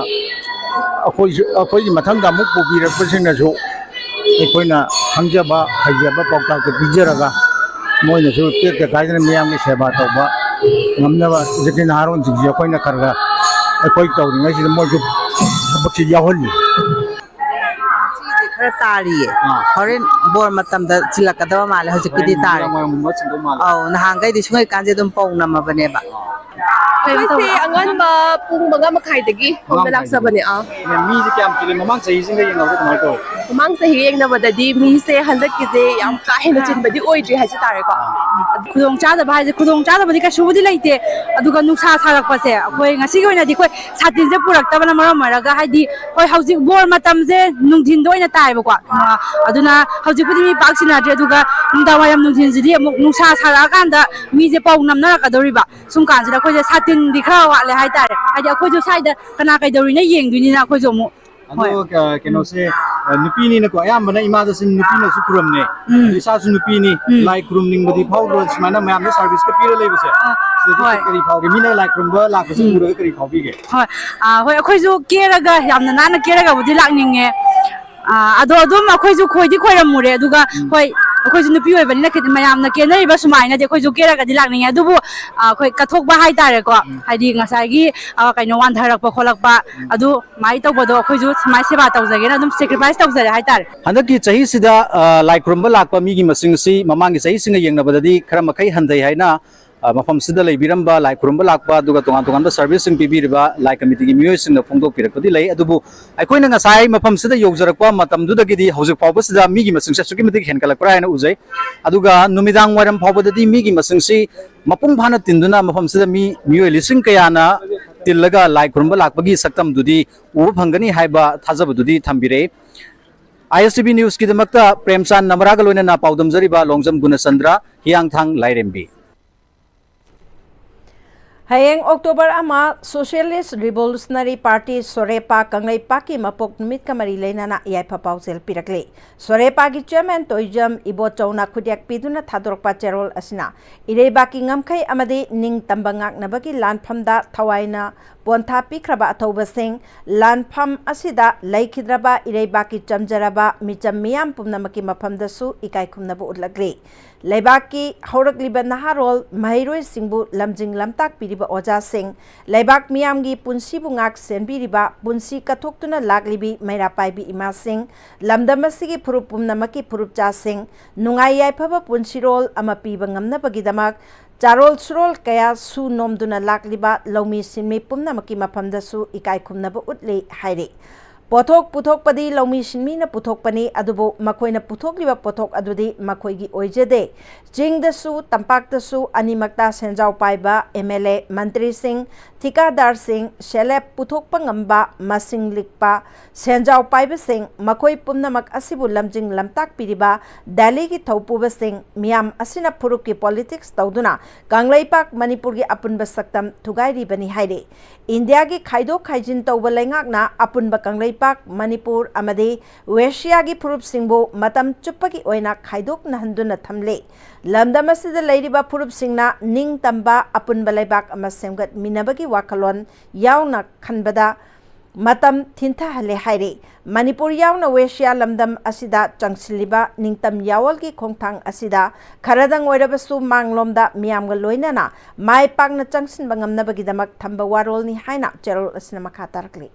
ꯑꯩꯈꯣꯏꯁꯨ, ꯑꯩꯈꯣꯏꯒꯤ ꯃꯊꯪꯗ ꯑꯃꯨꯛ ꯄꯨꯕꯤꯔꯛꯄꯁꯤꯡꯅꯁꯨ ꯑꯩꯈꯣꯏꯅ ꯈꯪꯖꯕ ꯍꯩꯖꯕ ꯄꯥꯎꯇꯥꯛꯇ ꯄꯤꯖꯔꯒ ꯃꯣꯏꯅꯁꯨ ꯇꯦꯛꯇ ꯀꯥꯏꯗꯅ ꯃꯤꯌꯥꯝꯒꯤ ꯁꯦꯕꯥ ꯇꯧꯕ ꯉꯝꯅꯕ ꯍꯧꯖꯤꯛꯀꯤ ꯅꯍꯥꯔꯣꯟꯁꯤꯡꯁꯤ ꯑꯩꯈꯣꯏꯅ ꯈꯔ ꯈꯔ ꯑꯩꯈꯣꯏ ꯇꯧꯔꯤꯉꯩꯁꯤꯗ ꯃꯣꯏꯁꯨ ꯊꯕꯛꯁꯤ ꯌꯥꯎꯍꯜꯂꯤ꯫ ꯉꯁꯤꯗꯤ ꯈꯔ ꯇꯥꯔꯤꯌꯦ꯫ ꯑꯥ꯫ ꯍꯣꯔꯦꯟ ꯕꯣꯔ ꯃꯇꯝꯗ ꯆꯤꯜꯂꯛꯀꯗꯕ ꯃꯥꯜꯂꯦ꯫ ꯍꯧꯖꯤꯛꯀꯤꯗꯤ ꯍꯣꯔꯦꯟ ꯇꯥꯔꯦ꯫ ꯅꯨꯃꯤꯗꯥꯡ ꯋꯥꯏꯔꯝꯒꯨꯝꯕ ꯆꯤꯟꯗꯧ ꯃꯥꯜꯂꯦ꯫ ꯑꯧ, ꯅꯍꯥꯟꯈꯩꯗꯤ ꯁꯨꯡꯍꯩꯀꯥꯟꯁꯦ ꯑꯗꯨꯝ ꯄꯧ ꯅꯝꯃꯕꯅꯦꯕ꯫ ꯑꯩꯈꯣꯏꯁꯦ ꯑꯉꯟꯕ ꯄꯨꯡ ꯃꯉꯥ ꯃꯈꯥꯏꯗꯒꯤ ꯍꯣꯝꯗ ꯂꯥꯛꯆꯕꯅꯦ꯫ ꯑꯥ꯫ ꯃꯤꯗꯤ ꯀꯌꯥꯝ ꯆꯤꯜꯂꯤ? ꯃꯃꯥꯡ ꯆꯍꯤꯁꯤꯡꯒ ꯌꯦꯡꯅꯕꯗ ꯀꯃꯥꯏꯅ ꯇꯧꯋꯤ? ꯃꯃꯥꯡ ꯆꯍꯤ ꯌꯦꯡꯅꯕꯗꯗꯤ ꯃꯤꯁꯦ ꯍꯟꯗꯛꯀꯤꯁꯦ ꯌꯥꯝ ꯀꯥ ꯍꯦꯟꯅ ꯆꯤꯟꯕꯗꯤ ꯑꯣꯏꯗ꯭ꯔꯤ ꯍꯥꯏꯖ ꯇꯥꯔꯦꯀꯣ꯫ ꯈꯨꯗꯣꯡ ꯆꯥꯗꯕ ꯍꯥꯏꯁꯦ, ꯈꯨꯗꯣꯡ ꯆꯥꯗꯕꯗꯤ ꯀꯩꯁꯨꯕꯨꯗꯤ ꯂꯩꯇꯦ, ꯑꯗꯨꯒ ꯅꯨꯡꯁꯥ ꯁꯥꯔꯛꯄꯁꯦ ꯑꯩꯈꯣꯏ ꯉꯁꯤꯒꯤ ꯑꯣꯏꯅꯗꯤ ꯑꯩꯈꯣꯏ ꯁꯥꯇꯤꯟꯁꯦ ꯄꯨꯔꯛꯇꯕꯅ ꯃꯔꯝ ꯑꯣꯏꯔꯒ, ꯍꯥꯏꯗꯤ ꯍꯣꯏ ꯍꯧꯖꯤꯛ ꯕꯣꯔ ꯃꯇꯝꯁꯦ ꯅꯨꯡꯊꯤꯟꯗ ꯑꯣꯏꯅ ꯇꯥꯏꯕꯀꯣ, ꯑꯗꯨꯅ ꯍꯧꯖꯤꯛꯄꯨꯗꯤ ꯃꯤ ꯄꯥꯛ ꯆꯤꯟꯅꯗ꯭ꯔꯦ, ꯑꯗꯨꯒ ꯅꯨꯡꯗꯥꯡ ꯋꯥꯏꯔꯝ ꯅꯨꯡꯊꯤꯟꯁꯤꯗꯤ ꯑꯃꯨꯛ ꯅꯨꯡꯁꯥ ꯁꯥꯔꯛꯑꯀꯥꯟꯗ ꯃꯤꯁꯦ ꯄꯧ ꯅꯝꯅꯔꯛꯀꯗꯧꯔꯤꯕ꯫ ꯁꯨꯝ ꯀꯥꯟꯁꯤꯗ ꯑꯩꯈꯣꯏꯁꯦ ꯁꯥꯇꯤꯟꯗꯤ ꯈꯔ ꯋꯥꯠꯂꯦ ꯍꯥꯏꯇꯥꯔꯦ, ꯍꯥꯏꯗꯤ ꯑꯩꯈꯣꯏꯁꯨ ꯁ꯭ꯋꯥꯏꯗ ꯀꯅꯥ ꯀꯩꯗꯧꯔꯤꯅ ꯌꯦꯡꯗꯣꯏꯅꯤꯅ ꯑꯩꯈꯣꯏꯁꯨ ꯑꯃꯨꯛ꯫ ꯑꯗꯣ, ꯍꯣꯏ꯫ ꯑ, ꯀꯩꯅꯣꯁꯦ, ꯑ, ꯅꯨꯄꯤꯅꯤꯅꯀꯣ, ꯑꯌꯥꯝꯕꯅ ꯏꯃꯥꯗꯁꯨ ꯅꯨꯄꯤꯅꯁꯨ ꯈꯨꯔꯨꯝꯅꯩ꯫ ꯎꯝ꯫ ꯑꯗꯣ ꯏꯁꯥꯁꯨ ꯅꯨꯄꯤꯅꯤ, ꯎꯝ꯫ ꯂꯥꯏ ꯈꯨꯔꯨꯝꯅꯤꯡꯕꯗꯤ ꯐꯥꯎꯗ꯭ꯔꯣ? ꯁꯨꯃꯥꯏꯅ ꯃꯌꯥꯝꯗ ꯁꯥꯔꯚꯤꯁꯀ ꯄꯤꯔ ꯂꯩꯕꯁꯦ, ꯑꯥ, ꯁꯤꯗꯗꯤ ꯍꯣꯏ꯫ ꯀꯔꯤ ꯐꯥꯎꯒꯦ? ꯃꯤꯅ ꯂꯥꯏ ꯈꯨꯔꯨꯝꯕ ꯂꯥꯛꯄꯁꯦ ꯎꯝ꯫ ꯎꯔꯒ ꯀꯔꯤ ꯐꯥꯎꯕꯤꯒꯦ? ꯍꯣꯏ꯫ ꯑꯥ, ꯍꯣꯏ, ꯑꯩꯈꯣꯏꯁꯨ ꯀꯦꯔꯒ, ꯌꯥꯝꯅ ꯅꯥꯟꯅ ꯀꯦꯔꯒꯕꯨꯗꯤ ꯂꯥꯛꯅꯤꯡꯉꯦ꯫ ꯑꯥ, ꯑꯗꯣ ꯑꯗꯨꯝ ꯑꯩꯈꯣꯏꯁꯨ ꯈꯣꯏꯗꯤ ꯈꯣꯏꯔꯝꯃꯨꯔꯦ, ꯑꯗꯨꯒ ꯎꯝ꯫ ꯍꯣꯏ, ꯑꯩꯈꯣꯏꯁꯨ ꯅꯨꯄꯤ ꯑꯣꯏꯕꯅꯤꯅ ꯈꯤꯇꯪ ꯃꯌꯥꯝꯅ ꯀꯦꯅꯔꯤꯕ ꯁꯨꯃꯥꯏꯅꯗꯤ ꯑꯩꯈꯣꯏꯁꯨ ꯀꯦꯔꯒꯗꯤ ꯂꯥꯛꯅꯤꯡꯉꯦ, ꯑꯗꯨꯕꯨ, ꯑꯥ, ꯑꯩꯈꯣꯏ ꯀꯠꯊꯣꯛꯄ ꯍꯥꯏꯇꯥꯔꯦꯀꯣ, ꯎꯝ꯫ ꯍꯥꯏꯗꯤ ꯉꯁꯥꯏꯒꯤ, ꯑꯥ, ꯀꯩꯅꯣ, ꯋꯥꯟꯊꯔꯛꯄ ꯈꯣꯠꯂꯛꯄ, ꯎꯝ꯫ ꯑꯗꯨ ꯁꯨꯃꯥꯏꯅ ꯇꯧꯕꯗꯣ ꯑꯩꯈꯣꯏꯁꯨ ꯁꯨꯃꯥꯏꯅ ꯁꯦꯕꯥ ꯇꯧꯖꯒꯦꯅ ꯑꯗꯨꯝ sacrifice ꯇꯧꯖꯔꯦ ꯍꯥꯏꯇꯥꯔꯦ꯫ ꯍꯟꯗꯛꯀꯤ ꯆꯍꯤꯁꯤꯗ, ꯑ, ꯂꯥꯏ ꯈꯨꯔꯨꯝꯕ ꯂꯥꯛꯄ ꯃꯤꯒꯤ ꯃꯁꯤꯡ ꯑꯁꯤ ꯃꯃꯥꯡꯒꯤ ꯆꯍꯤꯁꯤꯡꯒ ꯌꯦꯡꯅꯕꯗꯗꯤ ꯈꯔ ꯃꯈꯩ ꯍꯟꯊꯩ ꯍꯥꯏꯅ, ꯑ, ꯃꯐꯝꯁꯤꯗ ꯂꯩꯕꯤꯔꯝꯕ ꯂꯥꯏ ꯈꯨꯔꯨꯝꯕ ꯂꯥꯛꯄ, ꯑꯗꯨꯒ ꯇꯣꯉꯥꯟ ꯇꯣꯉꯥꯟꯕ ꯁꯔꯚꯤꯁꯁꯤꯡ ꯄꯤꯕꯤꯔꯤꯕ ꯂꯥꯏ ꯀꯃꯤꯇꯤꯒꯤ ꯃꯤꯑꯣꯏꯁꯤꯡꯅ ꯐꯣꯡꯗꯣꯛꯄꯤꯔꯛꯄꯗꯤ ꯂꯩ꯫ ꯑꯗꯨꯕꯨ ꯑꯩꯈꯣꯏꯅ ꯉꯁꯥꯏ ꯃꯐꯝꯁꯤꯗ ꯌꯧꯖꯔꯛꯄ ꯃꯇꯝꯗꯨꯗꯒꯤꯗꯤ ꯍꯧꯖꯤꯛ ꯐꯥꯎꯕꯁꯤꯗ ꯃꯤꯒꯤ ꯃꯁꯤꯡꯁꯦ ꯑꯁꯨꯛꯀꯤ ꯃꯇꯤꯛ ꯍꯦꯟꯒꯠꯂꯛꯄ꯭ꯔꯥ ꯍꯥꯏꯅ ꯎꯖꯩ꯫ ꯑꯗꯨꯒ ꯅꯨꯃꯤꯗꯥꯡ ꯋꯥꯏꯔꯝ ꯐꯥꯎꯕꯗꯗꯤ ꯃꯤꯒꯤ ꯃꯁꯤꯡꯁꯤ ꯃꯄꯨꯡ ꯐꯥꯅ ꯇꯤꯟꯗꯨꯅ ꯃꯐꯝꯁꯤꯗ ꯃꯤ, ꯃꯤꯑꯣꯏ ꯂꯤꯁꯤꯡ ꯀꯌꯥꯅ ꯇꯤꯜꯂꯒ ꯂꯥꯏ ꯈꯨꯔꯨꯝꯕ ꯂꯥꯛꯄꯒꯤ ꯁꯛꯇꯝꯗꯨꯗꯤ ꯎꯕ ꯐꯪꯒꯅꯤ ꯍꯥꯏꯕ ꯊꯥꯖꯕꯗꯨꯗꯤ ꯊꯝꯕꯤꯔꯦ꯫ ꯑꯥꯏ ꯑꯦꯁ ꯇꯤ ꯚꯤ ꯅ꯭ꯌꯨꯁꯀꯤꯗꯃꯛꯇ ꯄ꯭ꯔꯦꯝꯆꯥꯟ ꯅꯃꯔꯥꯒ ꯂꯣꯏꯅꯅ ꯄꯥꯎꯗꯝꯖꯔꯤꯕ ꯂꯣꯡꯖꯝ ꯒꯨꯅꯆꯟꯗ꯭ꯔ, ꯍꯤꯌꯥꯡꯊꯥꯡ ꯂꯥꯏꯔꯦꯝꯕꯤ꯫ ꯍꯌꯦꯡ ꯑꯣꯛꯇꯣꯕꯔ ꯑꯃ, Socialist Revolutionary Party, ꯁꯣꯔꯦꯄꯥ, ꯀꯪꯂꯩꯄꯥꯛꯀꯤ ꯃꯄꯣꯛ ꯅꯨꯃꯤꯠꯀ ꯃꯔꯤ ꯂꯩꯅꯅ ꯌꯥꯏꯐ ꯄꯥꯎꯖꯦꯜ ꯄꯤꯔꯛꯂꯤ꯫ ꯁꯣꯔꯦꯄꯥꯒꯤ chairman ꯇꯣꯏꯖꯝ ꯏꯕꯣꯆꯧꯅ ꯈꯨꯗꯦꯛ ꯄꯤꯗꯨꯅ ꯊꯥꯗꯣꯔꯛꯄ ꯆꯦꯔꯣꯜ ꯑꯁꯤꯅ ꯏꯔꯩꯕꯥꯛꯀꯤ ꯉꯝꯈꯩ ꯑꯃꯗꯤ ꯅꯤꯡꯇꯝꯕ ꯉꯥꯛꯅꯕꯒꯤ ꯂꯥꯟꯐꯝꯗ ꯊꯋꯥꯏꯅ ꯄꯣꯟꯊꯥ ꯄꯤꯈ꯭ꯔꯕ ꯑꯊꯧꯕꯁꯤꯡ, ꯂꯥꯟꯐꯝ ꯑꯁꯤꯗ ꯂꯩꯈꯤꯗ꯭ꯔꯕ ꯏꯔꯩꯕꯥꯛꯀꯤ ꯆꯝꯖꯔꯕ ꯃꯤꯆꯝ ꯃꯤꯌꯥꯝ ꯄꯨꯝꯅꯃꯛꯀꯤ ꯃꯐꯝꯗꯁꯨ ꯏꯀꯥꯏ ꯈꯨꯝꯅꯕ ꯎꯠꯂꯛꯂꯤ꯫ ꯂꯩꯕꯥꯛꯀꯤ ꯍꯧꯔꯛꯂꯤꯕ ꯅꯍꯥꯔꯣꯜ ꯃꯍꯩꯔꯣꯏꯁꯤꯡꯕꯨ ꯂꯝꯖꯤꯡ ꯂꯝꯇꯥꯛꯄꯤꯔꯤꯕ ꯑꯣꯖꯥꯁꯤꯡ, ꯂꯩꯕꯥꯛ ꯃꯤꯌꯥꯝꯒꯤ ꯄꯨꯟꯁꯤꯕꯨ ꯉꯥꯛ ꯁꯦꯟꯕꯤꯔꯤꯕ, ꯄꯨꯟꯁꯤ ꯀꯠꯊꯣꯛꯇꯨꯅ ꯂꯥꯛꯂꯤꯕꯤ ꯃꯩꯔꯥ ꯄꯥꯏꯕꯤ ꯏꯃꯥꯁꯤꯡ, ꯂꯝꯗꯝ ꯑꯁꯤꯒꯤ ꯐꯨꯔꯨꯞ ꯄꯨꯝꯅꯃꯛꯀꯤ ꯐꯨꯔꯨꯞꯆꯥꯁꯤꯡ, ꯅꯨꯡꯉꯥꯏ ꯌꯥꯏꯐꯕ ꯄꯨꯟꯁꯤꯔꯣꯜ ꯑꯃ ꯄꯤꯕ ꯉꯝꯅꯕꯒꯤꯗꯃꯛ ꯆꯥꯔꯣꯜ ꯁꯨꯔꯣꯜ ꯀꯌꯥ ꯁꯨ ꯅꯣꯝꯗꯨꯅ ꯂꯥꯛꯂꯤꯕ ꯂꯧꯃꯤ ꯁꯤꯟꯃꯤ ꯄꯨꯝꯅꯃꯛꯀꯤ ꯃꯐꯝꯗꯁꯨ ꯏꯀꯥꯏ ꯈꯨꯝꯅꯕ ꯎꯠꯂꯤ ꯍꯥꯏꯔꯤ꯫ ꯄꯣꯠꯊꯣꯛ ꯄꯨꯊꯣꯛꯄꯗꯤ ꯂꯧꯃꯤ ꯁꯤꯟꯃꯤꯅ ꯄꯨꯊꯣꯛꯄꯅꯤ, ꯑꯗꯨꯕꯨ ꯃꯈꯣꯏꯅ ꯄꯨꯊꯣꯛꯂꯤꯕ ꯄꯣꯠꯊꯣꯛ ꯑꯗꯨꯗꯤ ꯃꯈꯣꯏꯒꯤ ꯑꯣꯏꯖꯗꯦ꯫ ꯆꯤꯡꯗꯁꯨ ꯇꯝꯄꯥꯛꯇꯁꯨ ꯑꯅꯤꯃꯛꯇ ꯁꯦꯟꯖꯥꯎ ꯄꯥꯏꯕ ꯑꯦꯝ ꯑꯦꯜ ꯑꯦ, ꯃꯟꯇ꯭ꯔꯤꯁꯤꯡ, ꯊꯤꯀꯥꯗꯥꯔꯁꯤꯡ, ꯁꯦꯜꯐ ꯍꯦꯜꯞ ꯄꯨꯊꯣꯛꯄ ꯉꯝꯕ, ꯃꯁꯤꯡ ꯂꯤꯛꯄ ꯁꯦꯟꯖꯥꯎ ꯄꯥꯏꯕꯁꯤꯡ, ꯃꯈꯣꯏ ꯄꯨꯝꯅꯃꯛ ꯑꯁꯤꯕꯨ ꯂꯝꯖꯤꯡ ꯂꯝꯇꯥꯛꯄꯤꯔꯤꯕ ꯗꯦꯜꯂꯤꯒꯤ ꯊꯧꯄꯨꯕꯁꯤꯡ, ꯃꯤꯌꯥꯝ ꯑꯁꯤꯅ ꯐꯨꯔꯨꯞꯀꯤ ꯄꯣꯂꯤꯇꯤꯛꯁ ꯇꯧꯗꯨꯅ ꯀꯪꯂꯩꯄꯥꯛ ꯃꯅꯤꯄꯨꯔꯒꯤ ꯑꯄꯨꯟꯕ ꯁꯛꯇꯝ ꯊꯨꯒꯥꯏꯔꯤꯕꯅꯤ ꯍꯥꯏꯔꯤ꯫ ꯏꯟꯗꯤꯌꯥꯒꯤ ꯈꯥꯏꯗꯣꯛ ꯈꯥꯏꯖꯤꯟ ꯇꯧꯕ ꯂꯩꯉꯥꯛꯅ ꯑꯄꯨꯟꯕ ꯀꯪꯂꯩꯄꯥꯛ, ꯃꯅꯤꯄꯨꯔ ꯑꯃꯗꯤ ꯋꯦꯁꯤꯌꯥꯒꯤ ꯐꯨꯔꯨꯞꯁꯤꯡꯕꯨ ꯃꯇꯝ ꯆꯨꯞꯄꯒꯤ ꯑꯣꯏꯅ ꯈꯥꯏꯗꯣꯛꯅꯍꯟꯗꯨꯅ ꯊꯝꯂꯤ꯫ ꯂꯝꯗꯝ ꯑꯁꯤꯗ ꯂꯩꯔꯤꯕ ꯐꯨꯔꯨꯞꯁꯤꯡꯅ ꯅꯤꯡꯇꯝꯕ ꯑꯄꯨꯟꯕ ꯂꯩꯕꯥꯛ ꯑꯃ ꯁꯦꯝꯒꯠꯃꯤꯟꯅꯕꯒꯤ ꯋꯥꯈꯜꯂꯣꯟ ꯌꯥꯎꯅ ꯈꯟꯕꯗ ꯃꯇꯝ ꯊꯤꯟꯊꯍꯜꯂꯦ ꯍꯥꯏꯔꯤ꯫ ꯃꯅꯤꯄꯨꯔ ꯌꯥꯎꯅ ꯋꯦꯁꯤꯌꯥ ꯂꯝꯗꯝ ꯑꯁꯤꯗ ꯆꯪꯁꯤꯜꯂꯤꯕ ꯅꯤꯡꯇꯝ ꯌꯥꯑꯣꯜꯒꯤ ꯈꯣꯡꯊꯥꯡ ꯑꯁꯤꯗ ꯈꯔꯗꯪ ꯑꯣꯏꯔꯕꯁꯨ ꯃꯥꯡꯂꯣꯝꯗ ꯃꯤꯌꯥꯝꯒ ꯂꯣꯏꯅꯅ ꯃꯥꯏ ꯄꯥꯛꯅ ꯆꯪꯁꯤꯟꯕ ꯉꯝꯅꯕꯒꯤꯗꯃꯛ ꯊꯝꯕ ꯋꯥꯔꯣꯜꯅꯤ ꯍꯥꯏꯅ ꯆꯦꯔꯣꯜ ꯑꯁꯤꯅ ꯃꯈꯥ ꯇꯥꯔꯛꯂꯤ꯫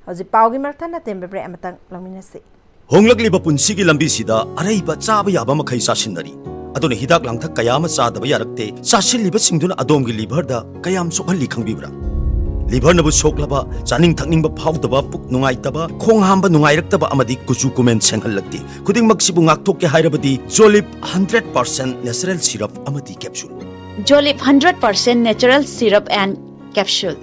ꯍꯧꯖꯤꯛ ꯄꯥꯎꯒꯤ ꯃꯔꯛ ꯊꯠꯅ ꯇꯦꯟꯕ ꯕ꯭ꯔꯦꯛ ꯑꯃꯇꯪ ꯂꯧꯃꯤꯟꯅꯁꯤ꯫ ꯍꯣꯡꯂꯛꯂꯤꯕ ꯄꯨꯟꯁꯤꯒꯤ ꯂꯝꯕꯤꯁꯤꯗ ꯑꯔꯩꯕ ꯆꯥꯕ ꯌꯥꯕ ꯃꯈꯩ ꯆꯥꯁꯤꯟꯅꯔꯤ꯫ ꯑꯗꯨꯅ ꯍꯤꯗꯥꯛ ꯂꯥꯡꯊꯛ ꯀꯌꯥ ꯑꯃ ꯆꯥꯗꯕ ꯌꯥꯔꯛꯇꯦ꯫ ꯆꯥꯁꯤꯜꯂꯤꯕꯁꯤꯡꯗꯨꯅ ꯑꯗꯣꯝꯒꯤ ꯂꯤꯚꯔꯗ ꯀꯌꯥꯝ ꯁꯣꯛꯍꯜꯂꯤ ꯈꯪꯕꯤꯕ꯭ꯔꯥ? ꯂꯤꯚꯔꯅꯕꯨ ꯁꯣꯛꯂꯕ, ꯆꯥꯅꯤꯡ ꯊꯛꯅꯤꯡꯕ ꯐꯥꯎꯗꯕ, ꯄꯨꯛ ꯅꯨꯡꯉꯥꯏꯇꯕ, ꯈꯣꯡ ꯍꯥꯝꯕ ꯅꯨꯡꯉꯥꯏꯔꯛꯇꯕ ꯑꯃꯗꯤ ꯀꯨꯆꯨ ꯀꯨꯃꯦꯟ ꯁꯦꯡꯍꯜꯂꯛꯇꯦ꯫ ꯈꯨꯗꯤꯡꯃꯛꯁꯤꯕꯨ ꯉꯥꯛꯊꯣꯛꯀꯦ ꯍꯥꯏꯔꯕꯗꯤ Jolip hundred percent natural syrup ꯑꯃꯗꯤ capsule꯫ Jolip hundred percent natural syrup and capsule꯫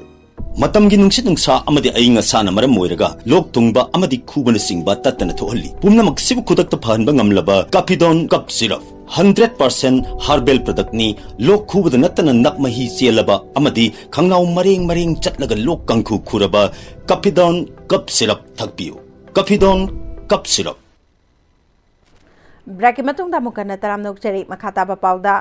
ꯃꯇꯝꯒꯤ ꯅꯨꯡꯁꯤꯠ ꯅꯨꯡꯁꯥ ꯑꯃꯗꯤ ꯑꯏꯪ ꯑꯁꯥꯅ ꯃꯔꯝ ꯑꯣꯏꯔꯒ ꯂꯣꯛ ꯊꯨꯡꯕ ꯑꯃꯗꯤ ꯈꯨꯕꯅꯆꯤꯡꯕ ꯇꯠꯇꯅ ꯊꯣꯛꯍꯜꯂꯤ꯫ ꯄꯨꯝꯅꯃꯛꯁꯤꯕꯨ ꯈꯨꯗꯛꯇ ꯐꯍꯟꯕ ꯉꯝꯂꯕ ꯀꯥꯐꯤꯗꯣꯟ ꯀꯞ ꯁꯤꯔꯞ, ꯍꯟꯗ꯭ꯔꯦꯠ ꯄꯥꯔꯁꯦꯟ ꯍꯥꯔꯕꯦꯜ ꯄ꯭ꯔꯗꯛꯅꯤ꯫ ꯂꯣꯛ ꯈꯨꯕꯗ ꯅꯠꯇꯅ ꯅꯞ ꯃꯍꯤ ꯆꯦꯜꯂꯕ ꯑꯃꯗꯤ ꯈꯪꯅꯥꯎ ꯃꯔꯦꯡ ꯃꯔꯦꯡ ꯆꯠꯂꯒ ꯂꯣꯛ ꯀꯥꯡꯈꯨ ꯈꯨꯔꯕ ꯀꯥꯐꯤꯗꯣꯟ ꯀꯞ ꯁꯤꯔꯞ ꯊꯛꯄꯤꯌꯨ꯫ ꯀꯥꯐꯤꯗꯣꯟ ꯀꯞ ꯁꯤꯔꯞ꯫ ꯕ꯭ꯔꯦꯛꯀꯤ ꯃꯇꯨꯡꯗ ꯑꯃꯨꯛ ꯍꯟꯅ ꯇꯔꯥꯝꯅ ꯑꯣꯛꯆꯔꯤ꯫ ꯃꯈꯥ ꯇꯥꯕ ꯄꯥꯎꯗ,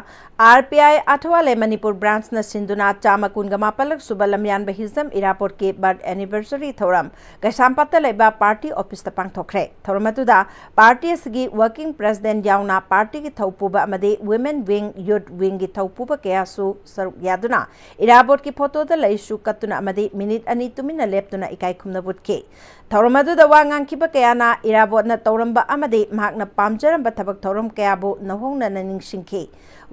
ꯑꯥꯔ ꯄꯤ ꯑꯥꯏ ꯑꯊꯋꯥꯂꯦ ꯃꯅꯤꯄꯨꯔ ꯕ꯭ꯔꯥꯟꯁꯅ ꯁꯤꯟꯗꯨꯅ ꯆꯥꯝꯃ ꯀꯨꯟꯒ ꯃꯥꯄꯜꯂꯛ ꯁꯨꯕ ꯂꯝꯌꯥꯟꯕ ꯍꯤꯖꯝ ꯏꯔꯥꯕꯣꯠꯀꯤ ꯕꯔꯊ ꯑꯦꯅꯤꯚꯔꯁꯔꯤ ꯊꯧꯔꯝ ꯀꯩꯁꯥꯝꯄꯥꯠꯇ ꯂꯩꯕ ꯄꯥꯔꯇꯤ ꯑꯣꯐꯤꯁꯇ ꯄꯥꯡꯊꯣꯛꯈ꯭ꯔꯦ꯫ ꯊꯧꯔꯝ ꯑꯗꯨꯗ ꯄꯥꯔꯇꯤ ꯑꯁꯤꯒꯤ ꯋꯥꯔꯀꯤꯡ ꯄ꯭ꯔꯦꯁꯤꯗꯦꯟꯠ ꯌꯥꯎꯅ ꯄꯥꯔꯇꯤꯒꯤ ꯊꯧꯄꯨꯕ ꯑꯃꯗꯤ ꯋꯤꯃꯦꯟ ꯋꯤꯡ, ꯌꯨꯊ ꯋꯤꯡꯒꯤ ꯊꯧꯄꯨꯕ ꯀꯌꯥꯁꯨ ꯁꯔꯨꯛ ꯌꯥꯗꯨꯅ ꯏꯔꯥꯕꯣꯠꯀꯤ ꯐꯣꯇꯣꯗ ꯂꯩꯁꯨ ꯀꯠꯇꯨꯅ ꯑꯃꯗꯤ ꯃꯤꯅꯤꯠ ꯑꯅꯤ ꯇꯨꯃꯤꯟꯅ ꯂꯦꯞꯇꯨꯅ ꯏꯀꯥꯏ ꯈꯨꯝꯅꯕ ꯎꯠꯈꯤ꯫ ꯊꯧꯔꯝ ꯑꯗꯨꯗ ꯋꯥ ꯉꯥꯡꯈꯤꯕ ꯀꯌꯥꯅ ꯏꯔꯥꯕꯣꯠꯅ ꯇꯧꯔꯝꯕ ꯑꯃꯗꯤ ꯃꯍꯥꯛꯅ ꯄꯥꯝꯖꯔꯝꯕ ꯊꯕꯛ ꯊꯧꯔꯝ ꯀꯌꯥꯕꯨ ꯅꯧꯍꯧꯅꯅ ꯅꯤꯡꯁꯤꯡꯈꯤ꯫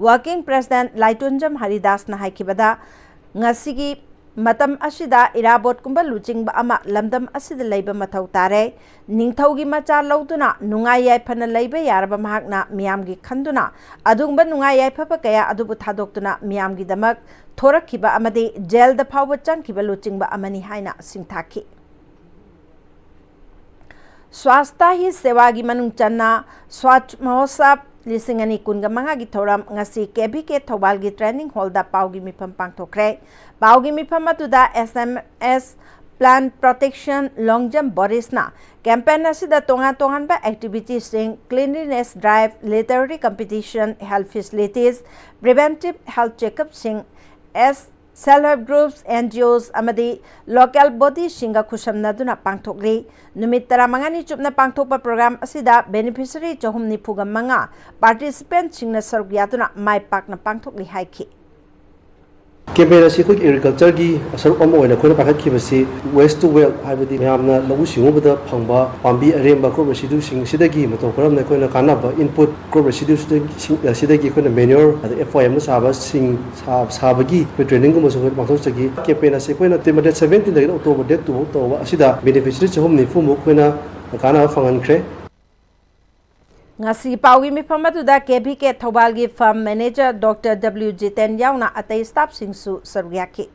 ꯋꯥꯔꯀꯤꯡ ꯄ꯭ꯔꯦꯁꯤꯗꯦꯟꯠ ꯂꯥꯏꯇꯣꯟꯖꯝ ꯍꯔꯤꯗꯥꯁꯅ ꯍꯥꯏꯈꯤꯕꯗ, ꯉꯁꯤꯒꯤ ꯃꯇꯝ ꯑꯁꯤꯗ ꯏꯔꯥꯕꯣꯠꯀꯨꯝꯕ ꯂꯨꯆꯤꯡꯕ ꯑꯃ ꯂꯝꯗꯝ ꯑꯁꯤꯗ ꯂꯩꯕ ꯃꯊꯧ ꯇꯥꯔꯦ꯫ ꯅꯤꯡꯊꯧꯒꯤ ꯃꯆꯥ ꯂꯧꯗꯨꯅ ꯅꯨꯡꯉꯥꯏ ꯌꯥꯏꯐꯅ ꯂꯩꯕ ꯌꯥꯔꯕ ꯃꯍꯥꯛꯅ ꯃꯤꯌꯥꯝꯒꯤ ꯈꯟꯗꯨꯅ ꯑꯗꯨꯒꯨꯝꯕ ꯅꯨꯡꯉꯥꯏ ꯌꯥꯏꯐꯕ ꯀꯌꯥ ꯑꯗꯨꯕꯨ ꯊꯥꯗꯣꯛꯇꯨꯅ ꯃꯤꯌꯥꯝꯒꯤꯗꯃꯛ ꯊꯣꯔꯛꯈꯤꯕ ꯑꯃꯗꯤ ꯖꯦꯜꯗ ꯐꯥꯎꯕ ꯆꯪꯈꯤꯕ ꯂꯨꯆꯤꯡꯕ ꯑꯃꯅꯤ ꯍꯥꯏꯅ ꯁꯤꯡꯊꯥꯈꯤ꯫ ꯁ꯭ꯋꯥꯁꯇꯥ ꯍꯤ ꯁꯦꯋꯥꯒꯤ ꯃꯅꯨꯡ ꯆꯟꯅ ꯁ꯭ꯋꯥꯆ ꯃꯍꯣꯠꯁꯕ ꯂꯤꯁꯤꯡ ꯑꯅꯤ ꯀꯨꯟꯒ ꯃꯉꯥꯒꯤ ꯊꯧꯔꯝ ꯉꯁꯤ ꯀꯦ ꯚꯤ ꯀꯦ ꯊꯧꯕꯥꯜꯒꯤ ꯇ꯭ꯔꯦꯅꯤꯡ ꯍꯣꯜꯗ ꯄꯥꯎꯒꯤ ꯃꯤꯐꯝ ꯄꯥꯡꯊꯣꯛꯈ꯭ꯔꯦ꯫ ꯄꯥꯎꯒꯤ ꯃꯤꯐꯝ ꯑꯗꯨꯗ S M S, plant protection, long jump ꯕꯣꯗꯤꯁꯅ ꯀꯦꯝꯄꯦꯟ ꯑꯁꯤꯗ ꯇꯣꯉꯥꯟ ꯇꯣꯉꯥꯟꯕ ꯑꯦꯛꯇꯤꯚꯤꯇꯤꯁꯁꯤꯡ, cleanliness drive, literary competition, health facilities, preventive health ꯆꯦꯛꯑꯞꯁꯤꯡ, as self help groups, N G Os ꯑꯃꯗꯤ ꯂꯣꯀꯦꯜ ꯕꯣꯗꯤꯁꯤꯡꯒ ꯈꯨꯠꯁꯝꯅꯗꯨꯅ ꯄꯥꯡꯊꯣꯛꯂꯤ꯫ ꯅꯨꯃꯤꯠ ꯇꯔꯥꯃꯉꯥꯅꯤ ꯆꯨꯞꯅ ꯄꯥꯡꯊꯣꯛꯄ ꯄ꯭ꯔꯣꯒ꯭ꯔꯥꯝ ꯑꯁꯤꯗ ꯕꯦꯅꯤꯐꯤꯁꯔꯤ ꯆꯍꯨꯝ ꯅꯤꯐꯨꯒ ꯃꯉꯥ ꯄꯥꯔꯇꯤꯁꯤꯄꯦꯟꯠꯁꯤꯡꯅ ꯁꯔꯨꯛ ꯌꯥꯗꯨꯅ ꯃꯥꯏ ꯄꯥꯛꯅ ꯄꯥꯡꯊꯣꯛꯂꯤ ꯍꯥꯏꯈꯤ꯫ ꯀꯦꯝꯄꯦꯟ ꯑꯁꯤ ꯑꯩꯈꯣꯏꯒꯤ ꯑꯦꯒ꯭ꯔꯤꯀꯜꯆꯔꯒꯤ ꯁꯔꯨꯛ ꯑꯃ ꯑꯣꯏꯅ ꯑꯩꯈꯣꯏꯅ ꯄꯥꯏꯈꯠꯈꯤꯕꯁꯤ Waste to Wealth, ꯍꯥꯏꯕꯗꯤ ꯃꯌꯥꯝꯅ ꯂꯧꯎ ꯁꯤꯡꯎꯕꯗ ꯐꯪꯕ ꯄꯥꯝꯕꯤ ꯑꯔꯦꯝꯕ, ꯀ꯭ꯔꯣꯞ ꯔꯦꯁꯤꯗ꯭ꯌꯨꯁꯤꯡ ꯑꯁꯤꯗꯒꯤ ꯃꯇꯧ ꯀꯔꯝꯅ ꯑꯩꯈꯣꯏꯅ ꯀꯥꯟꯅꯕ ꯏꯟꯄꯨꯠ, ꯀ꯭ꯔꯣꯞ ꯔꯦꯁꯤꯗ꯭ꯌꯨꯁꯤꯡ ꯑꯁꯤꯗꯒꯤ ꯑꯩꯈꯣꯏꯅ ꯃꯦꯅ꯭ꯌꯣꯔ, ꯑꯗ ꯑꯦꯐ ꯋꯥꯏ ꯑꯦꯝꯅ ꯁꯥꯕ ꯁꯤꯡ ꯁꯥ-, ꯁꯥꯕꯒꯤ ꯑꯩꯈꯣꯏ ꯇ꯭ꯔꯦꯅꯤꯡꯒꯨꯝꯕꯁꯨ ꯑꯩꯈꯣꯏ ꯄꯥꯡꯊꯣꯛꯆꯈꯤ꯫ ꯀꯦꯝꯄꯦꯟ ꯑꯁꯤ ꯑꯩꯈꯣꯏꯅ ꯇꯦꯟ ꯗꯦꯠ ꯁꯕꯦꯟꯇꯤꯟꯗꯒꯤꯅ ꯑꯣꯛꯇꯣꯕꯔ ꯗꯦꯠ ꯇꯨ ꯐꯥꯎ ꯇꯧꯕ ꯑꯁꯤꯗ ꯕꯦꯅꯤꯐꯤꯁꯔꯤ ꯆꯍꯨꯝ ꯅꯤꯐꯨꯃꯨꯛ ꯑꯩꯈꯣꯏꯅ ꯀꯥꯟꯅꯕ ꯐꯪꯍꯟꯈ꯭ꯔꯦ꯫ ꯉꯁꯤ ꯄꯥꯎꯒꯤ ꯃꯤꯐꯝ ꯑꯗꯨꯗ ꯀꯦ ꯚꯤ ꯀꯦ ꯊꯧꯕꯥꯜꯒꯤ farm manager doctor W Jiten ꯌꯥꯎꯅ ꯑꯇꯩ ꯁ꯭ꯇꯥꯐꯁꯤꯡꯁꯨ ꯁꯔꯨꯛ ꯌꯥꯈꯤ꯫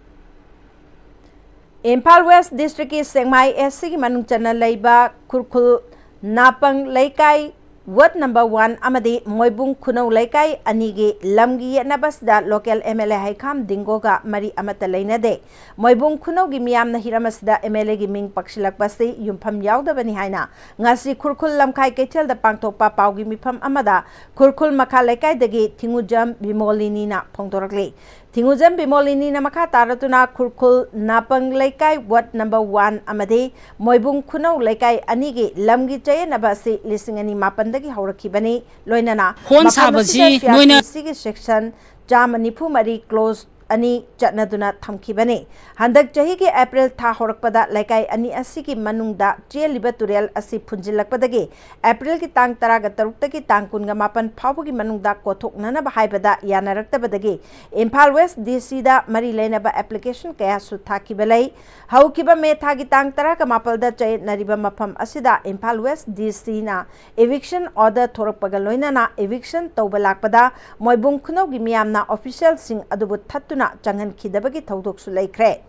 ꯏꯝꯐꯥꯜ ꯋꯦꯁ ꯗꯤꯁꯇ꯭ꯔꯤꯛꯀꯤ ꯁꯦꯛꯃꯥꯏ ꯑꯦꯁ ꯁꯤꯒꯤ ꯃꯅꯨꯡ ꯆꯟꯅ ꯂꯩꯕ ꯈꯨꯔꯈꯨꯜ ꯅꯥꯄꯪ ꯂꯩꯀꯥꯏ ꯋꯥꯔꯗ ꯅꯝꯕꯔ ꯋꯥꯟ ꯑꯃꯗꯤ ꯃꯣꯏꯕꯨꯡ ꯈꯨꯅꯧ ꯂꯩꯀꯥꯏ ꯑꯅꯤꯒꯤ ꯂꯝꯒꯤ ꯌꯦꯠꯅꯕꯁꯤꯗ ꯂꯣꯀꯦꯜ ꯑꯦꯝ ꯑꯦꯜ ꯑꯦ ꯍꯩꯈꯥꯝ ꯗꯤꯡꯒꯣꯒ ꯃꯔꯤ ꯑꯃꯠꯇ ꯂꯩꯅꯗꯦ꯫ ꯃꯣꯏꯕꯨꯡ ꯈꯨꯅꯧꯒꯤ ꯃꯤꯌꯥꯝꯅ ꯍꯤꯔꯝ ꯑꯁꯤꯗ ꯑꯦꯝ ꯑꯦꯜ ꯑꯦꯒꯤ ꯃꯤꯡ ꯄꯛꯁꯤꯜꯂꯛꯄꯁꯤ ꯌꯨꯝꯐꯝ ꯌꯥꯎꯗꯕꯅꯤ ꯍꯥꯏꯅ ꯉꯁꯤ ꯈꯨꯔꯈꯨꯜ ꯂꯝꯈꯥꯏ ꯀꯩꯊꯦꯜꯗ ꯄꯥꯡꯊꯣꯛꯄ ꯄꯥꯎꯒꯤ ꯃꯤꯐꯝ ꯑꯃꯗ ꯈꯨꯔꯈꯨꯜ ꯃꯈꯥ ꯂꯩꯀꯥꯏꯗꯒꯤ ꯊꯤꯡꯉꯨꯖꯝ ꯕꯤꯃꯣꯂꯤꯅꯤꯅ ꯐꯣꯡꯗꯣꯔꯛꯂꯤ꯫ ꯊꯤꯡꯉꯨꯖꯝ ꯕꯤꯃꯣꯂꯤꯅꯤꯅ ꯃꯈꯥ ꯇꯥꯔꯗꯨꯅ ꯈꯨꯔꯈꯨꯜ ꯅꯥꯄꯪ ꯂꯩꯀꯥꯏ ꯋꯥꯔꯗ ꯅꯝꯕꯔ ꯋꯥꯟ ꯑꯃꯗꯤ ꯃꯣꯏꯕꯨꯡ ꯈꯨꯅꯧ ꯂꯩꯀꯥꯏ ꯑꯅꯤꯒꯤ ꯂꯝꯒꯤ ꯆꯌꯦꯠꯅꯕ ꯑꯁꯤ ꯂꯤꯁꯤꯡ ꯑꯅꯤ ꯃꯥꯄꯟꯗꯒꯤ ꯍꯧꯔꯛꯈꯤꯕꯅꯤ꯫ ꯂꯣꯏꯅꯅ ꯍꯣꯟ ꯃꯐꯝ ꯁꯥꯕꯁꯤ ꯑꯁꯤꯗ ꯅꯣꯏꯅ ꯁꯤꯒꯤ ꯁꯦꯛꯁꯟ ꯆꯥꯝꯃ ꯅꯤꯐꯨ ꯃꯔꯤ ꯀ꯭ꯂꯣꯖ ꯑꯅꯤ ꯆꯠꯅꯗꯨꯅ ꯊꯝꯈꯤꯕꯅꯤ꯫ ꯍꯟꯗꯛ ꯆꯍꯤꯒꯤ ꯑꯦꯄ꯭ꯔꯤꯜ ꯊꯥ ꯍꯧꯔꯛꯄꯗ ꯂꯩꯀꯥꯏ ꯑꯅꯤ ꯑꯁꯤꯒꯤ ꯃꯅꯨꯡꯗ ꯆꯦꯜꯂꯤꯕ ꯇꯨꯔꯦꯜ ꯑꯁꯤ ꯐꯨꯟꯖꯤꯜꯂꯛꯄꯗꯒꯤ ꯑꯦꯄ꯭ꯔꯤꯜꯒꯤ ꯇꯥꯡ ꯇꯔꯥꯒ ꯇꯔꯨꯛꯇꯒꯤ ꯇꯥꯡ ꯀꯨꯟꯒ ꯃꯥꯄꯟ ꯐꯥꯎꯕꯒꯤ ꯃꯅꯨꯡꯗ ꯀꯣꯊꯣꯛꯅꯅꯕ ꯍꯥꯏꯕꯗ ꯌꯥꯅꯔꯛꯇꯕꯗꯒꯤ ꯏꯝꯐꯥꯜ ꯋꯦꯁ ꯗꯤ ꯁꯤꯗ ꯃꯔꯤ ꯂꯩꯅꯕ ꯑꯦꯄ꯭ꯂꯤꯀꯦꯁꯟ ꯀꯌꯥꯁꯨ ꯊꯥꯈꯤꯕ ꯂꯩ꯫ ꯍꯧꯈꯤꯕ ꯃꯦ ꯊꯥꯒꯤ ꯇꯥꯡ ꯇꯔꯥꯒ ꯃꯥꯄꯜꯗ ꯆꯌꯦꯠꯅꯔꯤꯕ ꯃꯐꯝ ꯑꯁꯤꯗ ꯏꯝꯐꯥꯜ ꯋꯦꯁ ꯗꯤ ꯁꯤꯅ ꯏꯚꯤꯛꯁꯟ ꯑꯣꯔꯗꯔ ꯊꯣꯔꯛꯄꯒ ꯂꯣꯏꯅꯅ ꯏꯚꯤꯛꯁꯟ ꯇꯧꯕ ꯂꯥꯛꯄꯗ ꯃꯣꯏꯕꯨꯡ ꯈꯨꯅꯧꯒꯤ ꯃꯤꯌꯥꯝꯅ ꯑꯣꯐꯤꯁꯤꯌꯦꯜꯁꯤꯡ ꯑꯗꯨꯕꯨ ꯊꯠꯇꯨꯅ ꯆꯪꯍꯟꯈꯤꯗꯕꯒꯤ ꯊꯧꯗꯣꯛꯁꯨ ꯂꯩꯈ꯭ꯔꯦ꯫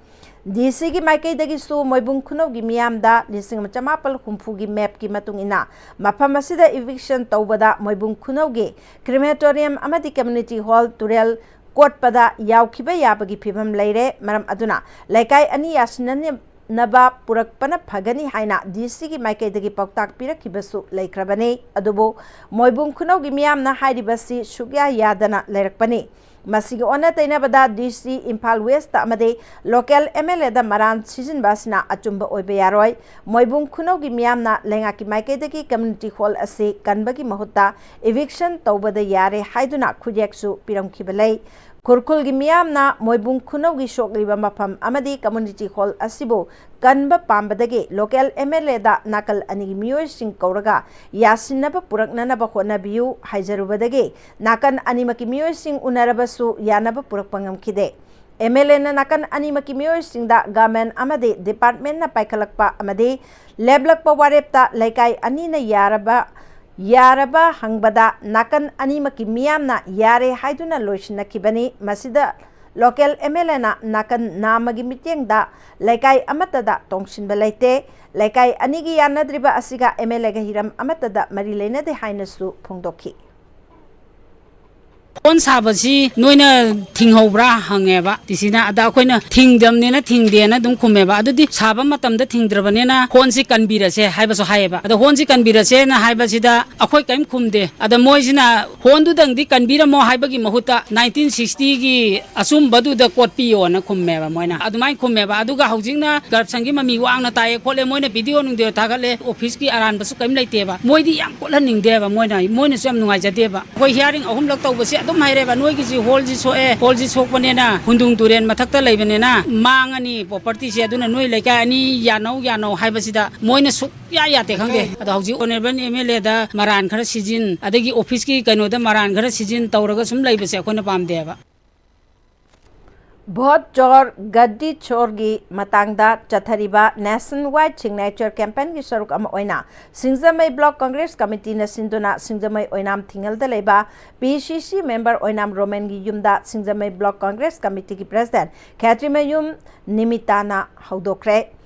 ꯗꯤ ꯁꯤꯒꯤ ꯃꯥꯏꯀꯩꯗꯒꯤꯁꯨ ꯃꯣꯏꯕꯨꯡ ꯈꯨꯅꯧꯒꯤ ꯃꯤꯌꯥꯝꯗ ꯂꯤꯁꯤꯡ ꯑꯃ ꯆꯃꯥꯄꯜ ꯍꯨꯝꯐꯨꯒꯤ ꯃꯦꯞꯀꯤ ꯃꯇꯨꯡ ꯏꯟꯅ ꯃꯐꯝ ꯑꯁꯤꯗ ꯏꯚꯤꯛꯁꯟ ꯇꯧꯕꯗ ꯃꯣꯏꯕꯨꯡ ꯈꯨꯅꯧꯒꯤ ꯀ꯭ꯔꯤꯃꯦꯇꯣꯔꯤꯌꯝ ꯑꯃꯗꯤ ꯀꯝꯃ꯭ꯌꯨꯅꯤꯇꯤ ꯍꯣꯜ ꯇꯨꯔꯦꯜ ꯀꯣꯠꯄꯗ ꯌꯥꯎꯈꯤꯕ ꯌꯥꯕꯒꯤ ꯐꯤꯕꯝ ꯂꯩꯔꯦ꯫ ꯃꯔꯝ ꯑꯗꯨꯅ ꯂꯩꯀꯥꯏ ꯑꯅꯤ ꯌꯥꯁꯤꯟꯅꯅꯕ ꯄꯨꯔꯛꯄꯅ ꯐꯒꯅꯤ ꯍꯥꯏꯅ ꯗꯤ ꯁꯤꯒꯤ ꯃꯥꯏꯀꯩꯗꯒꯤ ꯄꯥꯎꯇꯥꯛ ꯄꯤꯔꯛꯈꯤꯕꯁꯨ ꯂꯩꯈ꯭ꯔꯕꯅꯤ꯫ ꯑꯗꯨꯕꯨ ꯃꯣꯏꯕꯨꯡ ꯈꯨꯅꯧꯒꯤ ꯃꯤꯌꯥꯝꯅ ꯍꯥꯏꯔꯤꯕꯁꯤ ꯁꯨꯛꯌꯥ ꯌꯥꯗꯅ ꯂꯩꯔꯛꯄꯅꯤ꯫ ꯃꯁꯤꯒꯤ ꯑꯣꯟꯅ ꯇꯩꯅꯕꯗ ꯗꯤ ꯁꯤ ꯏꯝꯐꯥꯜ ꯋꯦꯁꯇ ꯑꯃꯗꯤ ꯂꯣꯀꯦꯜ ꯑꯦꯝ ꯑꯦꯜ ꯑꯦꯗ ꯃꯔꯥꯟ ꯁꯤꯖꯤꯟꯕ ꯑꯁꯤꯅ ꯑꯆꯨꯝꯕ ꯑꯣꯏꯕ ꯌꯥꯔꯣꯏ꯫ ꯃꯣꯏꯕꯨꯡ ꯈꯨꯅꯧꯒꯤ ꯃꯤꯌꯥꯝꯅ ꯂꯩꯉꯥꯛꯀꯤ ꯃꯥꯏꯀꯩꯗꯒꯤ ꯀꯝꯃ꯭ꯌꯨꯅꯤꯇꯤ ꯍꯣꯜ ꯑꯁꯤ ꯀꯟꯕꯒꯤ ꯃꯍꯨꯠꯇ ꯏꯚꯤꯛꯁꯟ ꯇꯧꯕꯗ ꯌꯥꯔꯦ ꯍꯥꯏꯗꯨꯅ ꯈꯨꯠꯌꯦꯛꯁꯨ ꯄꯤꯔꯝꯈꯤꯕ ꯂꯩ꯫ ꯈꯨꯔꯈꯨꯜꯒꯤ ꯃꯤꯌꯥꯝꯅ ꯃꯣꯏꯕꯨꯡ ꯈꯨꯅꯧꯒꯤ ꯁꯣꯛꯂꯤꯕ ꯃꯐꯝ ꯑꯃꯗꯤ ꯀꯝꯃ꯭ꯌꯨꯅꯤꯇꯤ ꯍꯣꯜ ꯑꯁꯤꯕꯨ ꯀꯟꯕ ꯄꯥꯝꯕꯗꯒꯤ ꯂꯣꯀꯦꯜ ꯑꯦꯝ ꯑꯦꯜ ꯑꯦꯗ ꯅꯥꯀꯜ ꯑꯅꯤꯒꯤ ꯃꯤꯑꯣꯏꯁꯤꯡ ꯀꯧꯔꯒ ꯌꯥꯁꯤꯟꯅꯕ ꯄꯨꯔꯛꯅꯅꯕ ꯍꯣꯠꯅꯕꯤꯌꯨ ꯍꯥꯏꯖꯔꯨꯕꯗꯒꯤ ꯅꯥꯀꯟ ꯑꯅꯤꯃꯛꯀꯤ ꯃꯤꯑꯣꯏꯁꯤꯡ ꯎꯅꯔꯕꯁꯨ ꯌꯥꯅꯕ ꯄꯨꯔꯛꯄ ꯉꯝꯈꯤꯗꯦ꯫ ꯑꯦꯝ ꯑꯦꯜ ꯑꯦꯅ ꯅꯥꯀꯟ ꯑꯅꯤꯃꯛꯀꯤ ꯃꯤꯑꯣꯏꯁꯤꯡꯗ ꯒꯚꯔꯟꯃꯦꯟꯠ ꯑꯃꯗꯤ ꯗꯤꯄꯥꯔꯠꯃꯦꯟꯠꯅ ꯄꯥꯏꯈꯠꯂꯛꯄ ꯑꯃꯗꯤ ꯂꯦꯞꯂꯛꯄ ꯋꯥꯔꯦꯞꯇ ꯂꯩꯀꯥꯏ ꯑꯅꯤꯅ ꯌꯥꯔꯕ, ꯌꯥꯔꯕ ꯍꯪꯕꯗ ꯅꯥꯀꯟ ꯑꯅꯤꯃꯛꯀꯤ ꯃꯤꯌꯥꯝꯅ ꯌꯥꯔꯦ ꯍꯥꯏꯗꯨꯅ ꯂꯣꯏꯁꯤꯟꯅꯈꯤꯕꯅꯤ꯫ ꯃꯁꯤꯗ ꯂꯣꯀꯦꯜ ꯑꯦꯝ ꯑꯦꯜ ꯑꯦꯅ ꯅꯥꯀꯟ ꯅꯥꯝꯃꯒꯤ ꯃꯤꯠꯌꯦꯡꯗ ꯂꯩꯀꯥꯏ ꯑꯃꯠꯇꯗ ꯇꯣꯡꯁꯤꯟꯕ ꯂꯩꯇꯦ, ꯂꯩꯀꯥꯏ ꯑꯅꯤꯒꯤ ꯌꯥꯅꯗ꯭ꯔꯤꯕ ꯑꯁꯤꯒ ꯑꯦꯝ ꯑꯦꯜ ꯑꯦꯒ ꯍꯤꯔꯝ ꯑꯃꯠꯇꯗ ꯃꯔꯤ ꯂꯩꯅꯗꯦ ꯍꯥꯏꯅꯁꯨ ꯐꯣꯡꯗꯣꯛꯈꯤ꯫ ꯍꯣꯟ ꯁꯥꯕꯁꯤ ꯅꯣꯏꯅ ꯊꯤꯡꯍꯧꯕ꯭ꯔꯥ ꯍꯪꯉꯦꯕ ꯗꯤ ꯁꯤꯅ꯫ ꯑꯗ ꯑꯩꯈꯣꯏꯅ ꯊꯤꯡꯗꯕꯅꯤꯅ ꯊꯤꯡꯗꯦꯅ ꯑꯗꯨꯝ ꯈꯨꯝꯃꯦꯕ꯫ ꯑꯗꯨꯗꯤ ꯁꯥꯕ ꯃꯇꯝꯗ ꯊꯤꯡꯗ꯭ꯔꯕꯅꯤꯅ ꯍꯣꯟꯁꯤ ꯀꯟꯕꯤꯔꯁꯦ ꯍꯥꯏꯕꯁꯨ ꯍꯥꯏꯌꯦꯕ꯫ ꯑꯗ ꯍꯣꯟꯁꯤ ꯀꯟꯕꯤꯔꯁꯦꯅ ꯍꯥꯏꯕꯁꯤꯗ ꯑꯩꯈꯣꯏ ꯀꯔꯤꯝ ꯈꯨꯝꯗꯦ꯫ ꯑꯗ ꯃꯣꯏꯁꯤꯅ ꯍꯣꯟꯗꯨꯗꯪꯗꯤ ꯀꯟꯕꯤꯔꯝꯃꯣ ꯍꯥꯏꯕꯒꯤ ꯃꯍꯨꯠꯇ ꯅꯥꯏꯟꯇꯤꯟ ꯁꯤꯛꯁꯇꯤꯒꯤ ꯑꯆꯨꯝꯕꯗꯨꯗ ꯀꯣꯠꯄꯤꯌꯣꯅ ꯈꯨꯝꯃꯦꯕ ꯃꯣꯏꯅ꯫ ꯑꯗꯨꯃꯥꯏꯅ ꯈꯨꯝꯃꯦꯕ꯫ ꯑꯗꯨꯒ ꯍꯧꯖꯤꯛꯅ ꯀꯔꯞꯁꯟꯒꯤ ꯃꯃꯤ ꯋꯥꯡꯅ ꯇꯥꯏꯌꯦ ꯈꯣꯠꯂꯦ, ꯃꯣꯏꯅ ꯚꯤꯗꯤꯑꯣ ꯅꯨꯡꯗꯤꯑꯣ ꯊꯥꯒꯠꯂꯦ, ꯑꯣꯐꯤꯁꯀꯤ ꯑꯔꯥꯟꯕꯁꯨ ꯀꯔꯤꯝ ꯂꯩꯇꯦꯕ꯫ ꯃꯣꯏꯗꯤ ꯌꯥꯝ ꯀꯣꯠꯍꯟꯅꯤꯡꯗꯦꯕ꯫ ꯃꯣꯏꯅ, ꯃꯣꯏꯅꯁꯨ ꯌꯥꯝ ꯅꯨꯡꯉꯥꯏꯖꯗꯦꯕ꯫ ꯑꯩꯈꯣꯏ ꯍꯤꯌꯥꯔꯤꯡ ꯑꯍꯨꯝꯂꯛ ꯇꯧꯕꯁꯦ ꯑꯗꯨꯝ ꯍꯥꯏꯔꯦꯕ, "ꯅꯣꯏꯒꯤꯁꯤ ꯍꯣꯜꯁꯤ ꯁꯣꯛꯑꯦ, ꯍꯣꯜꯁꯤ ꯁꯣꯛꯄꯅꯤꯅ ꯍꯨꯟꯗꯨꯡ ꯇꯨꯔꯦꯟ ꯃꯊꯛꯇ ꯂꯩꯕꯅꯤꯅ ꯃꯥꯡꯉꯅꯤ ꯄ꯭ꯔꯣꯄꯔꯇꯤꯁꯦ, ꯑꯗꯨꯅ ꯅꯣꯏ ꯂꯩꯀꯥꯏ ꯑꯅꯤ ꯌꯥꯅꯧ ꯌꯥꯅꯧ" ꯍꯥꯏꯕꯁꯤꯗ ꯃꯣꯏꯅ ꯁꯨꯛꯌꯥ ꯌꯥꯗꯦ, ꯈꯪꯗꯦ꯫ ꯑꯗꯣ ꯍꯧꯖꯤꯛ ꯑꯣꯅꯔꯦꯕꯜ ꯑꯦꯝ ꯑꯦꯜ ꯑꯦꯗ ꯃꯔꯥꯟ ꯈꯔ ꯁꯤꯖꯤꯟ, ꯑꯗꯒꯤ ꯑꯣꯐꯤꯁꯀꯤ ꯀꯩꯅꯣꯗ ꯃꯔꯥꯟ ꯈꯔ ꯁꯤꯖꯤꯟ ꯇꯧꯔꯒ ꯁꯨꯝ ꯂꯩꯕꯁꯦ ꯑꯩꯈꯣꯏꯅ ꯄꯥꯝꯗꯦꯕ꯫ ꯚꯣꯠ ꯆꯣꯔ ꯒꯗꯤ ꯆꯣꯔꯒꯤ ꯃꯇꯥꯡꯗ ꯆꯠꯊꯔꯤꯕ ꯅꯦꯁꯟ ꯋꯥꯏꯗ ꯁꯤꯒꯅꯦꯆꯔ ꯀꯦꯝꯄꯦꯟꯒꯤ ꯁꯔꯨꯛ ꯑꯃ ꯑꯣꯏꯅ ꯁꯤꯡꯖꯃꯩ ꯕ꯭ꯂꯣꯛ ꯀꯪꯒ꯭ꯔꯦꯁ ꯀꯃꯤꯇꯤꯅ ꯁꯤꯟꯗꯨꯅ ꯁꯤꯡꯖꯃꯩ ꯑꯣꯏꯅꯥꯝ ꯊꯤꯡꯉꯦꯜꯗ ꯂꯩꯕ ꯄꯤ ꯁꯤ ꯁꯤ ꯃꯦꯝꯕꯔ ꯑꯣꯏꯅꯥꯝ ꯔꯣꯃꯦꯟꯒꯤ ꯌꯨꯝꯗ ꯁꯤꯡꯖꯃꯩ ꯕ꯭ꯂꯣꯛ ꯀꯪꯒ꯭ꯔꯦꯁ ꯀꯃꯤꯇꯤꯒꯤ ꯄ꯭ꯔꯦꯁꯤꯗꯦꯟꯠ ꯈꯦꯇ꯭ꯔꯤꯃꯌꯨꯝ ꯅꯤꯃꯤꯇꯥꯅ ꯍꯧꯗꯣꯛꯈ꯭ꯔꯦ꯫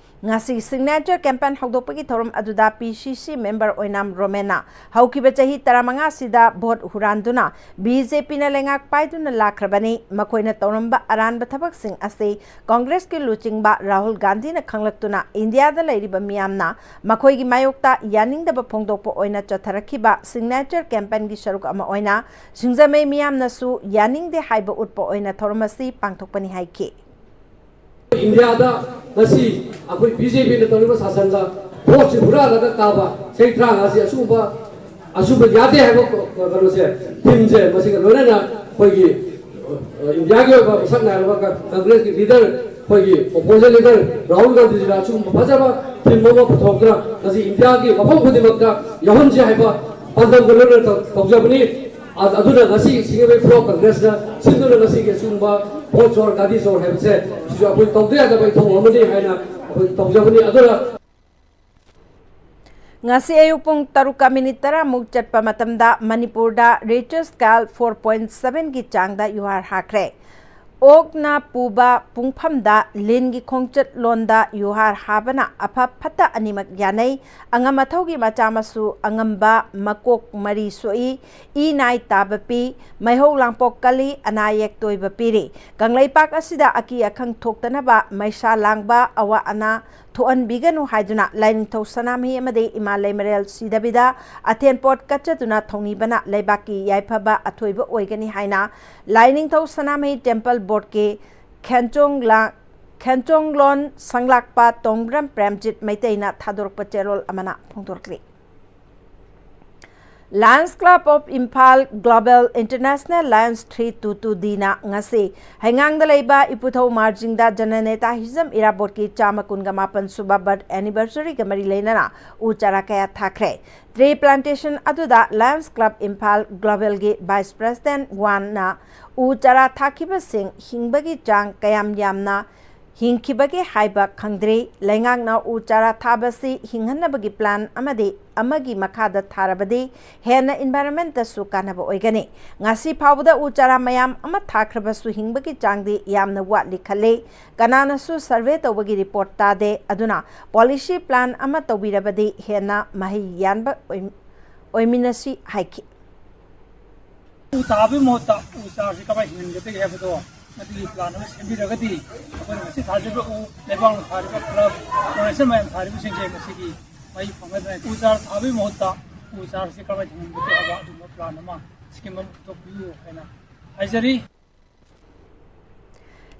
ꯉꯁꯤ ꯁꯤꯒꯅꯦꯆꯔ ꯀꯦꯝꯄꯦꯟ ꯍꯧꯗꯣꯛꯄꯒꯤ ꯊꯧꯔꯝ ꯑꯗꯨꯗ ꯄꯤ ꯁꯤ ꯁꯤ ꯃꯦꯝꯕꯔ ꯑꯣꯏꯅꯥꯝ ꯔꯣꯃꯦꯟꯅ ꯍꯧꯈꯤꯕ ꯆꯍꯤ ꯇꯔꯥꯃꯉꯥꯁꯤꯗ ꯚꯣꯠ ꯍꯨꯔꯥꯟꯗꯨꯅ ꯕꯤ ꯖꯦ ꯄꯤꯅ ꯂꯩꯉꯥꯛ ꯄꯥꯏꯗꯨꯅ ꯂꯥꯛꯈ꯭ꯔꯕꯅꯤ꯫ ꯃꯈꯣꯏꯅ ꯇꯧꯔꯝꯕ ꯑꯔꯥꯟꯕ ꯊꯕꯛꯁꯤꯡ ꯑꯁꯤ ꯀꯪꯒ꯭ꯔꯦꯁꯀꯤ ꯂꯨꯆꯤꯡꯕ ꯔꯥꯍꯨꯜ ꯒꯥꯟꯙꯤꯅ ꯈꯪꯂꯛꯇꯨꯅ ꯏꯟꯗꯤꯌꯥꯗ ꯂꯩꯔꯤꯕ ꯃꯤꯌꯥꯝꯅ ꯃꯈꯣꯏꯒꯤ ꯃꯥꯌꯣꯛꯇ ꯌꯥꯅꯤꯡꯗꯕ ꯐꯣꯡꯗꯣꯛꯄ ꯑꯣꯏꯅ ꯆꯠꯊꯔꯛꯈꯤꯕ ꯁꯤꯒꯅꯦꯆꯔ ꯀꯦꯝꯄꯦꯟꯒꯤ ꯁꯔꯨꯛ ꯑꯃ ꯑꯣꯏꯅ ꯁꯤꯡꯖꯃꯩ ꯃꯤꯌꯥꯝꯅꯁꯨ ꯌꯥꯅꯤꯡꯗꯦ ꯍꯥꯏꯕ ꯎꯠꯄ ꯑꯣꯏꯅ ꯊꯧꯔꯝ ꯑꯁꯤ ꯄꯥꯡꯊꯣꯛꯄꯅꯤ ꯍꯥꯏꯈꯤ꯫ ꯏꯟꯗꯤꯌꯥꯗ ꯉꯁꯤ ꯑꯩꯈꯣꯏ ꯕꯤ ꯖꯦ ꯄꯤꯅ ꯇꯧꯔꯤꯕ ꯁꯥꯁꯟꯗ ꯚꯣꯠꯁꯤ ꯍꯨꯔꯥꯜꯂꯒ ꯀꯥꯕ ꯆꯍꯤ ꯇꯔꯥꯃꯉꯥꯁꯤ ꯑꯁꯤꯒꯨꯝꯕ ꯑꯁꯤꯒꯨꯝꯕ ꯌꯥꯗꯦ ꯍꯥꯏꯕ ꯀꯩꯅꯣꯁꯦ, ꯊꯤꯝꯁꯦ ꯃꯁꯤꯒ ꯂꯣꯏꯅꯅ ꯑꯩꯈꯣꯏꯒꯤ ꯏꯟꯗꯤꯌꯥꯒꯤ ꯑꯣꯏꯕ ꯃꯁꯛ ꯅꯥꯏꯔꯕ ꯀꯪꯒ꯭ꯔꯦꯁꯀꯤ ꯂꯤꯗꯔ, ꯑꯩꯈꯣꯏꯒꯤ ꯑꯣꯄꯣꯖꯤꯁꯟ ꯂꯤꯗꯔ ꯔꯥꯍꯨꯜ ꯒꯥꯟꯙꯤꯖꯤꯅ ꯑꯁꯤꯒꯨꯝꯕ ꯐꯖꯕ ꯊꯤꯝ ꯑꯃ ꯄꯨꯊꯣꯛꯇꯨꯅ ꯉꯁꯤ ꯏꯟꯗꯤꯌꯥꯒꯤ ꯃꯐꯝ ꯈꯨꯗꯤꯡꯃꯛꯇ ꯌꯥꯎꯍꯟꯁꯤ ꯍꯥꯏꯕ ꯄꯥꯟꯗꯝꯒ ꯂꯣꯏꯅꯅ ꯇꯧꯖꯕꯅꯤ꯫ ꯑꯗꯨꯅ ꯉꯁꯤ ꯁꯤꯡꯖꯃꯩ ꯕ꯭ꯂꯣꯛ ꯀꯪꯒ꯭ꯔꯦꯁꯅ ꯁꯤꯟꯗꯨꯅ ꯉꯁꯤꯒꯤ ꯑꯁꯤꯒꯨꯝꯕ ꯚꯣꯠ ꯆꯣꯔ ꯒꯥꯗꯤ ꯆꯣꯔ ꯍꯥꯏꯕꯁꯦ ꯁꯤꯁꯨ ꯑꯩꯈꯣꯏ ꯇꯧꯗ ꯌꯥꯗꯕ ꯏꯊꯧ ꯑꯃꯅꯤ ꯍꯥꯏꯅ ꯑꯩꯈꯣꯏ ꯇꯧꯖꯕꯅꯤ꯫ ꯑꯗꯨꯅ ꯉꯁꯤ ꯑꯌꯨꯛ ꯄꯨꯡ ꯇꯔꯨꯛꯀ ꯃꯤꯅꯤꯠ ꯇꯔꯥꯃꯨꯛ ꯆꯠꯄ ꯃꯇꯝꯗ ꯃꯅꯤꯄꯨꯔꯗ ꯔꯤꯆꯔ ꯁ꯭ꯀꯦꯜ ꯐꯣꯔ ꯄꯣꯏꯟꯠ ꯁꯚꯦꯟꯒꯤ ꯆꯥꯡꯗ ꯌꯨꯍꯥꯔ ꯍꯥꯈ꯭ꯔꯦ꯫ ꯑꯣꯛꯅ ꯄꯨꯕ ꯄꯨꯡꯐꯝꯗ ꯂꯤꯟꯒꯤ ꯈꯣꯡꯆꯠꯂꯣꯟꯗ ꯌꯨꯍꯥꯔ ꯍꯥꯕꯅ ꯑꯐ ꯐꯠꯇ ꯑꯅꯤꯃꯛ ꯌꯥꯅꯩ꯫ ꯑꯉꯝ ꯑꯊꯧꯒꯤ ꯃꯆꯥ ꯃꯁꯨ ꯑꯉꯝꯕ ꯃꯀꯣꯛ ꯃꯔꯤ ꯁꯣꯛꯏ, ꯏ ꯅꯥꯏ ꯇꯥꯕ ꯄꯤ, ꯃꯩꯍꯧ ꯂꯥꯡꯄꯣꯛ ꯀꯜꯂꯤ, ꯑꯅꯥ ꯑꯌꯦꯛ ꯇꯣꯏꯕ ꯄꯤꯔꯤ꯫ ꯀꯪꯂꯩꯄꯥꯛ ꯑꯁꯤꯗ ꯑꯀꯤ ꯑꯈꯪ ꯊꯣꯛꯇꯅꯕ ꯃꯩꯁꯥ ꯂꯥꯡꯕ, ꯑꯋꯥ ꯑꯅꯥ ꯊꯣꯛꯍꯟꯕꯤꯒꯅꯨ ꯍꯥꯏꯗꯨꯅ ꯂꯥꯏꯅꯤꯡꯊꯧ ꯁꯅꯥꯃꯍꯤ ꯑꯃꯗꯤ ꯏꯃꯥ ꯂꯩꯃꯔꯦꯜ ꯁꯤꯗꯕꯤꯗ ꯑꯊꯦꯟꯄꯣꯠ ꯀꯠꯆꯗꯨꯅ ꯊꯧꯅꯤꯕꯅ ꯂꯩꯕꯥꯛꯀꯤ ꯌꯥꯏꯐꯕ ꯑꯊꯣꯏꯕ ꯑꯣꯏꯒꯅꯤ ꯍꯥꯏꯅ ꯂꯥꯏꯅꯤꯡꯊꯧ ꯁꯅꯥꯃꯍꯤ ꯇꯦꯝꯄꯜ ꯕꯣꯔꯗꯀꯤ ꯈꯦꯟꯆꯣꯡꯂꯥ-, ꯈꯦꯟꯆꯣꯡꯂꯣꯟ ꯁꯪꯂꯥꯛꯄ ꯇꯣꯡꯕ꯭ꯔꯝ ꯄ꯭ꯔꯦꯝꯖꯤꯠ ꯃꯩꯇꯩꯅ ꯊꯥꯗꯣꯔꯛꯄ ꯆꯦꯔꯣꯜ ꯑꯃꯅ ꯐꯣꯡꯗꯣꯔꯛꯂꯤ꯫ Lions Club of Imphal Global International Lions three two two D ꯅ ꯉꯁꯤ ꯍꯩꯉꯥꯡꯗ ꯂꯩꯕ ꯏꯄꯨꯊꯧ ꯃꯥꯔꯖꯤꯡꯗ ꯖꯅꯅꯦꯇꯥ ꯍꯤꯖꯝ ꯏꯔꯥꯕꯣꯠꯀꯤ ꯆꯥꯝꯃ ꯀꯨꯟꯒ ꯃꯥꯄꯟ ꯁꯨꯕ ꯕꯔꯊ ꯑꯦꯅꯤꯚꯔꯁꯔꯤꯒ ꯃꯔꯤ ꯂꯩꯅꯅ ꯎ ꯆꯥꯔꯥ ꯀꯌꯥ ꯊꯥꯈ꯭ꯔꯦ꯫ ꯇ꯭ꯔꯤ ꯄ꯭ꯂꯥꯟꯇꯦꯁꯟ ꯑꯗꯨꯗ Lions Club Imphal Global ꯒꯤ ꯚꯥꯏꯁ ꯄ꯭ꯔꯦꯁꯤꯗꯦꯟꯠ ꯋꯥꯟꯅ ꯎ ꯆꯥꯔꯥ ꯊꯥꯈꯤꯕꯁꯤꯡ ꯍꯤꯡꯕꯒꯤ ꯆꯥꯡ ꯀꯌꯥꯝ ꯌꯥꯝꯅ ꯍꯤꯡꯈꯤꯕꯒꯦ ꯍꯥꯏꯕ ꯈꯪꯗ꯭ꯔꯤ꯫ ꯂꯩꯉꯥꯛꯅ ꯎ ꯆꯥꯔꯥ ꯊꯥꯕꯁꯤ ꯍꯤꯡꯍꯟꯅꯕꯒꯤ ꯄ꯭ꯂꯥꯟ ꯑꯃꯗꯤ ꯑꯃꯒꯤ ꯃꯈꯥꯗ ꯊꯥꯔꯕꯗꯤ ꯍꯦꯟꯅ ꯏꯟꯚꯥꯏꯔꯟꯃꯦꯟꯇꯁꯨ ꯀꯥꯟꯅꯕ ꯑꯣꯏꯒꯅꯤ꯫ ꯉꯁꯤ ꯐꯥꯎꯕꯗ ꯎ ꯆꯥꯔꯥ ꯃꯌꯥꯝ ꯑꯃ ꯊꯥꯈ꯭ꯔꯕꯁꯨ ꯍꯤꯡꯕꯒꯤ ꯆꯥꯡꯗꯤ ꯌꯥꯝꯅ ꯋꯥꯠꯂꯤ ꯈꯜꯂꯤ꯫ ꯀꯅꯥꯅꯁꯨ ꯁꯔꯚꯦ ꯇꯧꯕꯒꯤ ꯔꯤꯄꯣꯔꯠ ꯇꯥꯗꯦ꯫ ꯑꯗꯨꯅ ꯄꯣꯂꯤꯁꯤ ꯄ꯭ꯂꯥꯟ ꯑꯃ ꯇꯧꯕꯤꯔꯕꯗꯤ ꯍꯦꯟꯅ ꯃꯍꯩ ꯌꯥꯟꯕ ꯑꯣꯏ-, ꯑꯣꯏꯃꯤꯟꯅꯁꯤ ꯍꯥꯏꯈꯤ꯫ ꯎ ꯊꯥꯕꯒꯤ ꯃꯍꯨꯠꯇ ꯎ ꯆꯥꯔꯁꯤ ꯀꯃꯥꯏꯅ ꯍꯤꯡꯍꯟꯒꯗꯒꯦ ꯍꯥꯏꯕꯗꯣ ꯃꯗꯨꯒꯤ ꯄ꯭ꯂꯥꯟ ꯑꯃ ꯁꯦꯝꯕꯤꯔꯒꯗꯤ ꯑꯩꯈꯣꯏꯅ ꯉꯁꯤ ꯊꯥꯖꯕ ꯎ, ꯂꯩꯕꯥꯛꯅ ꯊꯥꯔꯤꯕ ꯀ꯭ꯂꯕ, ꯑꯣꯔꯒꯅꯥꯏꯖꯦꯁꯟ ꯃꯌꯥꯝ ꯊꯥꯔꯤꯕꯁꯤꯡꯁꯦ ꯉꯁꯤꯒꯤ ꯃꯍꯩ ꯐꯪꯒꯗ꯭ꯔꯥ? ꯎ ꯆꯥꯔ ꯊꯥꯕꯒꯤ ꯃꯍꯨꯠꯇ ꯎ ꯆꯥꯔꯁꯤ ꯀꯃꯥꯏꯅ ꯍꯤꯡꯍꯟꯒꯗꯒꯦ ꯍꯥꯏꯕ ꯑꯗꯨꯒꯨꯝꯕ ꯄ꯭ꯂꯥꯟ ꯑꯃ, ꯁ꯭ꯀꯤꯝ ꯑꯃ ꯄꯨꯊꯣꯛꯄꯤꯌꯨ ꯍꯥꯏꯅ ꯍꯥꯏꯖꯔꯤ꯫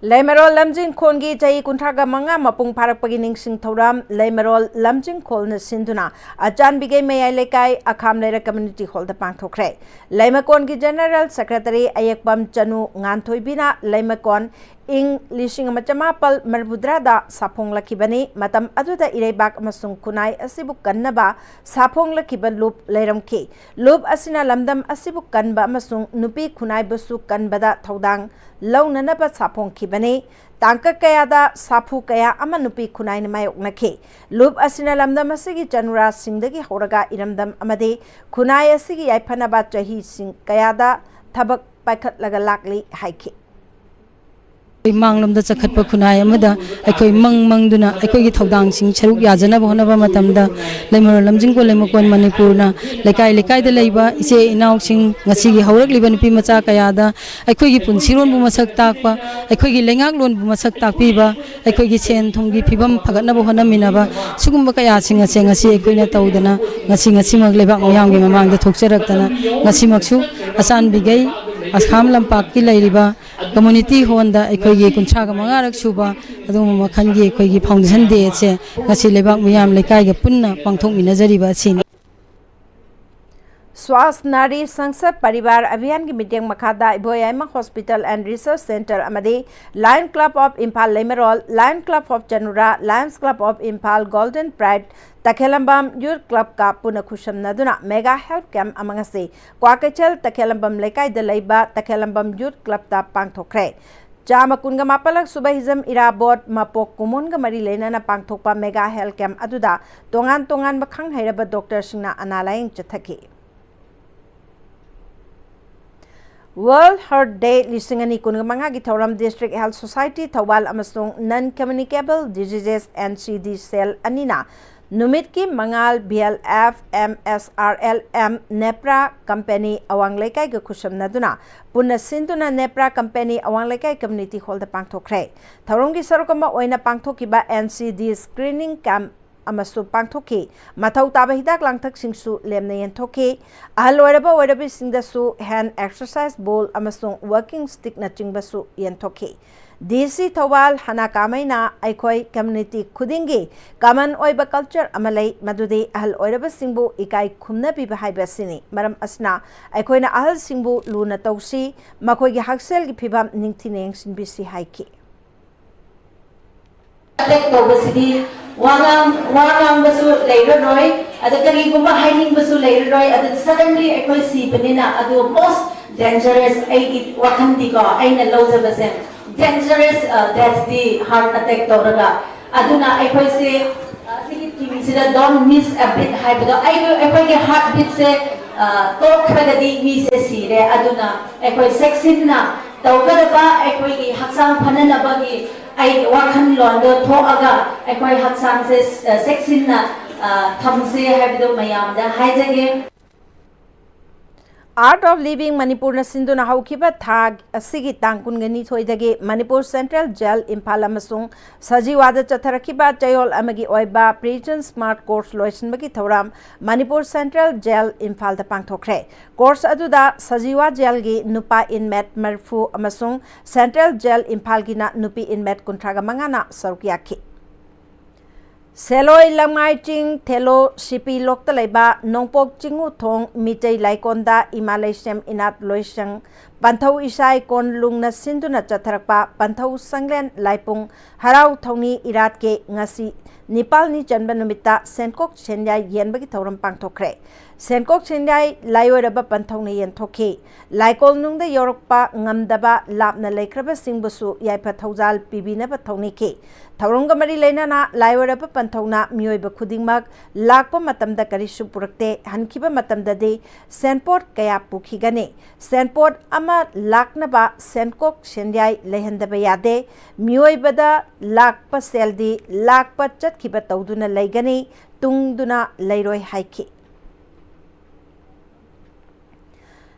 ꯂꯩꯃꯔꯣꯜ ꯂꯝꯖꯤꯡꯈꯣꯜꯒꯤ ꯆꯍꯤ ꯀꯨꯟꯊ꯭ꯔꯥꯒ ꯃꯉꯥ ꯃꯄꯨꯡ ꯐꯥꯔꯛꯄꯒꯤ ꯅꯤꯡꯁꯤꯡ ꯊꯧꯔꯝ ꯂꯩꯃꯔꯣꯜ ꯂꯝꯖꯤꯡꯈꯣꯜꯅ ꯁꯤꯟꯗꯨꯅ ꯑꯆꯥꯟꯕꯤꯒꯩ ꯃꯌꯥꯏ ꯂꯩꯀꯥꯏ ꯑꯈꯥꯝ ꯂꯩꯔꯛ ꯀꯝꯃ꯭ꯌꯨꯅꯤꯇꯤ ꯍꯣꯜꯗ ꯄꯥꯡꯊꯣꯛꯈ꯭ꯔꯦ꯫ ꯂꯩꯃꯀꯣꯟꯒꯤ ꯖꯦꯅꯔꯦꯜ ꯁꯦꯀ꯭ꯔꯦꯇꯔꯤ ꯑꯌꯦꯛꯄꯝ ꯆꯅꯨ ꯉꯥꯟꯊꯣꯏꯕꯤꯅ ꯂꯩꯃꯀꯣꯟ ꯏꯪ ꯂꯤꯁꯤꯡ ꯑꯃ ꯆꯃꯥꯄꯜ ꯃꯔꯤꯐꯨꯇꯔꯥꯗ ꯁꯥꯐꯣꯡꯂꯛꯈꯤꯕꯅꯤ꯫ ꯃꯇꯝ ꯑꯗꯨꯗ ꯏꯔꯩꯕꯥꯛ ꯑꯃꯁꯨꯡ ꯈꯨꯟꯅꯥꯏ ꯑꯁꯤꯕꯨ ꯀꯟꯅꯕ ꯁꯥꯐꯣꯡꯂꯛꯈꯤꯕ ꯂꯨꯞ ꯂꯩꯔꯝꯈꯤ꯫ ꯂꯨꯞ ꯑꯁꯤꯅ ꯂꯝꯗꯝ ꯑꯁꯤꯕꯨ ꯀꯟꯕ ꯑꯃꯁꯨꯡ ꯅꯨꯄꯤ ꯈꯨꯟꯅꯥꯏꯕꯨꯁꯨ ꯀꯟꯕꯗ ꯊꯧꯗꯥꯡ ꯂꯧꯅꯅꯕ ꯁꯥꯐꯣꯡꯈꯤꯕꯅꯤ꯫ ꯇꯥꯡꯀꯛ ꯀꯌꯥꯗ ꯁꯥꯐꯨ ꯀꯌꯥ ꯑꯃ ꯅꯨꯄꯤ ꯈꯨꯟꯅꯥꯏꯅ ꯃꯥꯌꯣꯛꯅꯈꯤ꯫ ꯂꯨꯞ ꯑꯁꯤꯅ ꯂꯝꯗꯝ ꯑꯁꯤꯒꯤ ꯆꯅꯨꯔꯥꯁꯤꯡꯗꯒꯤ ꯍꯧꯔꯒ ꯏꯔꯝꯗꯝ ꯑꯃꯗꯤ ꯈꯨꯟꯅꯥꯏ ꯑꯁꯤꯒꯤ ꯌꯥꯏꯐꯅꯕ ꯆꯍꯤꯁꯤꯡ ꯀꯌꯥꯗ ꯊꯕꯛ ꯄꯥꯏꯈꯠꯂꯒ ꯂꯥꯛꯂꯤ ꯍꯥꯏꯈꯤ꯫ ꯑꯩꯈꯣꯏ ꯃꯥꯡꯂꯣꯝꯗ ꯆꯈꯠꯄ ꯈꯨꯟꯅꯥꯏ ꯑꯃꯗ ꯑꯩꯈꯣꯏ ꯃꯪ ꯃꯪꯗꯨꯅ ꯑꯩꯈꯣꯏꯒꯤ ꯊꯧꯗꯥꯡꯁꯤꯡ ꯁꯔꯨꯛ ꯌꯥꯖꯅꯕ ꯍꯣꯠꯅꯕ ꯃꯇꯝꯗ, ꯂꯩꯃꯔꯣꯜ ꯂꯝꯖꯤꯡ ꯀꯣꯂꯦꯝ ꯃꯀꯣꯟ ꯃꯅꯤꯄꯨꯔꯅ ꯂꯩꯀꯥꯏ ꯂꯩꯀꯥꯏꯗ ꯂꯩꯕ ꯏꯆꯦ ꯏꯅꯥꯎꯁꯤꯡ, ꯉꯁꯤꯒꯤ ꯍꯧꯔꯛꯂꯤꯕ ꯅꯨꯄꯤ ꯃꯆꯥ ꯀꯌꯥꯗ ꯑꯩꯈꯣꯏꯒꯤ ꯄꯨꯟꯁꯤꯔꯣꯟꯕꯨ ꯃꯁꯛ ꯇꯥꯛꯄ, ꯑꯩꯈꯣꯏꯒꯤ ꯂꯩꯉꯥꯛꯂꯣꯟꯕꯨ ꯃꯁꯛ ꯇꯥꯛꯄꯤꯕ, ꯑꯩꯈꯣꯏꯒꯤ ꯁꯦꯟ ꯊꯨꯝꯒꯤ ꯐꯤꯕꯝ ꯐꯒꯠꯅꯕ ꯍꯣꯠꯅꯃꯤꯟꯅꯕ, ꯁꯤꯒꯨꯝꯕ ꯀꯌꯥꯁꯤꯡ ꯑꯁꯦ ꯉꯁꯤ ꯑꯩꯈꯣꯏꯅ ꯇꯧꯗꯅ, ꯉꯁꯤ, ꯉꯁꯤꯃꯛ ꯂꯩꯕꯥꯛ ꯃꯤꯌꯥꯝꯒꯤ ꯃꯃꯥꯡꯗ ꯊꯣꯛꯆꯔꯛꯇꯅ, ꯉꯁꯤꯃꯛꯁꯨ ꯑꯆꯥꯟꯕꯤꯒꯩ ꯑꯁꯥꯝ ꯂꯝꯄꯥꯛꯀꯤ ꯂꯩꯔꯤꯕ ꯀꯝꯃꯨꯅꯤꯇꯤ ꯍꯣꯜꯗ ꯑꯩꯈꯣꯏꯒꯤ ꯀꯨꯟꯊ꯭ꯔꯥꯒ ꯃꯉꯥꯔꯛ ꯁꯨꯕ ꯑꯗꯨꯒꯨꯝꯕ ꯃꯈꯜꯒꯤ ꯑꯩꯈꯣꯏꯒꯤ ꯐꯥꯎꯟꯗꯦꯁꯟ ꯗꯦ ꯑꯁꯦ ꯉꯁꯤ ꯂꯩꯕꯥꯛ ꯃꯤꯌꯥꯝ ꯂꯩꯀꯥꯏꯒ ꯄꯨꯟꯅ ꯄꯥꯡꯊꯣꯛꯃꯤꯟꯅꯖꯔꯤꯕ ꯑꯁꯤꯅꯤ꯫ ꯁ꯭ꯋꯥꯁ ꯅꯥꯔꯤ ꯁꯪꯁꯠ ꯄꯔꯤꯕꯥꯔ ꯑꯚꯤꯌꯥꯟꯒꯤ ꯃꯤꯠꯌꯦꯡ ꯃꯈꯥꯗ Iboyaima hospital and research centre ꯑꯃꯗꯤ lion club of Imphal Leimarol, lion club of Chanura, lions club of Imphal golden pride Takhellambam youth ꯀ꯭ꯂꯕꯀ ꯄꯨꯟꯅ ꯈꯨꯠꯁꯝꯅꯗꯨꯅ ꯃꯦꯒꯥ ꯍꯦꯜꯊ ꯀꯦꯝꯞ ꯑꯃ ꯉꯁꯤ ꯀ꯭ꯋꯥꯀꯩꯊꯦꯜ ꯇꯈꯦꯂꯝꯕꯝ ꯂꯩꯀꯥꯏꯗ ꯂꯩꯕ ꯇꯈꯦꯂꯝꯕꯝ ꯌꯨꯠ ꯀ꯭ꯂꯕꯇ ꯄꯥꯡꯊꯣꯛꯈ꯭ꯔꯦ꯫ ꯆꯥꯃ ꯀꯨꯟꯒ ꯃꯥꯄꯜꯂꯛ ꯁꯨꯕ ꯍꯤꯖꯝ ꯏꯔꯥꯕꯣꯠ ꯃꯄꯣꯛ ꯀꯨꯝꯑꯣꯟꯒ ꯃꯔꯤ ꯂꯩꯅꯅ ꯄꯥꯡꯊꯣꯛꯄ ꯃꯦꯒꯥ ꯍꯦꯜꯊ ꯀꯦꯝꯞ ꯑꯗꯨꯗ ꯇꯣꯉꯥꯟ ꯇꯣꯉꯥꯟꯕ ꯈꯪ ꯍꯩꯔꯕ ꯗꯣꯛꯇꯔꯁꯤꯡꯅ ꯑꯅꯥ ꯂꯥꯌꯦꯡ ꯆꯠꯊꯈꯤ꯫ ꯋꯥꯔꯜꯗ ꯍꯥꯔꯠ ꯗꯦ ꯂꯤꯁꯤꯡ ꯑꯅꯤ ꯀꯨꯟꯃꯉꯥꯒꯤ ꯊꯧꯔꯝ ꯗꯤꯁꯇ꯭ꯔꯤꯛ ꯍꯦꯜꯊ ꯁꯣꯁꯥꯏꯇꯤ ꯊꯧꯕꯥꯜ ꯑꯃꯁꯨꯡ ꯅꯟ ꯀꯝꯃ꯭ꯌꯨꯅꯤꯀꯦꯕꯜ ꯗꯤꯖꯤꯖꯦꯁ ꯑꯦꯟ ꯁꯤ ꯗꯤ ꯁꯦꯜ ꯑꯅꯤꯅ ꯅꯨꯃꯤꯠꯀꯤ ꯃꯉꯥꯜ ꯚꯤ ꯑꯦꯜ ꯑꯦꯐ, ꯑꯦꯝ ꯑꯦꯁ ꯑꯥꯔ ꯑꯦꯜ ꯑꯦꯝ, ꯅꯦꯄ꯭ꯔꯥ ꯀꯝꯄꯦꯅꯤ ꯑꯋꯥꯡ ꯂꯩꯀꯥꯏꯒ ꯈꯨꯠꯁꯝꯅꯗꯨꯅ ꯄꯨꯟꯅ ꯁꯤꯟꯗꯨꯅ ꯅꯦꯄ꯭ꯔꯥ ꯀꯝꯄꯦꯅꯤ ꯑꯋꯥꯡ ꯂꯩꯀꯥꯏ ꯀꯝꯃ꯭ꯌꯨꯅꯤꯇꯤ ꯍꯣꯜꯗ ꯄꯥꯡꯊꯣꯛꯈ꯭ꯔꯦ꯫ ꯊꯧꯔꯝꯒꯤ ꯁꯔꯨꯛ ꯑꯃ ꯑꯣꯏꯅ ꯄꯥꯡꯊꯣꯛꯈꯤꯕ ꯑꯦꯟ ꯁꯤ ꯗꯤ ꯁ꯭ꯀ꯭ꯔꯤꯅꯤꯡ ꯀꯦꯝꯞ ꯑꯃꯁꯨ ꯄꯥꯡꯊꯣꯛꯈꯤ꯫ ꯃꯊꯧ ꯇꯥꯕ ꯍꯤꯗꯥꯛ ꯂꯥꯡꯊꯛꯁꯤꯡꯁꯨ ꯂꯦꯝꯅ ꯌꯦꯟꯊꯣꯛꯈꯤ꯫ ꯑꯍꯜ ꯑꯣꯏꯔꯕ ꯑꯣꯏꯔꯕꯤꯁꯤꯡꯗꯁꯨ ꯍꯦꯟ ꯑꯦꯛꯁꯔꯁꯥꯏꯁ ꯕꯣꯜ ꯑꯃꯁꯨꯡ ꯋꯥꯀꯤꯡ ꯁ꯭ꯇꯤꯛꯅꯆꯤꯡꯕꯁꯨ ꯌꯦꯟꯊꯣꯛꯈꯤ꯫ ꯗꯤ ꯁꯤ ꯊꯧꯕꯥꯜ ꯍꯅꯥ ꯀꯥꯃꯩꯅ ꯑꯩꯈꯣꯏ ꯀꯝꯃ꯭ꯌꯨꯅꯤꯇꯤ ꯈꯨꯗꯤꯡꯒꯤ ꯀꯃꯟ ꯑꯣꯏꯕ ꯀꯜꯆꯔ ꯑꯃ ꯂꯩ, ꯃꯗꯨꯗꯤ ꯑꯍꯜ ꯑꯣꯏꯔꯕꯁꯤꯡꯕꯨ ꯏꯀꯥꯏ ꯈꯨꯝꯅꯕꯤꯕ ꯍꯥꯏꯕ ꯑꯁꯤꯅꯤ꯫ ꯃꯔꯝ ꯑꯁꯤꯅ ꯑꯩꯈꯣꯏꯅ ꯑꯍꯜꯁꯤꯡꯕꯨ ꯂꯨꯅ ꯇꯧꯁꯤ, ꯃꯈꯣꯏꯒꯤ ꯍꯛꯁꯦꯜꯒꯤ ꯐꯤꯕꯝ ꯅꯤꯡꯊꯤꯅ ꯌꯦꯡꯁꯤꯟꯕꯤꯁꯤ ꯍꯥꯏꯈꯤ꯫ ꯑꯦꯇꯦꯛ ꯇꯧꯕꯁꯤꯗꯤ ꯋꯥ ꯉꯥꯡ-, ꯋꯥ ꯉꯥꯡꯕꯁꯨ ꯂꯩꯔꯔꯣꯏ, ꯑꯗ ꯀꯔꯤꯒꯨꯝꯕ ꯍꯥꯏꯅꯤꯡꯕꯁꯨ ꯂꯩꯔꯔꯣꯏ꯫ ꯑꯗ ꯁꯗꯟꯂꯤ ꯑꯩꯈꯣꯏ ꯁꯤꯕꯅꯤꯅ, ꯑꯗꯨ ꯃꯣꯁ ꯗꯦꯟꯖꯔꯁ, ꯑꯩꯒꯤ ꯋꯥꯈꯜꯗꯤꯀꯣ, ꯑꯩꯅ ꯂꯧꯖꯕꯁꯦ, ꯗꯦꯟꯖꯔꯁ ꯗꯦꯠꯗꯤ ꯍꯥꯔꯠ ꯑꯦꯇꯦꯛ ꯇꯧꯔꯒ꯫ ꯑꯗꯨꯅ ꯑꯩꯈꯣꯏꯁꯦ, ꯑ, ꯁꯤꯒꯤ ꯊꯤꯝꯁꯤꯗ "Don't miss a beat" ꯍꯥꯏꯕꯗꯣ, ꯑꯩ, ꯑꯩꯈꯣꯏꯒꯤ ꯍꯥꯔꯠ ꯕꯤꯠꯁꯦ, ꯑ, ꯇꯣꯛꯈ꯭ꯔꯒꯗꯤ ꯃꯤꯁꯦ ꯁꯤꯔꯦ꯫ ꯑꯗꯨꯅ ꯑꯩꯈꯣꯏ ꯆꯦꯛꯁꯤꯟꯅ ꯇꯧꯒꯗꯕ ꯑꯩꯈꯣꯏꯒꯤ ꯍꯛꯆꯥꯡ ꯐꯅꯅꯕꯒꯤ ꯑꯩ ꯋꯥꯈꯜꯂꯣꯟꯗꯣ ꯊꯣꯛꯑꯒ ꯑꯩꯈꯣꯏ ꯍꯛꯆꯥꯡꯁꯦ, ꯑ, ꯆꯦꯛꯁꯤꯟꯅ, ꯑ, ꯊꯝꯁꯦ ꯍꯥꯏꯕꯗꯨ ꯃꯌꯥꯝꯗ ꯍꯥꯏꯖꯒꯦ꯫ Art of Living ꯃꯅꯤꯄꯨꯔꯅ ꯁꯤꯟꯗꯨꯅ ꯍꯧꯈꯤꯕ ꯊꯥ ꯑꯁꯤꯒꯤ ꯇꯥꯡ ꯀꯨꯟꯒ ꯅꯤꯊꯣꯏꯗꯒꯤ ꯃꯅꯤꯄꯨꯔ ꯁꯦꯟꯇ꯭ꯔꯦꯜ ꯖꯦꯜ ꯏꯝꯐꯥꯜ ꯑꯃꯁꯨꯡ ꯁꯖꯤꯋꯥꯗ ꯆꯠꯊꯔꯛꯈꯤꯕ ꯆꯌꯣꯜ ꯑꯃꯒꯤ ꯑꯣꯏꯕ Prison Smart Course ꯂꯣꯏꯁꯤꯟꯕꯒꯤ ꯊꯧꯔꯝ ꯃꯅꯤꯄꯨꯔ ꯁꯦꯟꯇ꯭ꯔꯦꯜ ꯖꯦꯜ ꯏꯝꯐꯥꯜꯗ ꯄꯥꯡꯊꯣꯛꯈ꯭ꯔꯦ꯫ Course ꯑꯗꯨꯗ ꯁꯖꯤꯋꯥ ꯖꯦꯜꯒꯤ ꯅꯨꯄꯥ inmate ꯃꯔꯤꯐꯨ ꯑꯃꯁꯨꯡ ꯁꯦꯟꯇ꯭ꯔꯦꯜ ꯖꯦꯜ ꯏꯝꯐꯥꯜꯒꯤꯅ ꯅꯨꯄꯤ inmate ꯀꯨꯟꯊ꯭ꯔꯥꯒ ꯃꯉꯥꯅ ꯁꯔꯨꯛ ꯌꯥꯈꯤ꯫ ꯁꯦꯂꯣꯏ ꯂꯝꯉꯥꯏ ꯆꯤꯡ ꯊꯦꯂꯣ ꯁꯤꯄꯤ ꯂꯣꯛꯇ ꯂꯩꯕ ꯅꯣꯡꯄꯣꯛ ꯆꯤꯡꯉꯨ ꯊꯣꯡ ꯃꯤꯇꯩ ꯂꯥꯏꯀꯣꯟꯗ ꯏꯃꯥ ꯂꯩꯁꯦꯝ ꯏꯅꯥꯠ ꯂꯣꯏꯁꯪ ꯄꯟꯊꯧ ꯏꯁꯥ ꯏꯀꯣꯟ ꯂꯨꯡꯅ ꯁꯤꯟꯗꯨꯅ ꯆꯠꯊꯔꯛꯄ ꯄꯟꯊꯧ ꯁꯪꯂꯦꯟ ꯂꯥꯏꯄꯨꯡ ꯍꯔꯥꯎ ꯊꯧꯅꯤ ꯏꯔꯥꯠꯀꯤ ꯉꯁꯤ ꯅꯤꯄꯥꯜꯅꯤ ꯆꯟꯕ ꯅꯨꯃꯤꯠꯇ ꯁꯦꯟꯀꯣꯛ ꯁꯦꯟꯌꯥꯏ ꯌꯦꯟꯕꯒꯤ ꯊꯧꯔꯝ ꯄꯥꯡꯊꯣꯛꯈ꯭ꯔꯦ꯫ ꯁꯦꯟꯀꯣꯛ ꯁꯦꯟꯌꯥꯏ ꯂꯥꯏꯑꯣꯏꯔꯕ ꯄꯟꯊꯧꯅ ꯌꯦꯟꯊꯣꯛꯈꯤ꯫ ꯂꯥꯏꯀꯣꯜ ꯅꯨꯡꯗ ꯌꯧꯔꯛꯄ ꯉꯝꯗꯕ ꯂꯥꯞꯅ ꯂꯩꯈ꯭ꯔꯕꯁꯤꯡꯕꯨꯁꯨ ꯌꯥꯏꯐ ꯊꯧꯖꯥꯜ ꯄꯤꯕꯤꯅꯕ ꯊꯧꯅꯤꯈꯤ꯫ ꯊꯧꯔꯝꯒ ꯃꯔꯤ ꯂꯩꯅꯅ ꯂꯥꯏꯑꯣꯏꯔꯕ ꯄꯟꯊꯧꯅ ꯃꯤꯑꯣꯏꯕ ꯈꯨꯗꯤꯡꯃꯛ ꯂꯥꯛꯄ ꯃꯇꯝꯗ ꯀꯔꯤꯁꯨ ꯄꯨꯔꯛꯇꯦ, ꯍꯟꯈꯤꯕ ꯃꯇꯝꯗꯗꯤ ꯁꯦꯟꯄꯣꯠ ꯀꯌꯥ ꯄꯨꯈꯤꯒꯅꯤ꯫ ꯁꯦꯟꯄꯣꯠ ꯑꯃ ꯂꯥꯛꯅꯕ ꯁꯦꯟꯀꯣꯛ ꯁꯦꯟꯌꯥꯏ ꯂꯩꯍꯟꯗꯕ ꯌꯥꯗꯦ꯫ ꯃꯤꯑꯣꯏꯕꯗ ꯂꯥꯛꯄ ꯁꯦꯜꯗꯤ ꯂꯥꯛꯄ ꯆꯠꯈꯤꯕ ꯇꯧꯗꯨꯅ ꯂꯩꯒꯅꯤ, ꯇꯨꯡꯗꯨꯅ ꯂꯩꯔꯣꯏ ꯍꯥꯏꯈꯤ꯫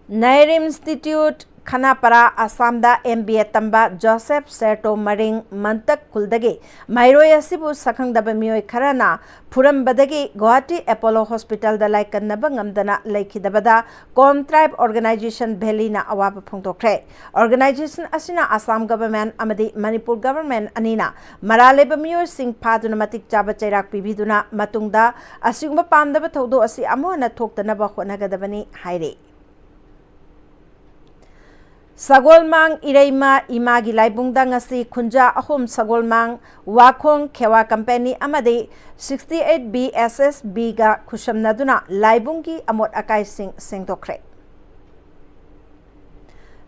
ꯅꯥꯏꯔ Institute, ꯈꯅꯥꯄꯥꯔꯥ, ꯑꯁꯥꯝꯗ M B A ꯇꯝꯕ ꯖꯣꯁꯦꯐ ꯁꯦꯔꯇꯣ ꯃꯔꯤꯡ ꯃꯟꯇꯛ ꯈꯨꯜꯗꯒꯤ ꯃꯍꯩꯔꯣꯏ ꯑꯁꯤꯕꯨ ꯁꯛꯈꯪꯗꯕ ꯃꯤꯑꯣꯏ ꯈꯔꯅ ꯐꯨꯔꯝꯕꯗꯒꯤ ꯒꯨꯋꯥꯍꯥꯇꯤ ꯑꯦꯄꯣꯂꯣ ꯍꯣꯁꯄꯤꯇꯥꯜꯗ ꯂꯥꯏꯀꯠꯅꯕ ꯉꯝꯗꯅ ꯂꯩꯈꯤꯗꯕꯗ ꯀꯣꯝ ꯇ꯭ꯔꯥꯏꯕ ꯑꯣꯔꯒꯅꯥꯏꯖꯦꯁꯟ ꯚꯦꯂꯤꯅ ꯑꯋꯥꯕ ꯐꯣꯡꯗꯣꯛꯈ꯭ꯔꯦ꯫ ꯑꯣꯔꯒꯅꯥꯏꯖꯦꯁꯟ ꯑꯁꯤꯅ ꯑꯁꯥꯝ ꯒꯚꯔꯟꯃꯦꯟꯠ ꯑꯃꯗꯤ ꯃꯅꯤꯄꯨꯔ ꯒꯚꯔꯟꯃꯦꯟꯠ ꯑꯅꯤꯅ ꯃꯔꯥꯜ ꯂꯩꯕ ꯃꯤꯑꯣꯏꯁꯤꯡ ꯐꯥꯗꯨꯅ ꯃꯇꯤꯛ ꯆꯥꯕ ꯆꯩꯔꯥꯛ ꯄꯤꯕꯤꯗꯨꯅ ꯃꯇꯨꯡꯗ ꯑꯁꯤꯒꯨꯝꯕ ꯄꯥꯝꯗꯕ ꯊꯧꯗꯣꯛ ꯑꯁꯤ ꯑꯃꯨꯛ ꯍꯟꯅ ꯊꯣꯛꯇꯅꯕ ꯍꯣꯠꯅꯒꯗꯕꯅꯤ ꯍꯥꯏꯔꯤ꯫ ꯁꯒꯣꯜꯃꯥꯡ ꯏꯔꯩꯃ ꯏꯃꯥꯒꯤ ꯂꯥꯏꯕꯨꯡꯗ ꯉꯁꯤ ꯈꯨꯟꯖꯥ ꯑꯍꯨꯝ ꯁꯒꯣꯜꯃꯥꯡ ꯋꯥꯈꯣꯡ ꯈꯦꯋꯥ ꯀꯝꯄꯦꯅꯤ ꯑꯃꯗꯤ sixty eight B S S Bꯒ ꯈꯨꯠꯁꯝꯅꯗꯨꯅ ꯂꯥꯏꯕꯨꯡꯒꯤ ꯑꯃꯣꯠ ꯑꯀꯥꯏꯁꯤꯡ ꯁꯦꯡꯗꯣꯛꯈ꯭ꯔꯦ꯫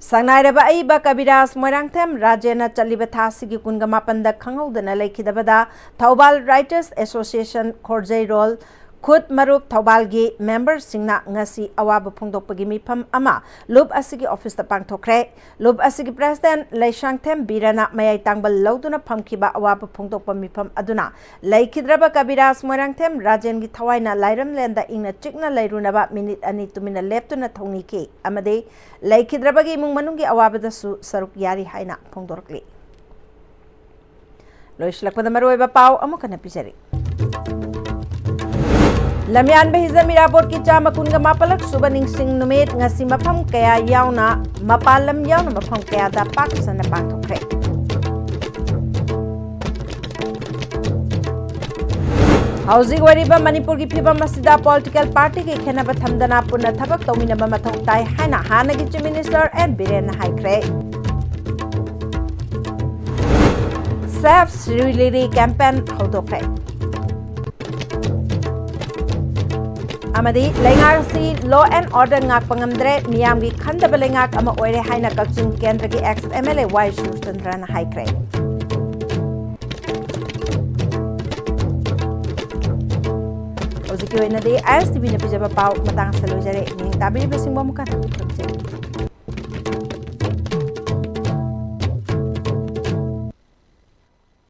ꯁꯛꯅꯥꯏꯔꯕ ꯑꯏꯕ ꯀꯕꯤꯔꯥꯖ ꯃꯣꯏꯔꯥꯡꯊꯦꯝ ꯔꯥꯖꯦꯟꯅ ꯆꯠꯂꯤꯕ ꯊꯥ ꯑꯁꯤꯒꯤ ꯀꯨꯟꯒ ꯃꯥꯄꯟꯗ ꯈꯪꯍꯧꯗꯅ ꯂꯩꯈꯤꯗꯕꯗ ꯊꯧꯕꯥꯜ Writers Association ꯈꯣꯔꯖꯩꯔꯣꯜ ꯈꯨꯠ ꯃꯔꯨꯞ ꯊꯧꯕꯥꯜꯒꯤ ꯃꯦꯝꯕꯔꯁꯤꯡꯅ ꯉꯁꯤ ꯑꯋꯥꯕ ꯐꯣꯡꯗꯣꯛꯄꯒꯤ ꯃꯤꯐꯝ ꯑꯃ ꯂꯨꯞ ꯑꯁꯤꯒꯤ ꯑꯣꯐꯤꯁꯇ ꯄꯥꯡꯊꯣꯛꯈ꯭ꯔꯦ꯫ ꯂꯨꯞ ꯑꯁꯤꯒꯤ ꯄ꯭ꯔꯦꯁꯤꯗꯦꯟꯠ ꯂꯩꯁꯥꯡꯊꯦꯝ ꯕꯤꯔꯅ ꯃꯌꯥꯏ ꯇꯥꯡꯕ ꯂꯧꯗꯨꯅ ꯐꯝꯈꯤꯕ ꯑꯋꯥꯕ ꯐꯣꯡꯗꯣꯛꯄ ꯃꯤꯐꯝ ꯑꯗꯨꯅ ꯂꯩꯈꯤꯗ꯭ꯔꯕ ꯀꯕꯤꯔꯥꯖ ꯃꯣꯏꯔꯥꯡꯊꯦꯝ ꯔꯥꯖꯦꯟꯒꯤ ꯊꯋꯥꯏꯅ ꯂꯥꯏꯔꯝꯂꯦꯟꯗ ꯏꯪꯅ ꯆꯤꯛꯅ ꯂꯩꯔꯨꯅꯕ ꯃꯤꯅꯤꯠ ꯑꯅꯤ ꯇꯨꯃꯤꯟꯅ ꯂꯦꯞꯇꯨꯅ ꯊꯧꯅꯤꯈꯤ ꯑꯃꯗꯤ ꯂꯩꯈꯤꯗ꯭ꯔꯕꯒꯤ ꯏꯃꯨꯡ ꯃꯅꯨꯡꯒꯤ ꯑꯋꯥꯕꯗꯁꯨ ꯁꯔꯨꯛ ꯌꯥꯔꯤ ꯍꯥꯏꯅ ꯐꯣꯡꯗꯣꯔꯛꯂꯤ꯫ ꯂꯣꯏꯁꯤꯜꯂꯛꯄꯗ ꯃꯔꯨꯑꯣꯏꯕ ꯄꯥꯎ ꯑꯃꯨꯛ ꯍꯟꯅ ꯄꯤꯖꯔꯤ꯫ ꯂꯝꯌꯥꯟꯕ ꯍꯤꯖꯝ ꯏꯔꯥꯕꯣꯠꯀꯤ ꯆꯥꯝꯃ ꯀꯨꯟꯒ ꯃꯥꯄꯜꯂꯛ ꯁꯨꯕ ꯅꯤꯡꯁꯤꯡ ꯅꯨꯃꯤꯠ ꯉꯁꯤ ꯃꯐꯝ ꯀꯌꯥ ꯌꯥꯎꯅ, ꯃꯄꯥꯟ ꯂꯝ ꯌꯥꯎꯅ ꯃꯐꯝ ꯀꯌꯥꯗ ꯄꯥꯛ ꯁꯟꯅ ꯄꯥꯡꯊꯣꯛꯈ꯭ꯔꯦ꯫ ꯍꯧꯖꯤꯛ ꯑꯣꯏꯔꯤꯕ ꯃꯅꯤꯄꯨꯔꯒꯤ ꯐꯤꯕꯝ ꯑꯁꯤꯗ ꯄꯣꯂꯤꯇꯤꯀꯦꯜ ꯄꯥꯔꯇꯤꯒꯤ ꯈꯦꯟꯅꯕ ꯊꯝꯗꯅ ꯄꯨꯟꯅ ꯊꯕꯛ ꯇꯧꯃꯤꯟꯅꯕ ꯃꯊꯧ ꯇꯥꯏ ꯍꯥꯏꯅ ꯍꯥꯟꯅꯒꯤ ꯆꯤꯐ ꯃꯤꯅꯤꯁꯇꯔ ꯑꯦꯟ ꯕꯤꯔꯦꯟꯅ ꯍꯥꯏꯈ꯭ꯔꯦ꯫ ꯁꯦꯐ ꯁꯤꯔꯨꯏ ꯂꯤꯂꯤ ꯀꯦꯝꯄꯦꯟ ꯍꯧꯗꯣꯛꯈ꯭ꯔꯦ꯫ ꯑꯃꯗꯤ ꯂꯩꯉꯥꯛ ꯑꯁꯤ law and order ꯉꯥꯛꯄ ꯉꯝꯗ꯭ꯔꯦ, ꯃꯤꯌꯥꯝꯒꯤ ꯈꯟꯗꯕ ꯂꯩꯉꯥꯛ ꯑꯃ ꯑꯣꯏꯔꯦ ꯍꯥꯏꯅ ꯀꯛꯆꯤꯡ ꯀꯦꯟꯗ꯭ꯔꯒꯤ ex M L A ꯋꯥꯏ ꯁꯨꯔꯆꯟꯗ꯭ꯔꯅ ꯍꯥꯏꯈ꯭ꯔꯦ꯫ ꯍꯧꯖꯤꯛꯀꯤ ꯑꯣꯏꯅꯗꯤ I S T Vꯅ ꯄꯤꯖꯕ ꯄꯥꯎ ꯃꯇꯥꯡ ꯑꯁꯤꯗ ꯂꯣꯏꯖꯔꯦ꯫ ꯅꯤꯡ ꯇꯥꯕꯤꯔꯤꯕꯁꯤꯡꯕꯨ ꯑꯃꯨꯛꯀ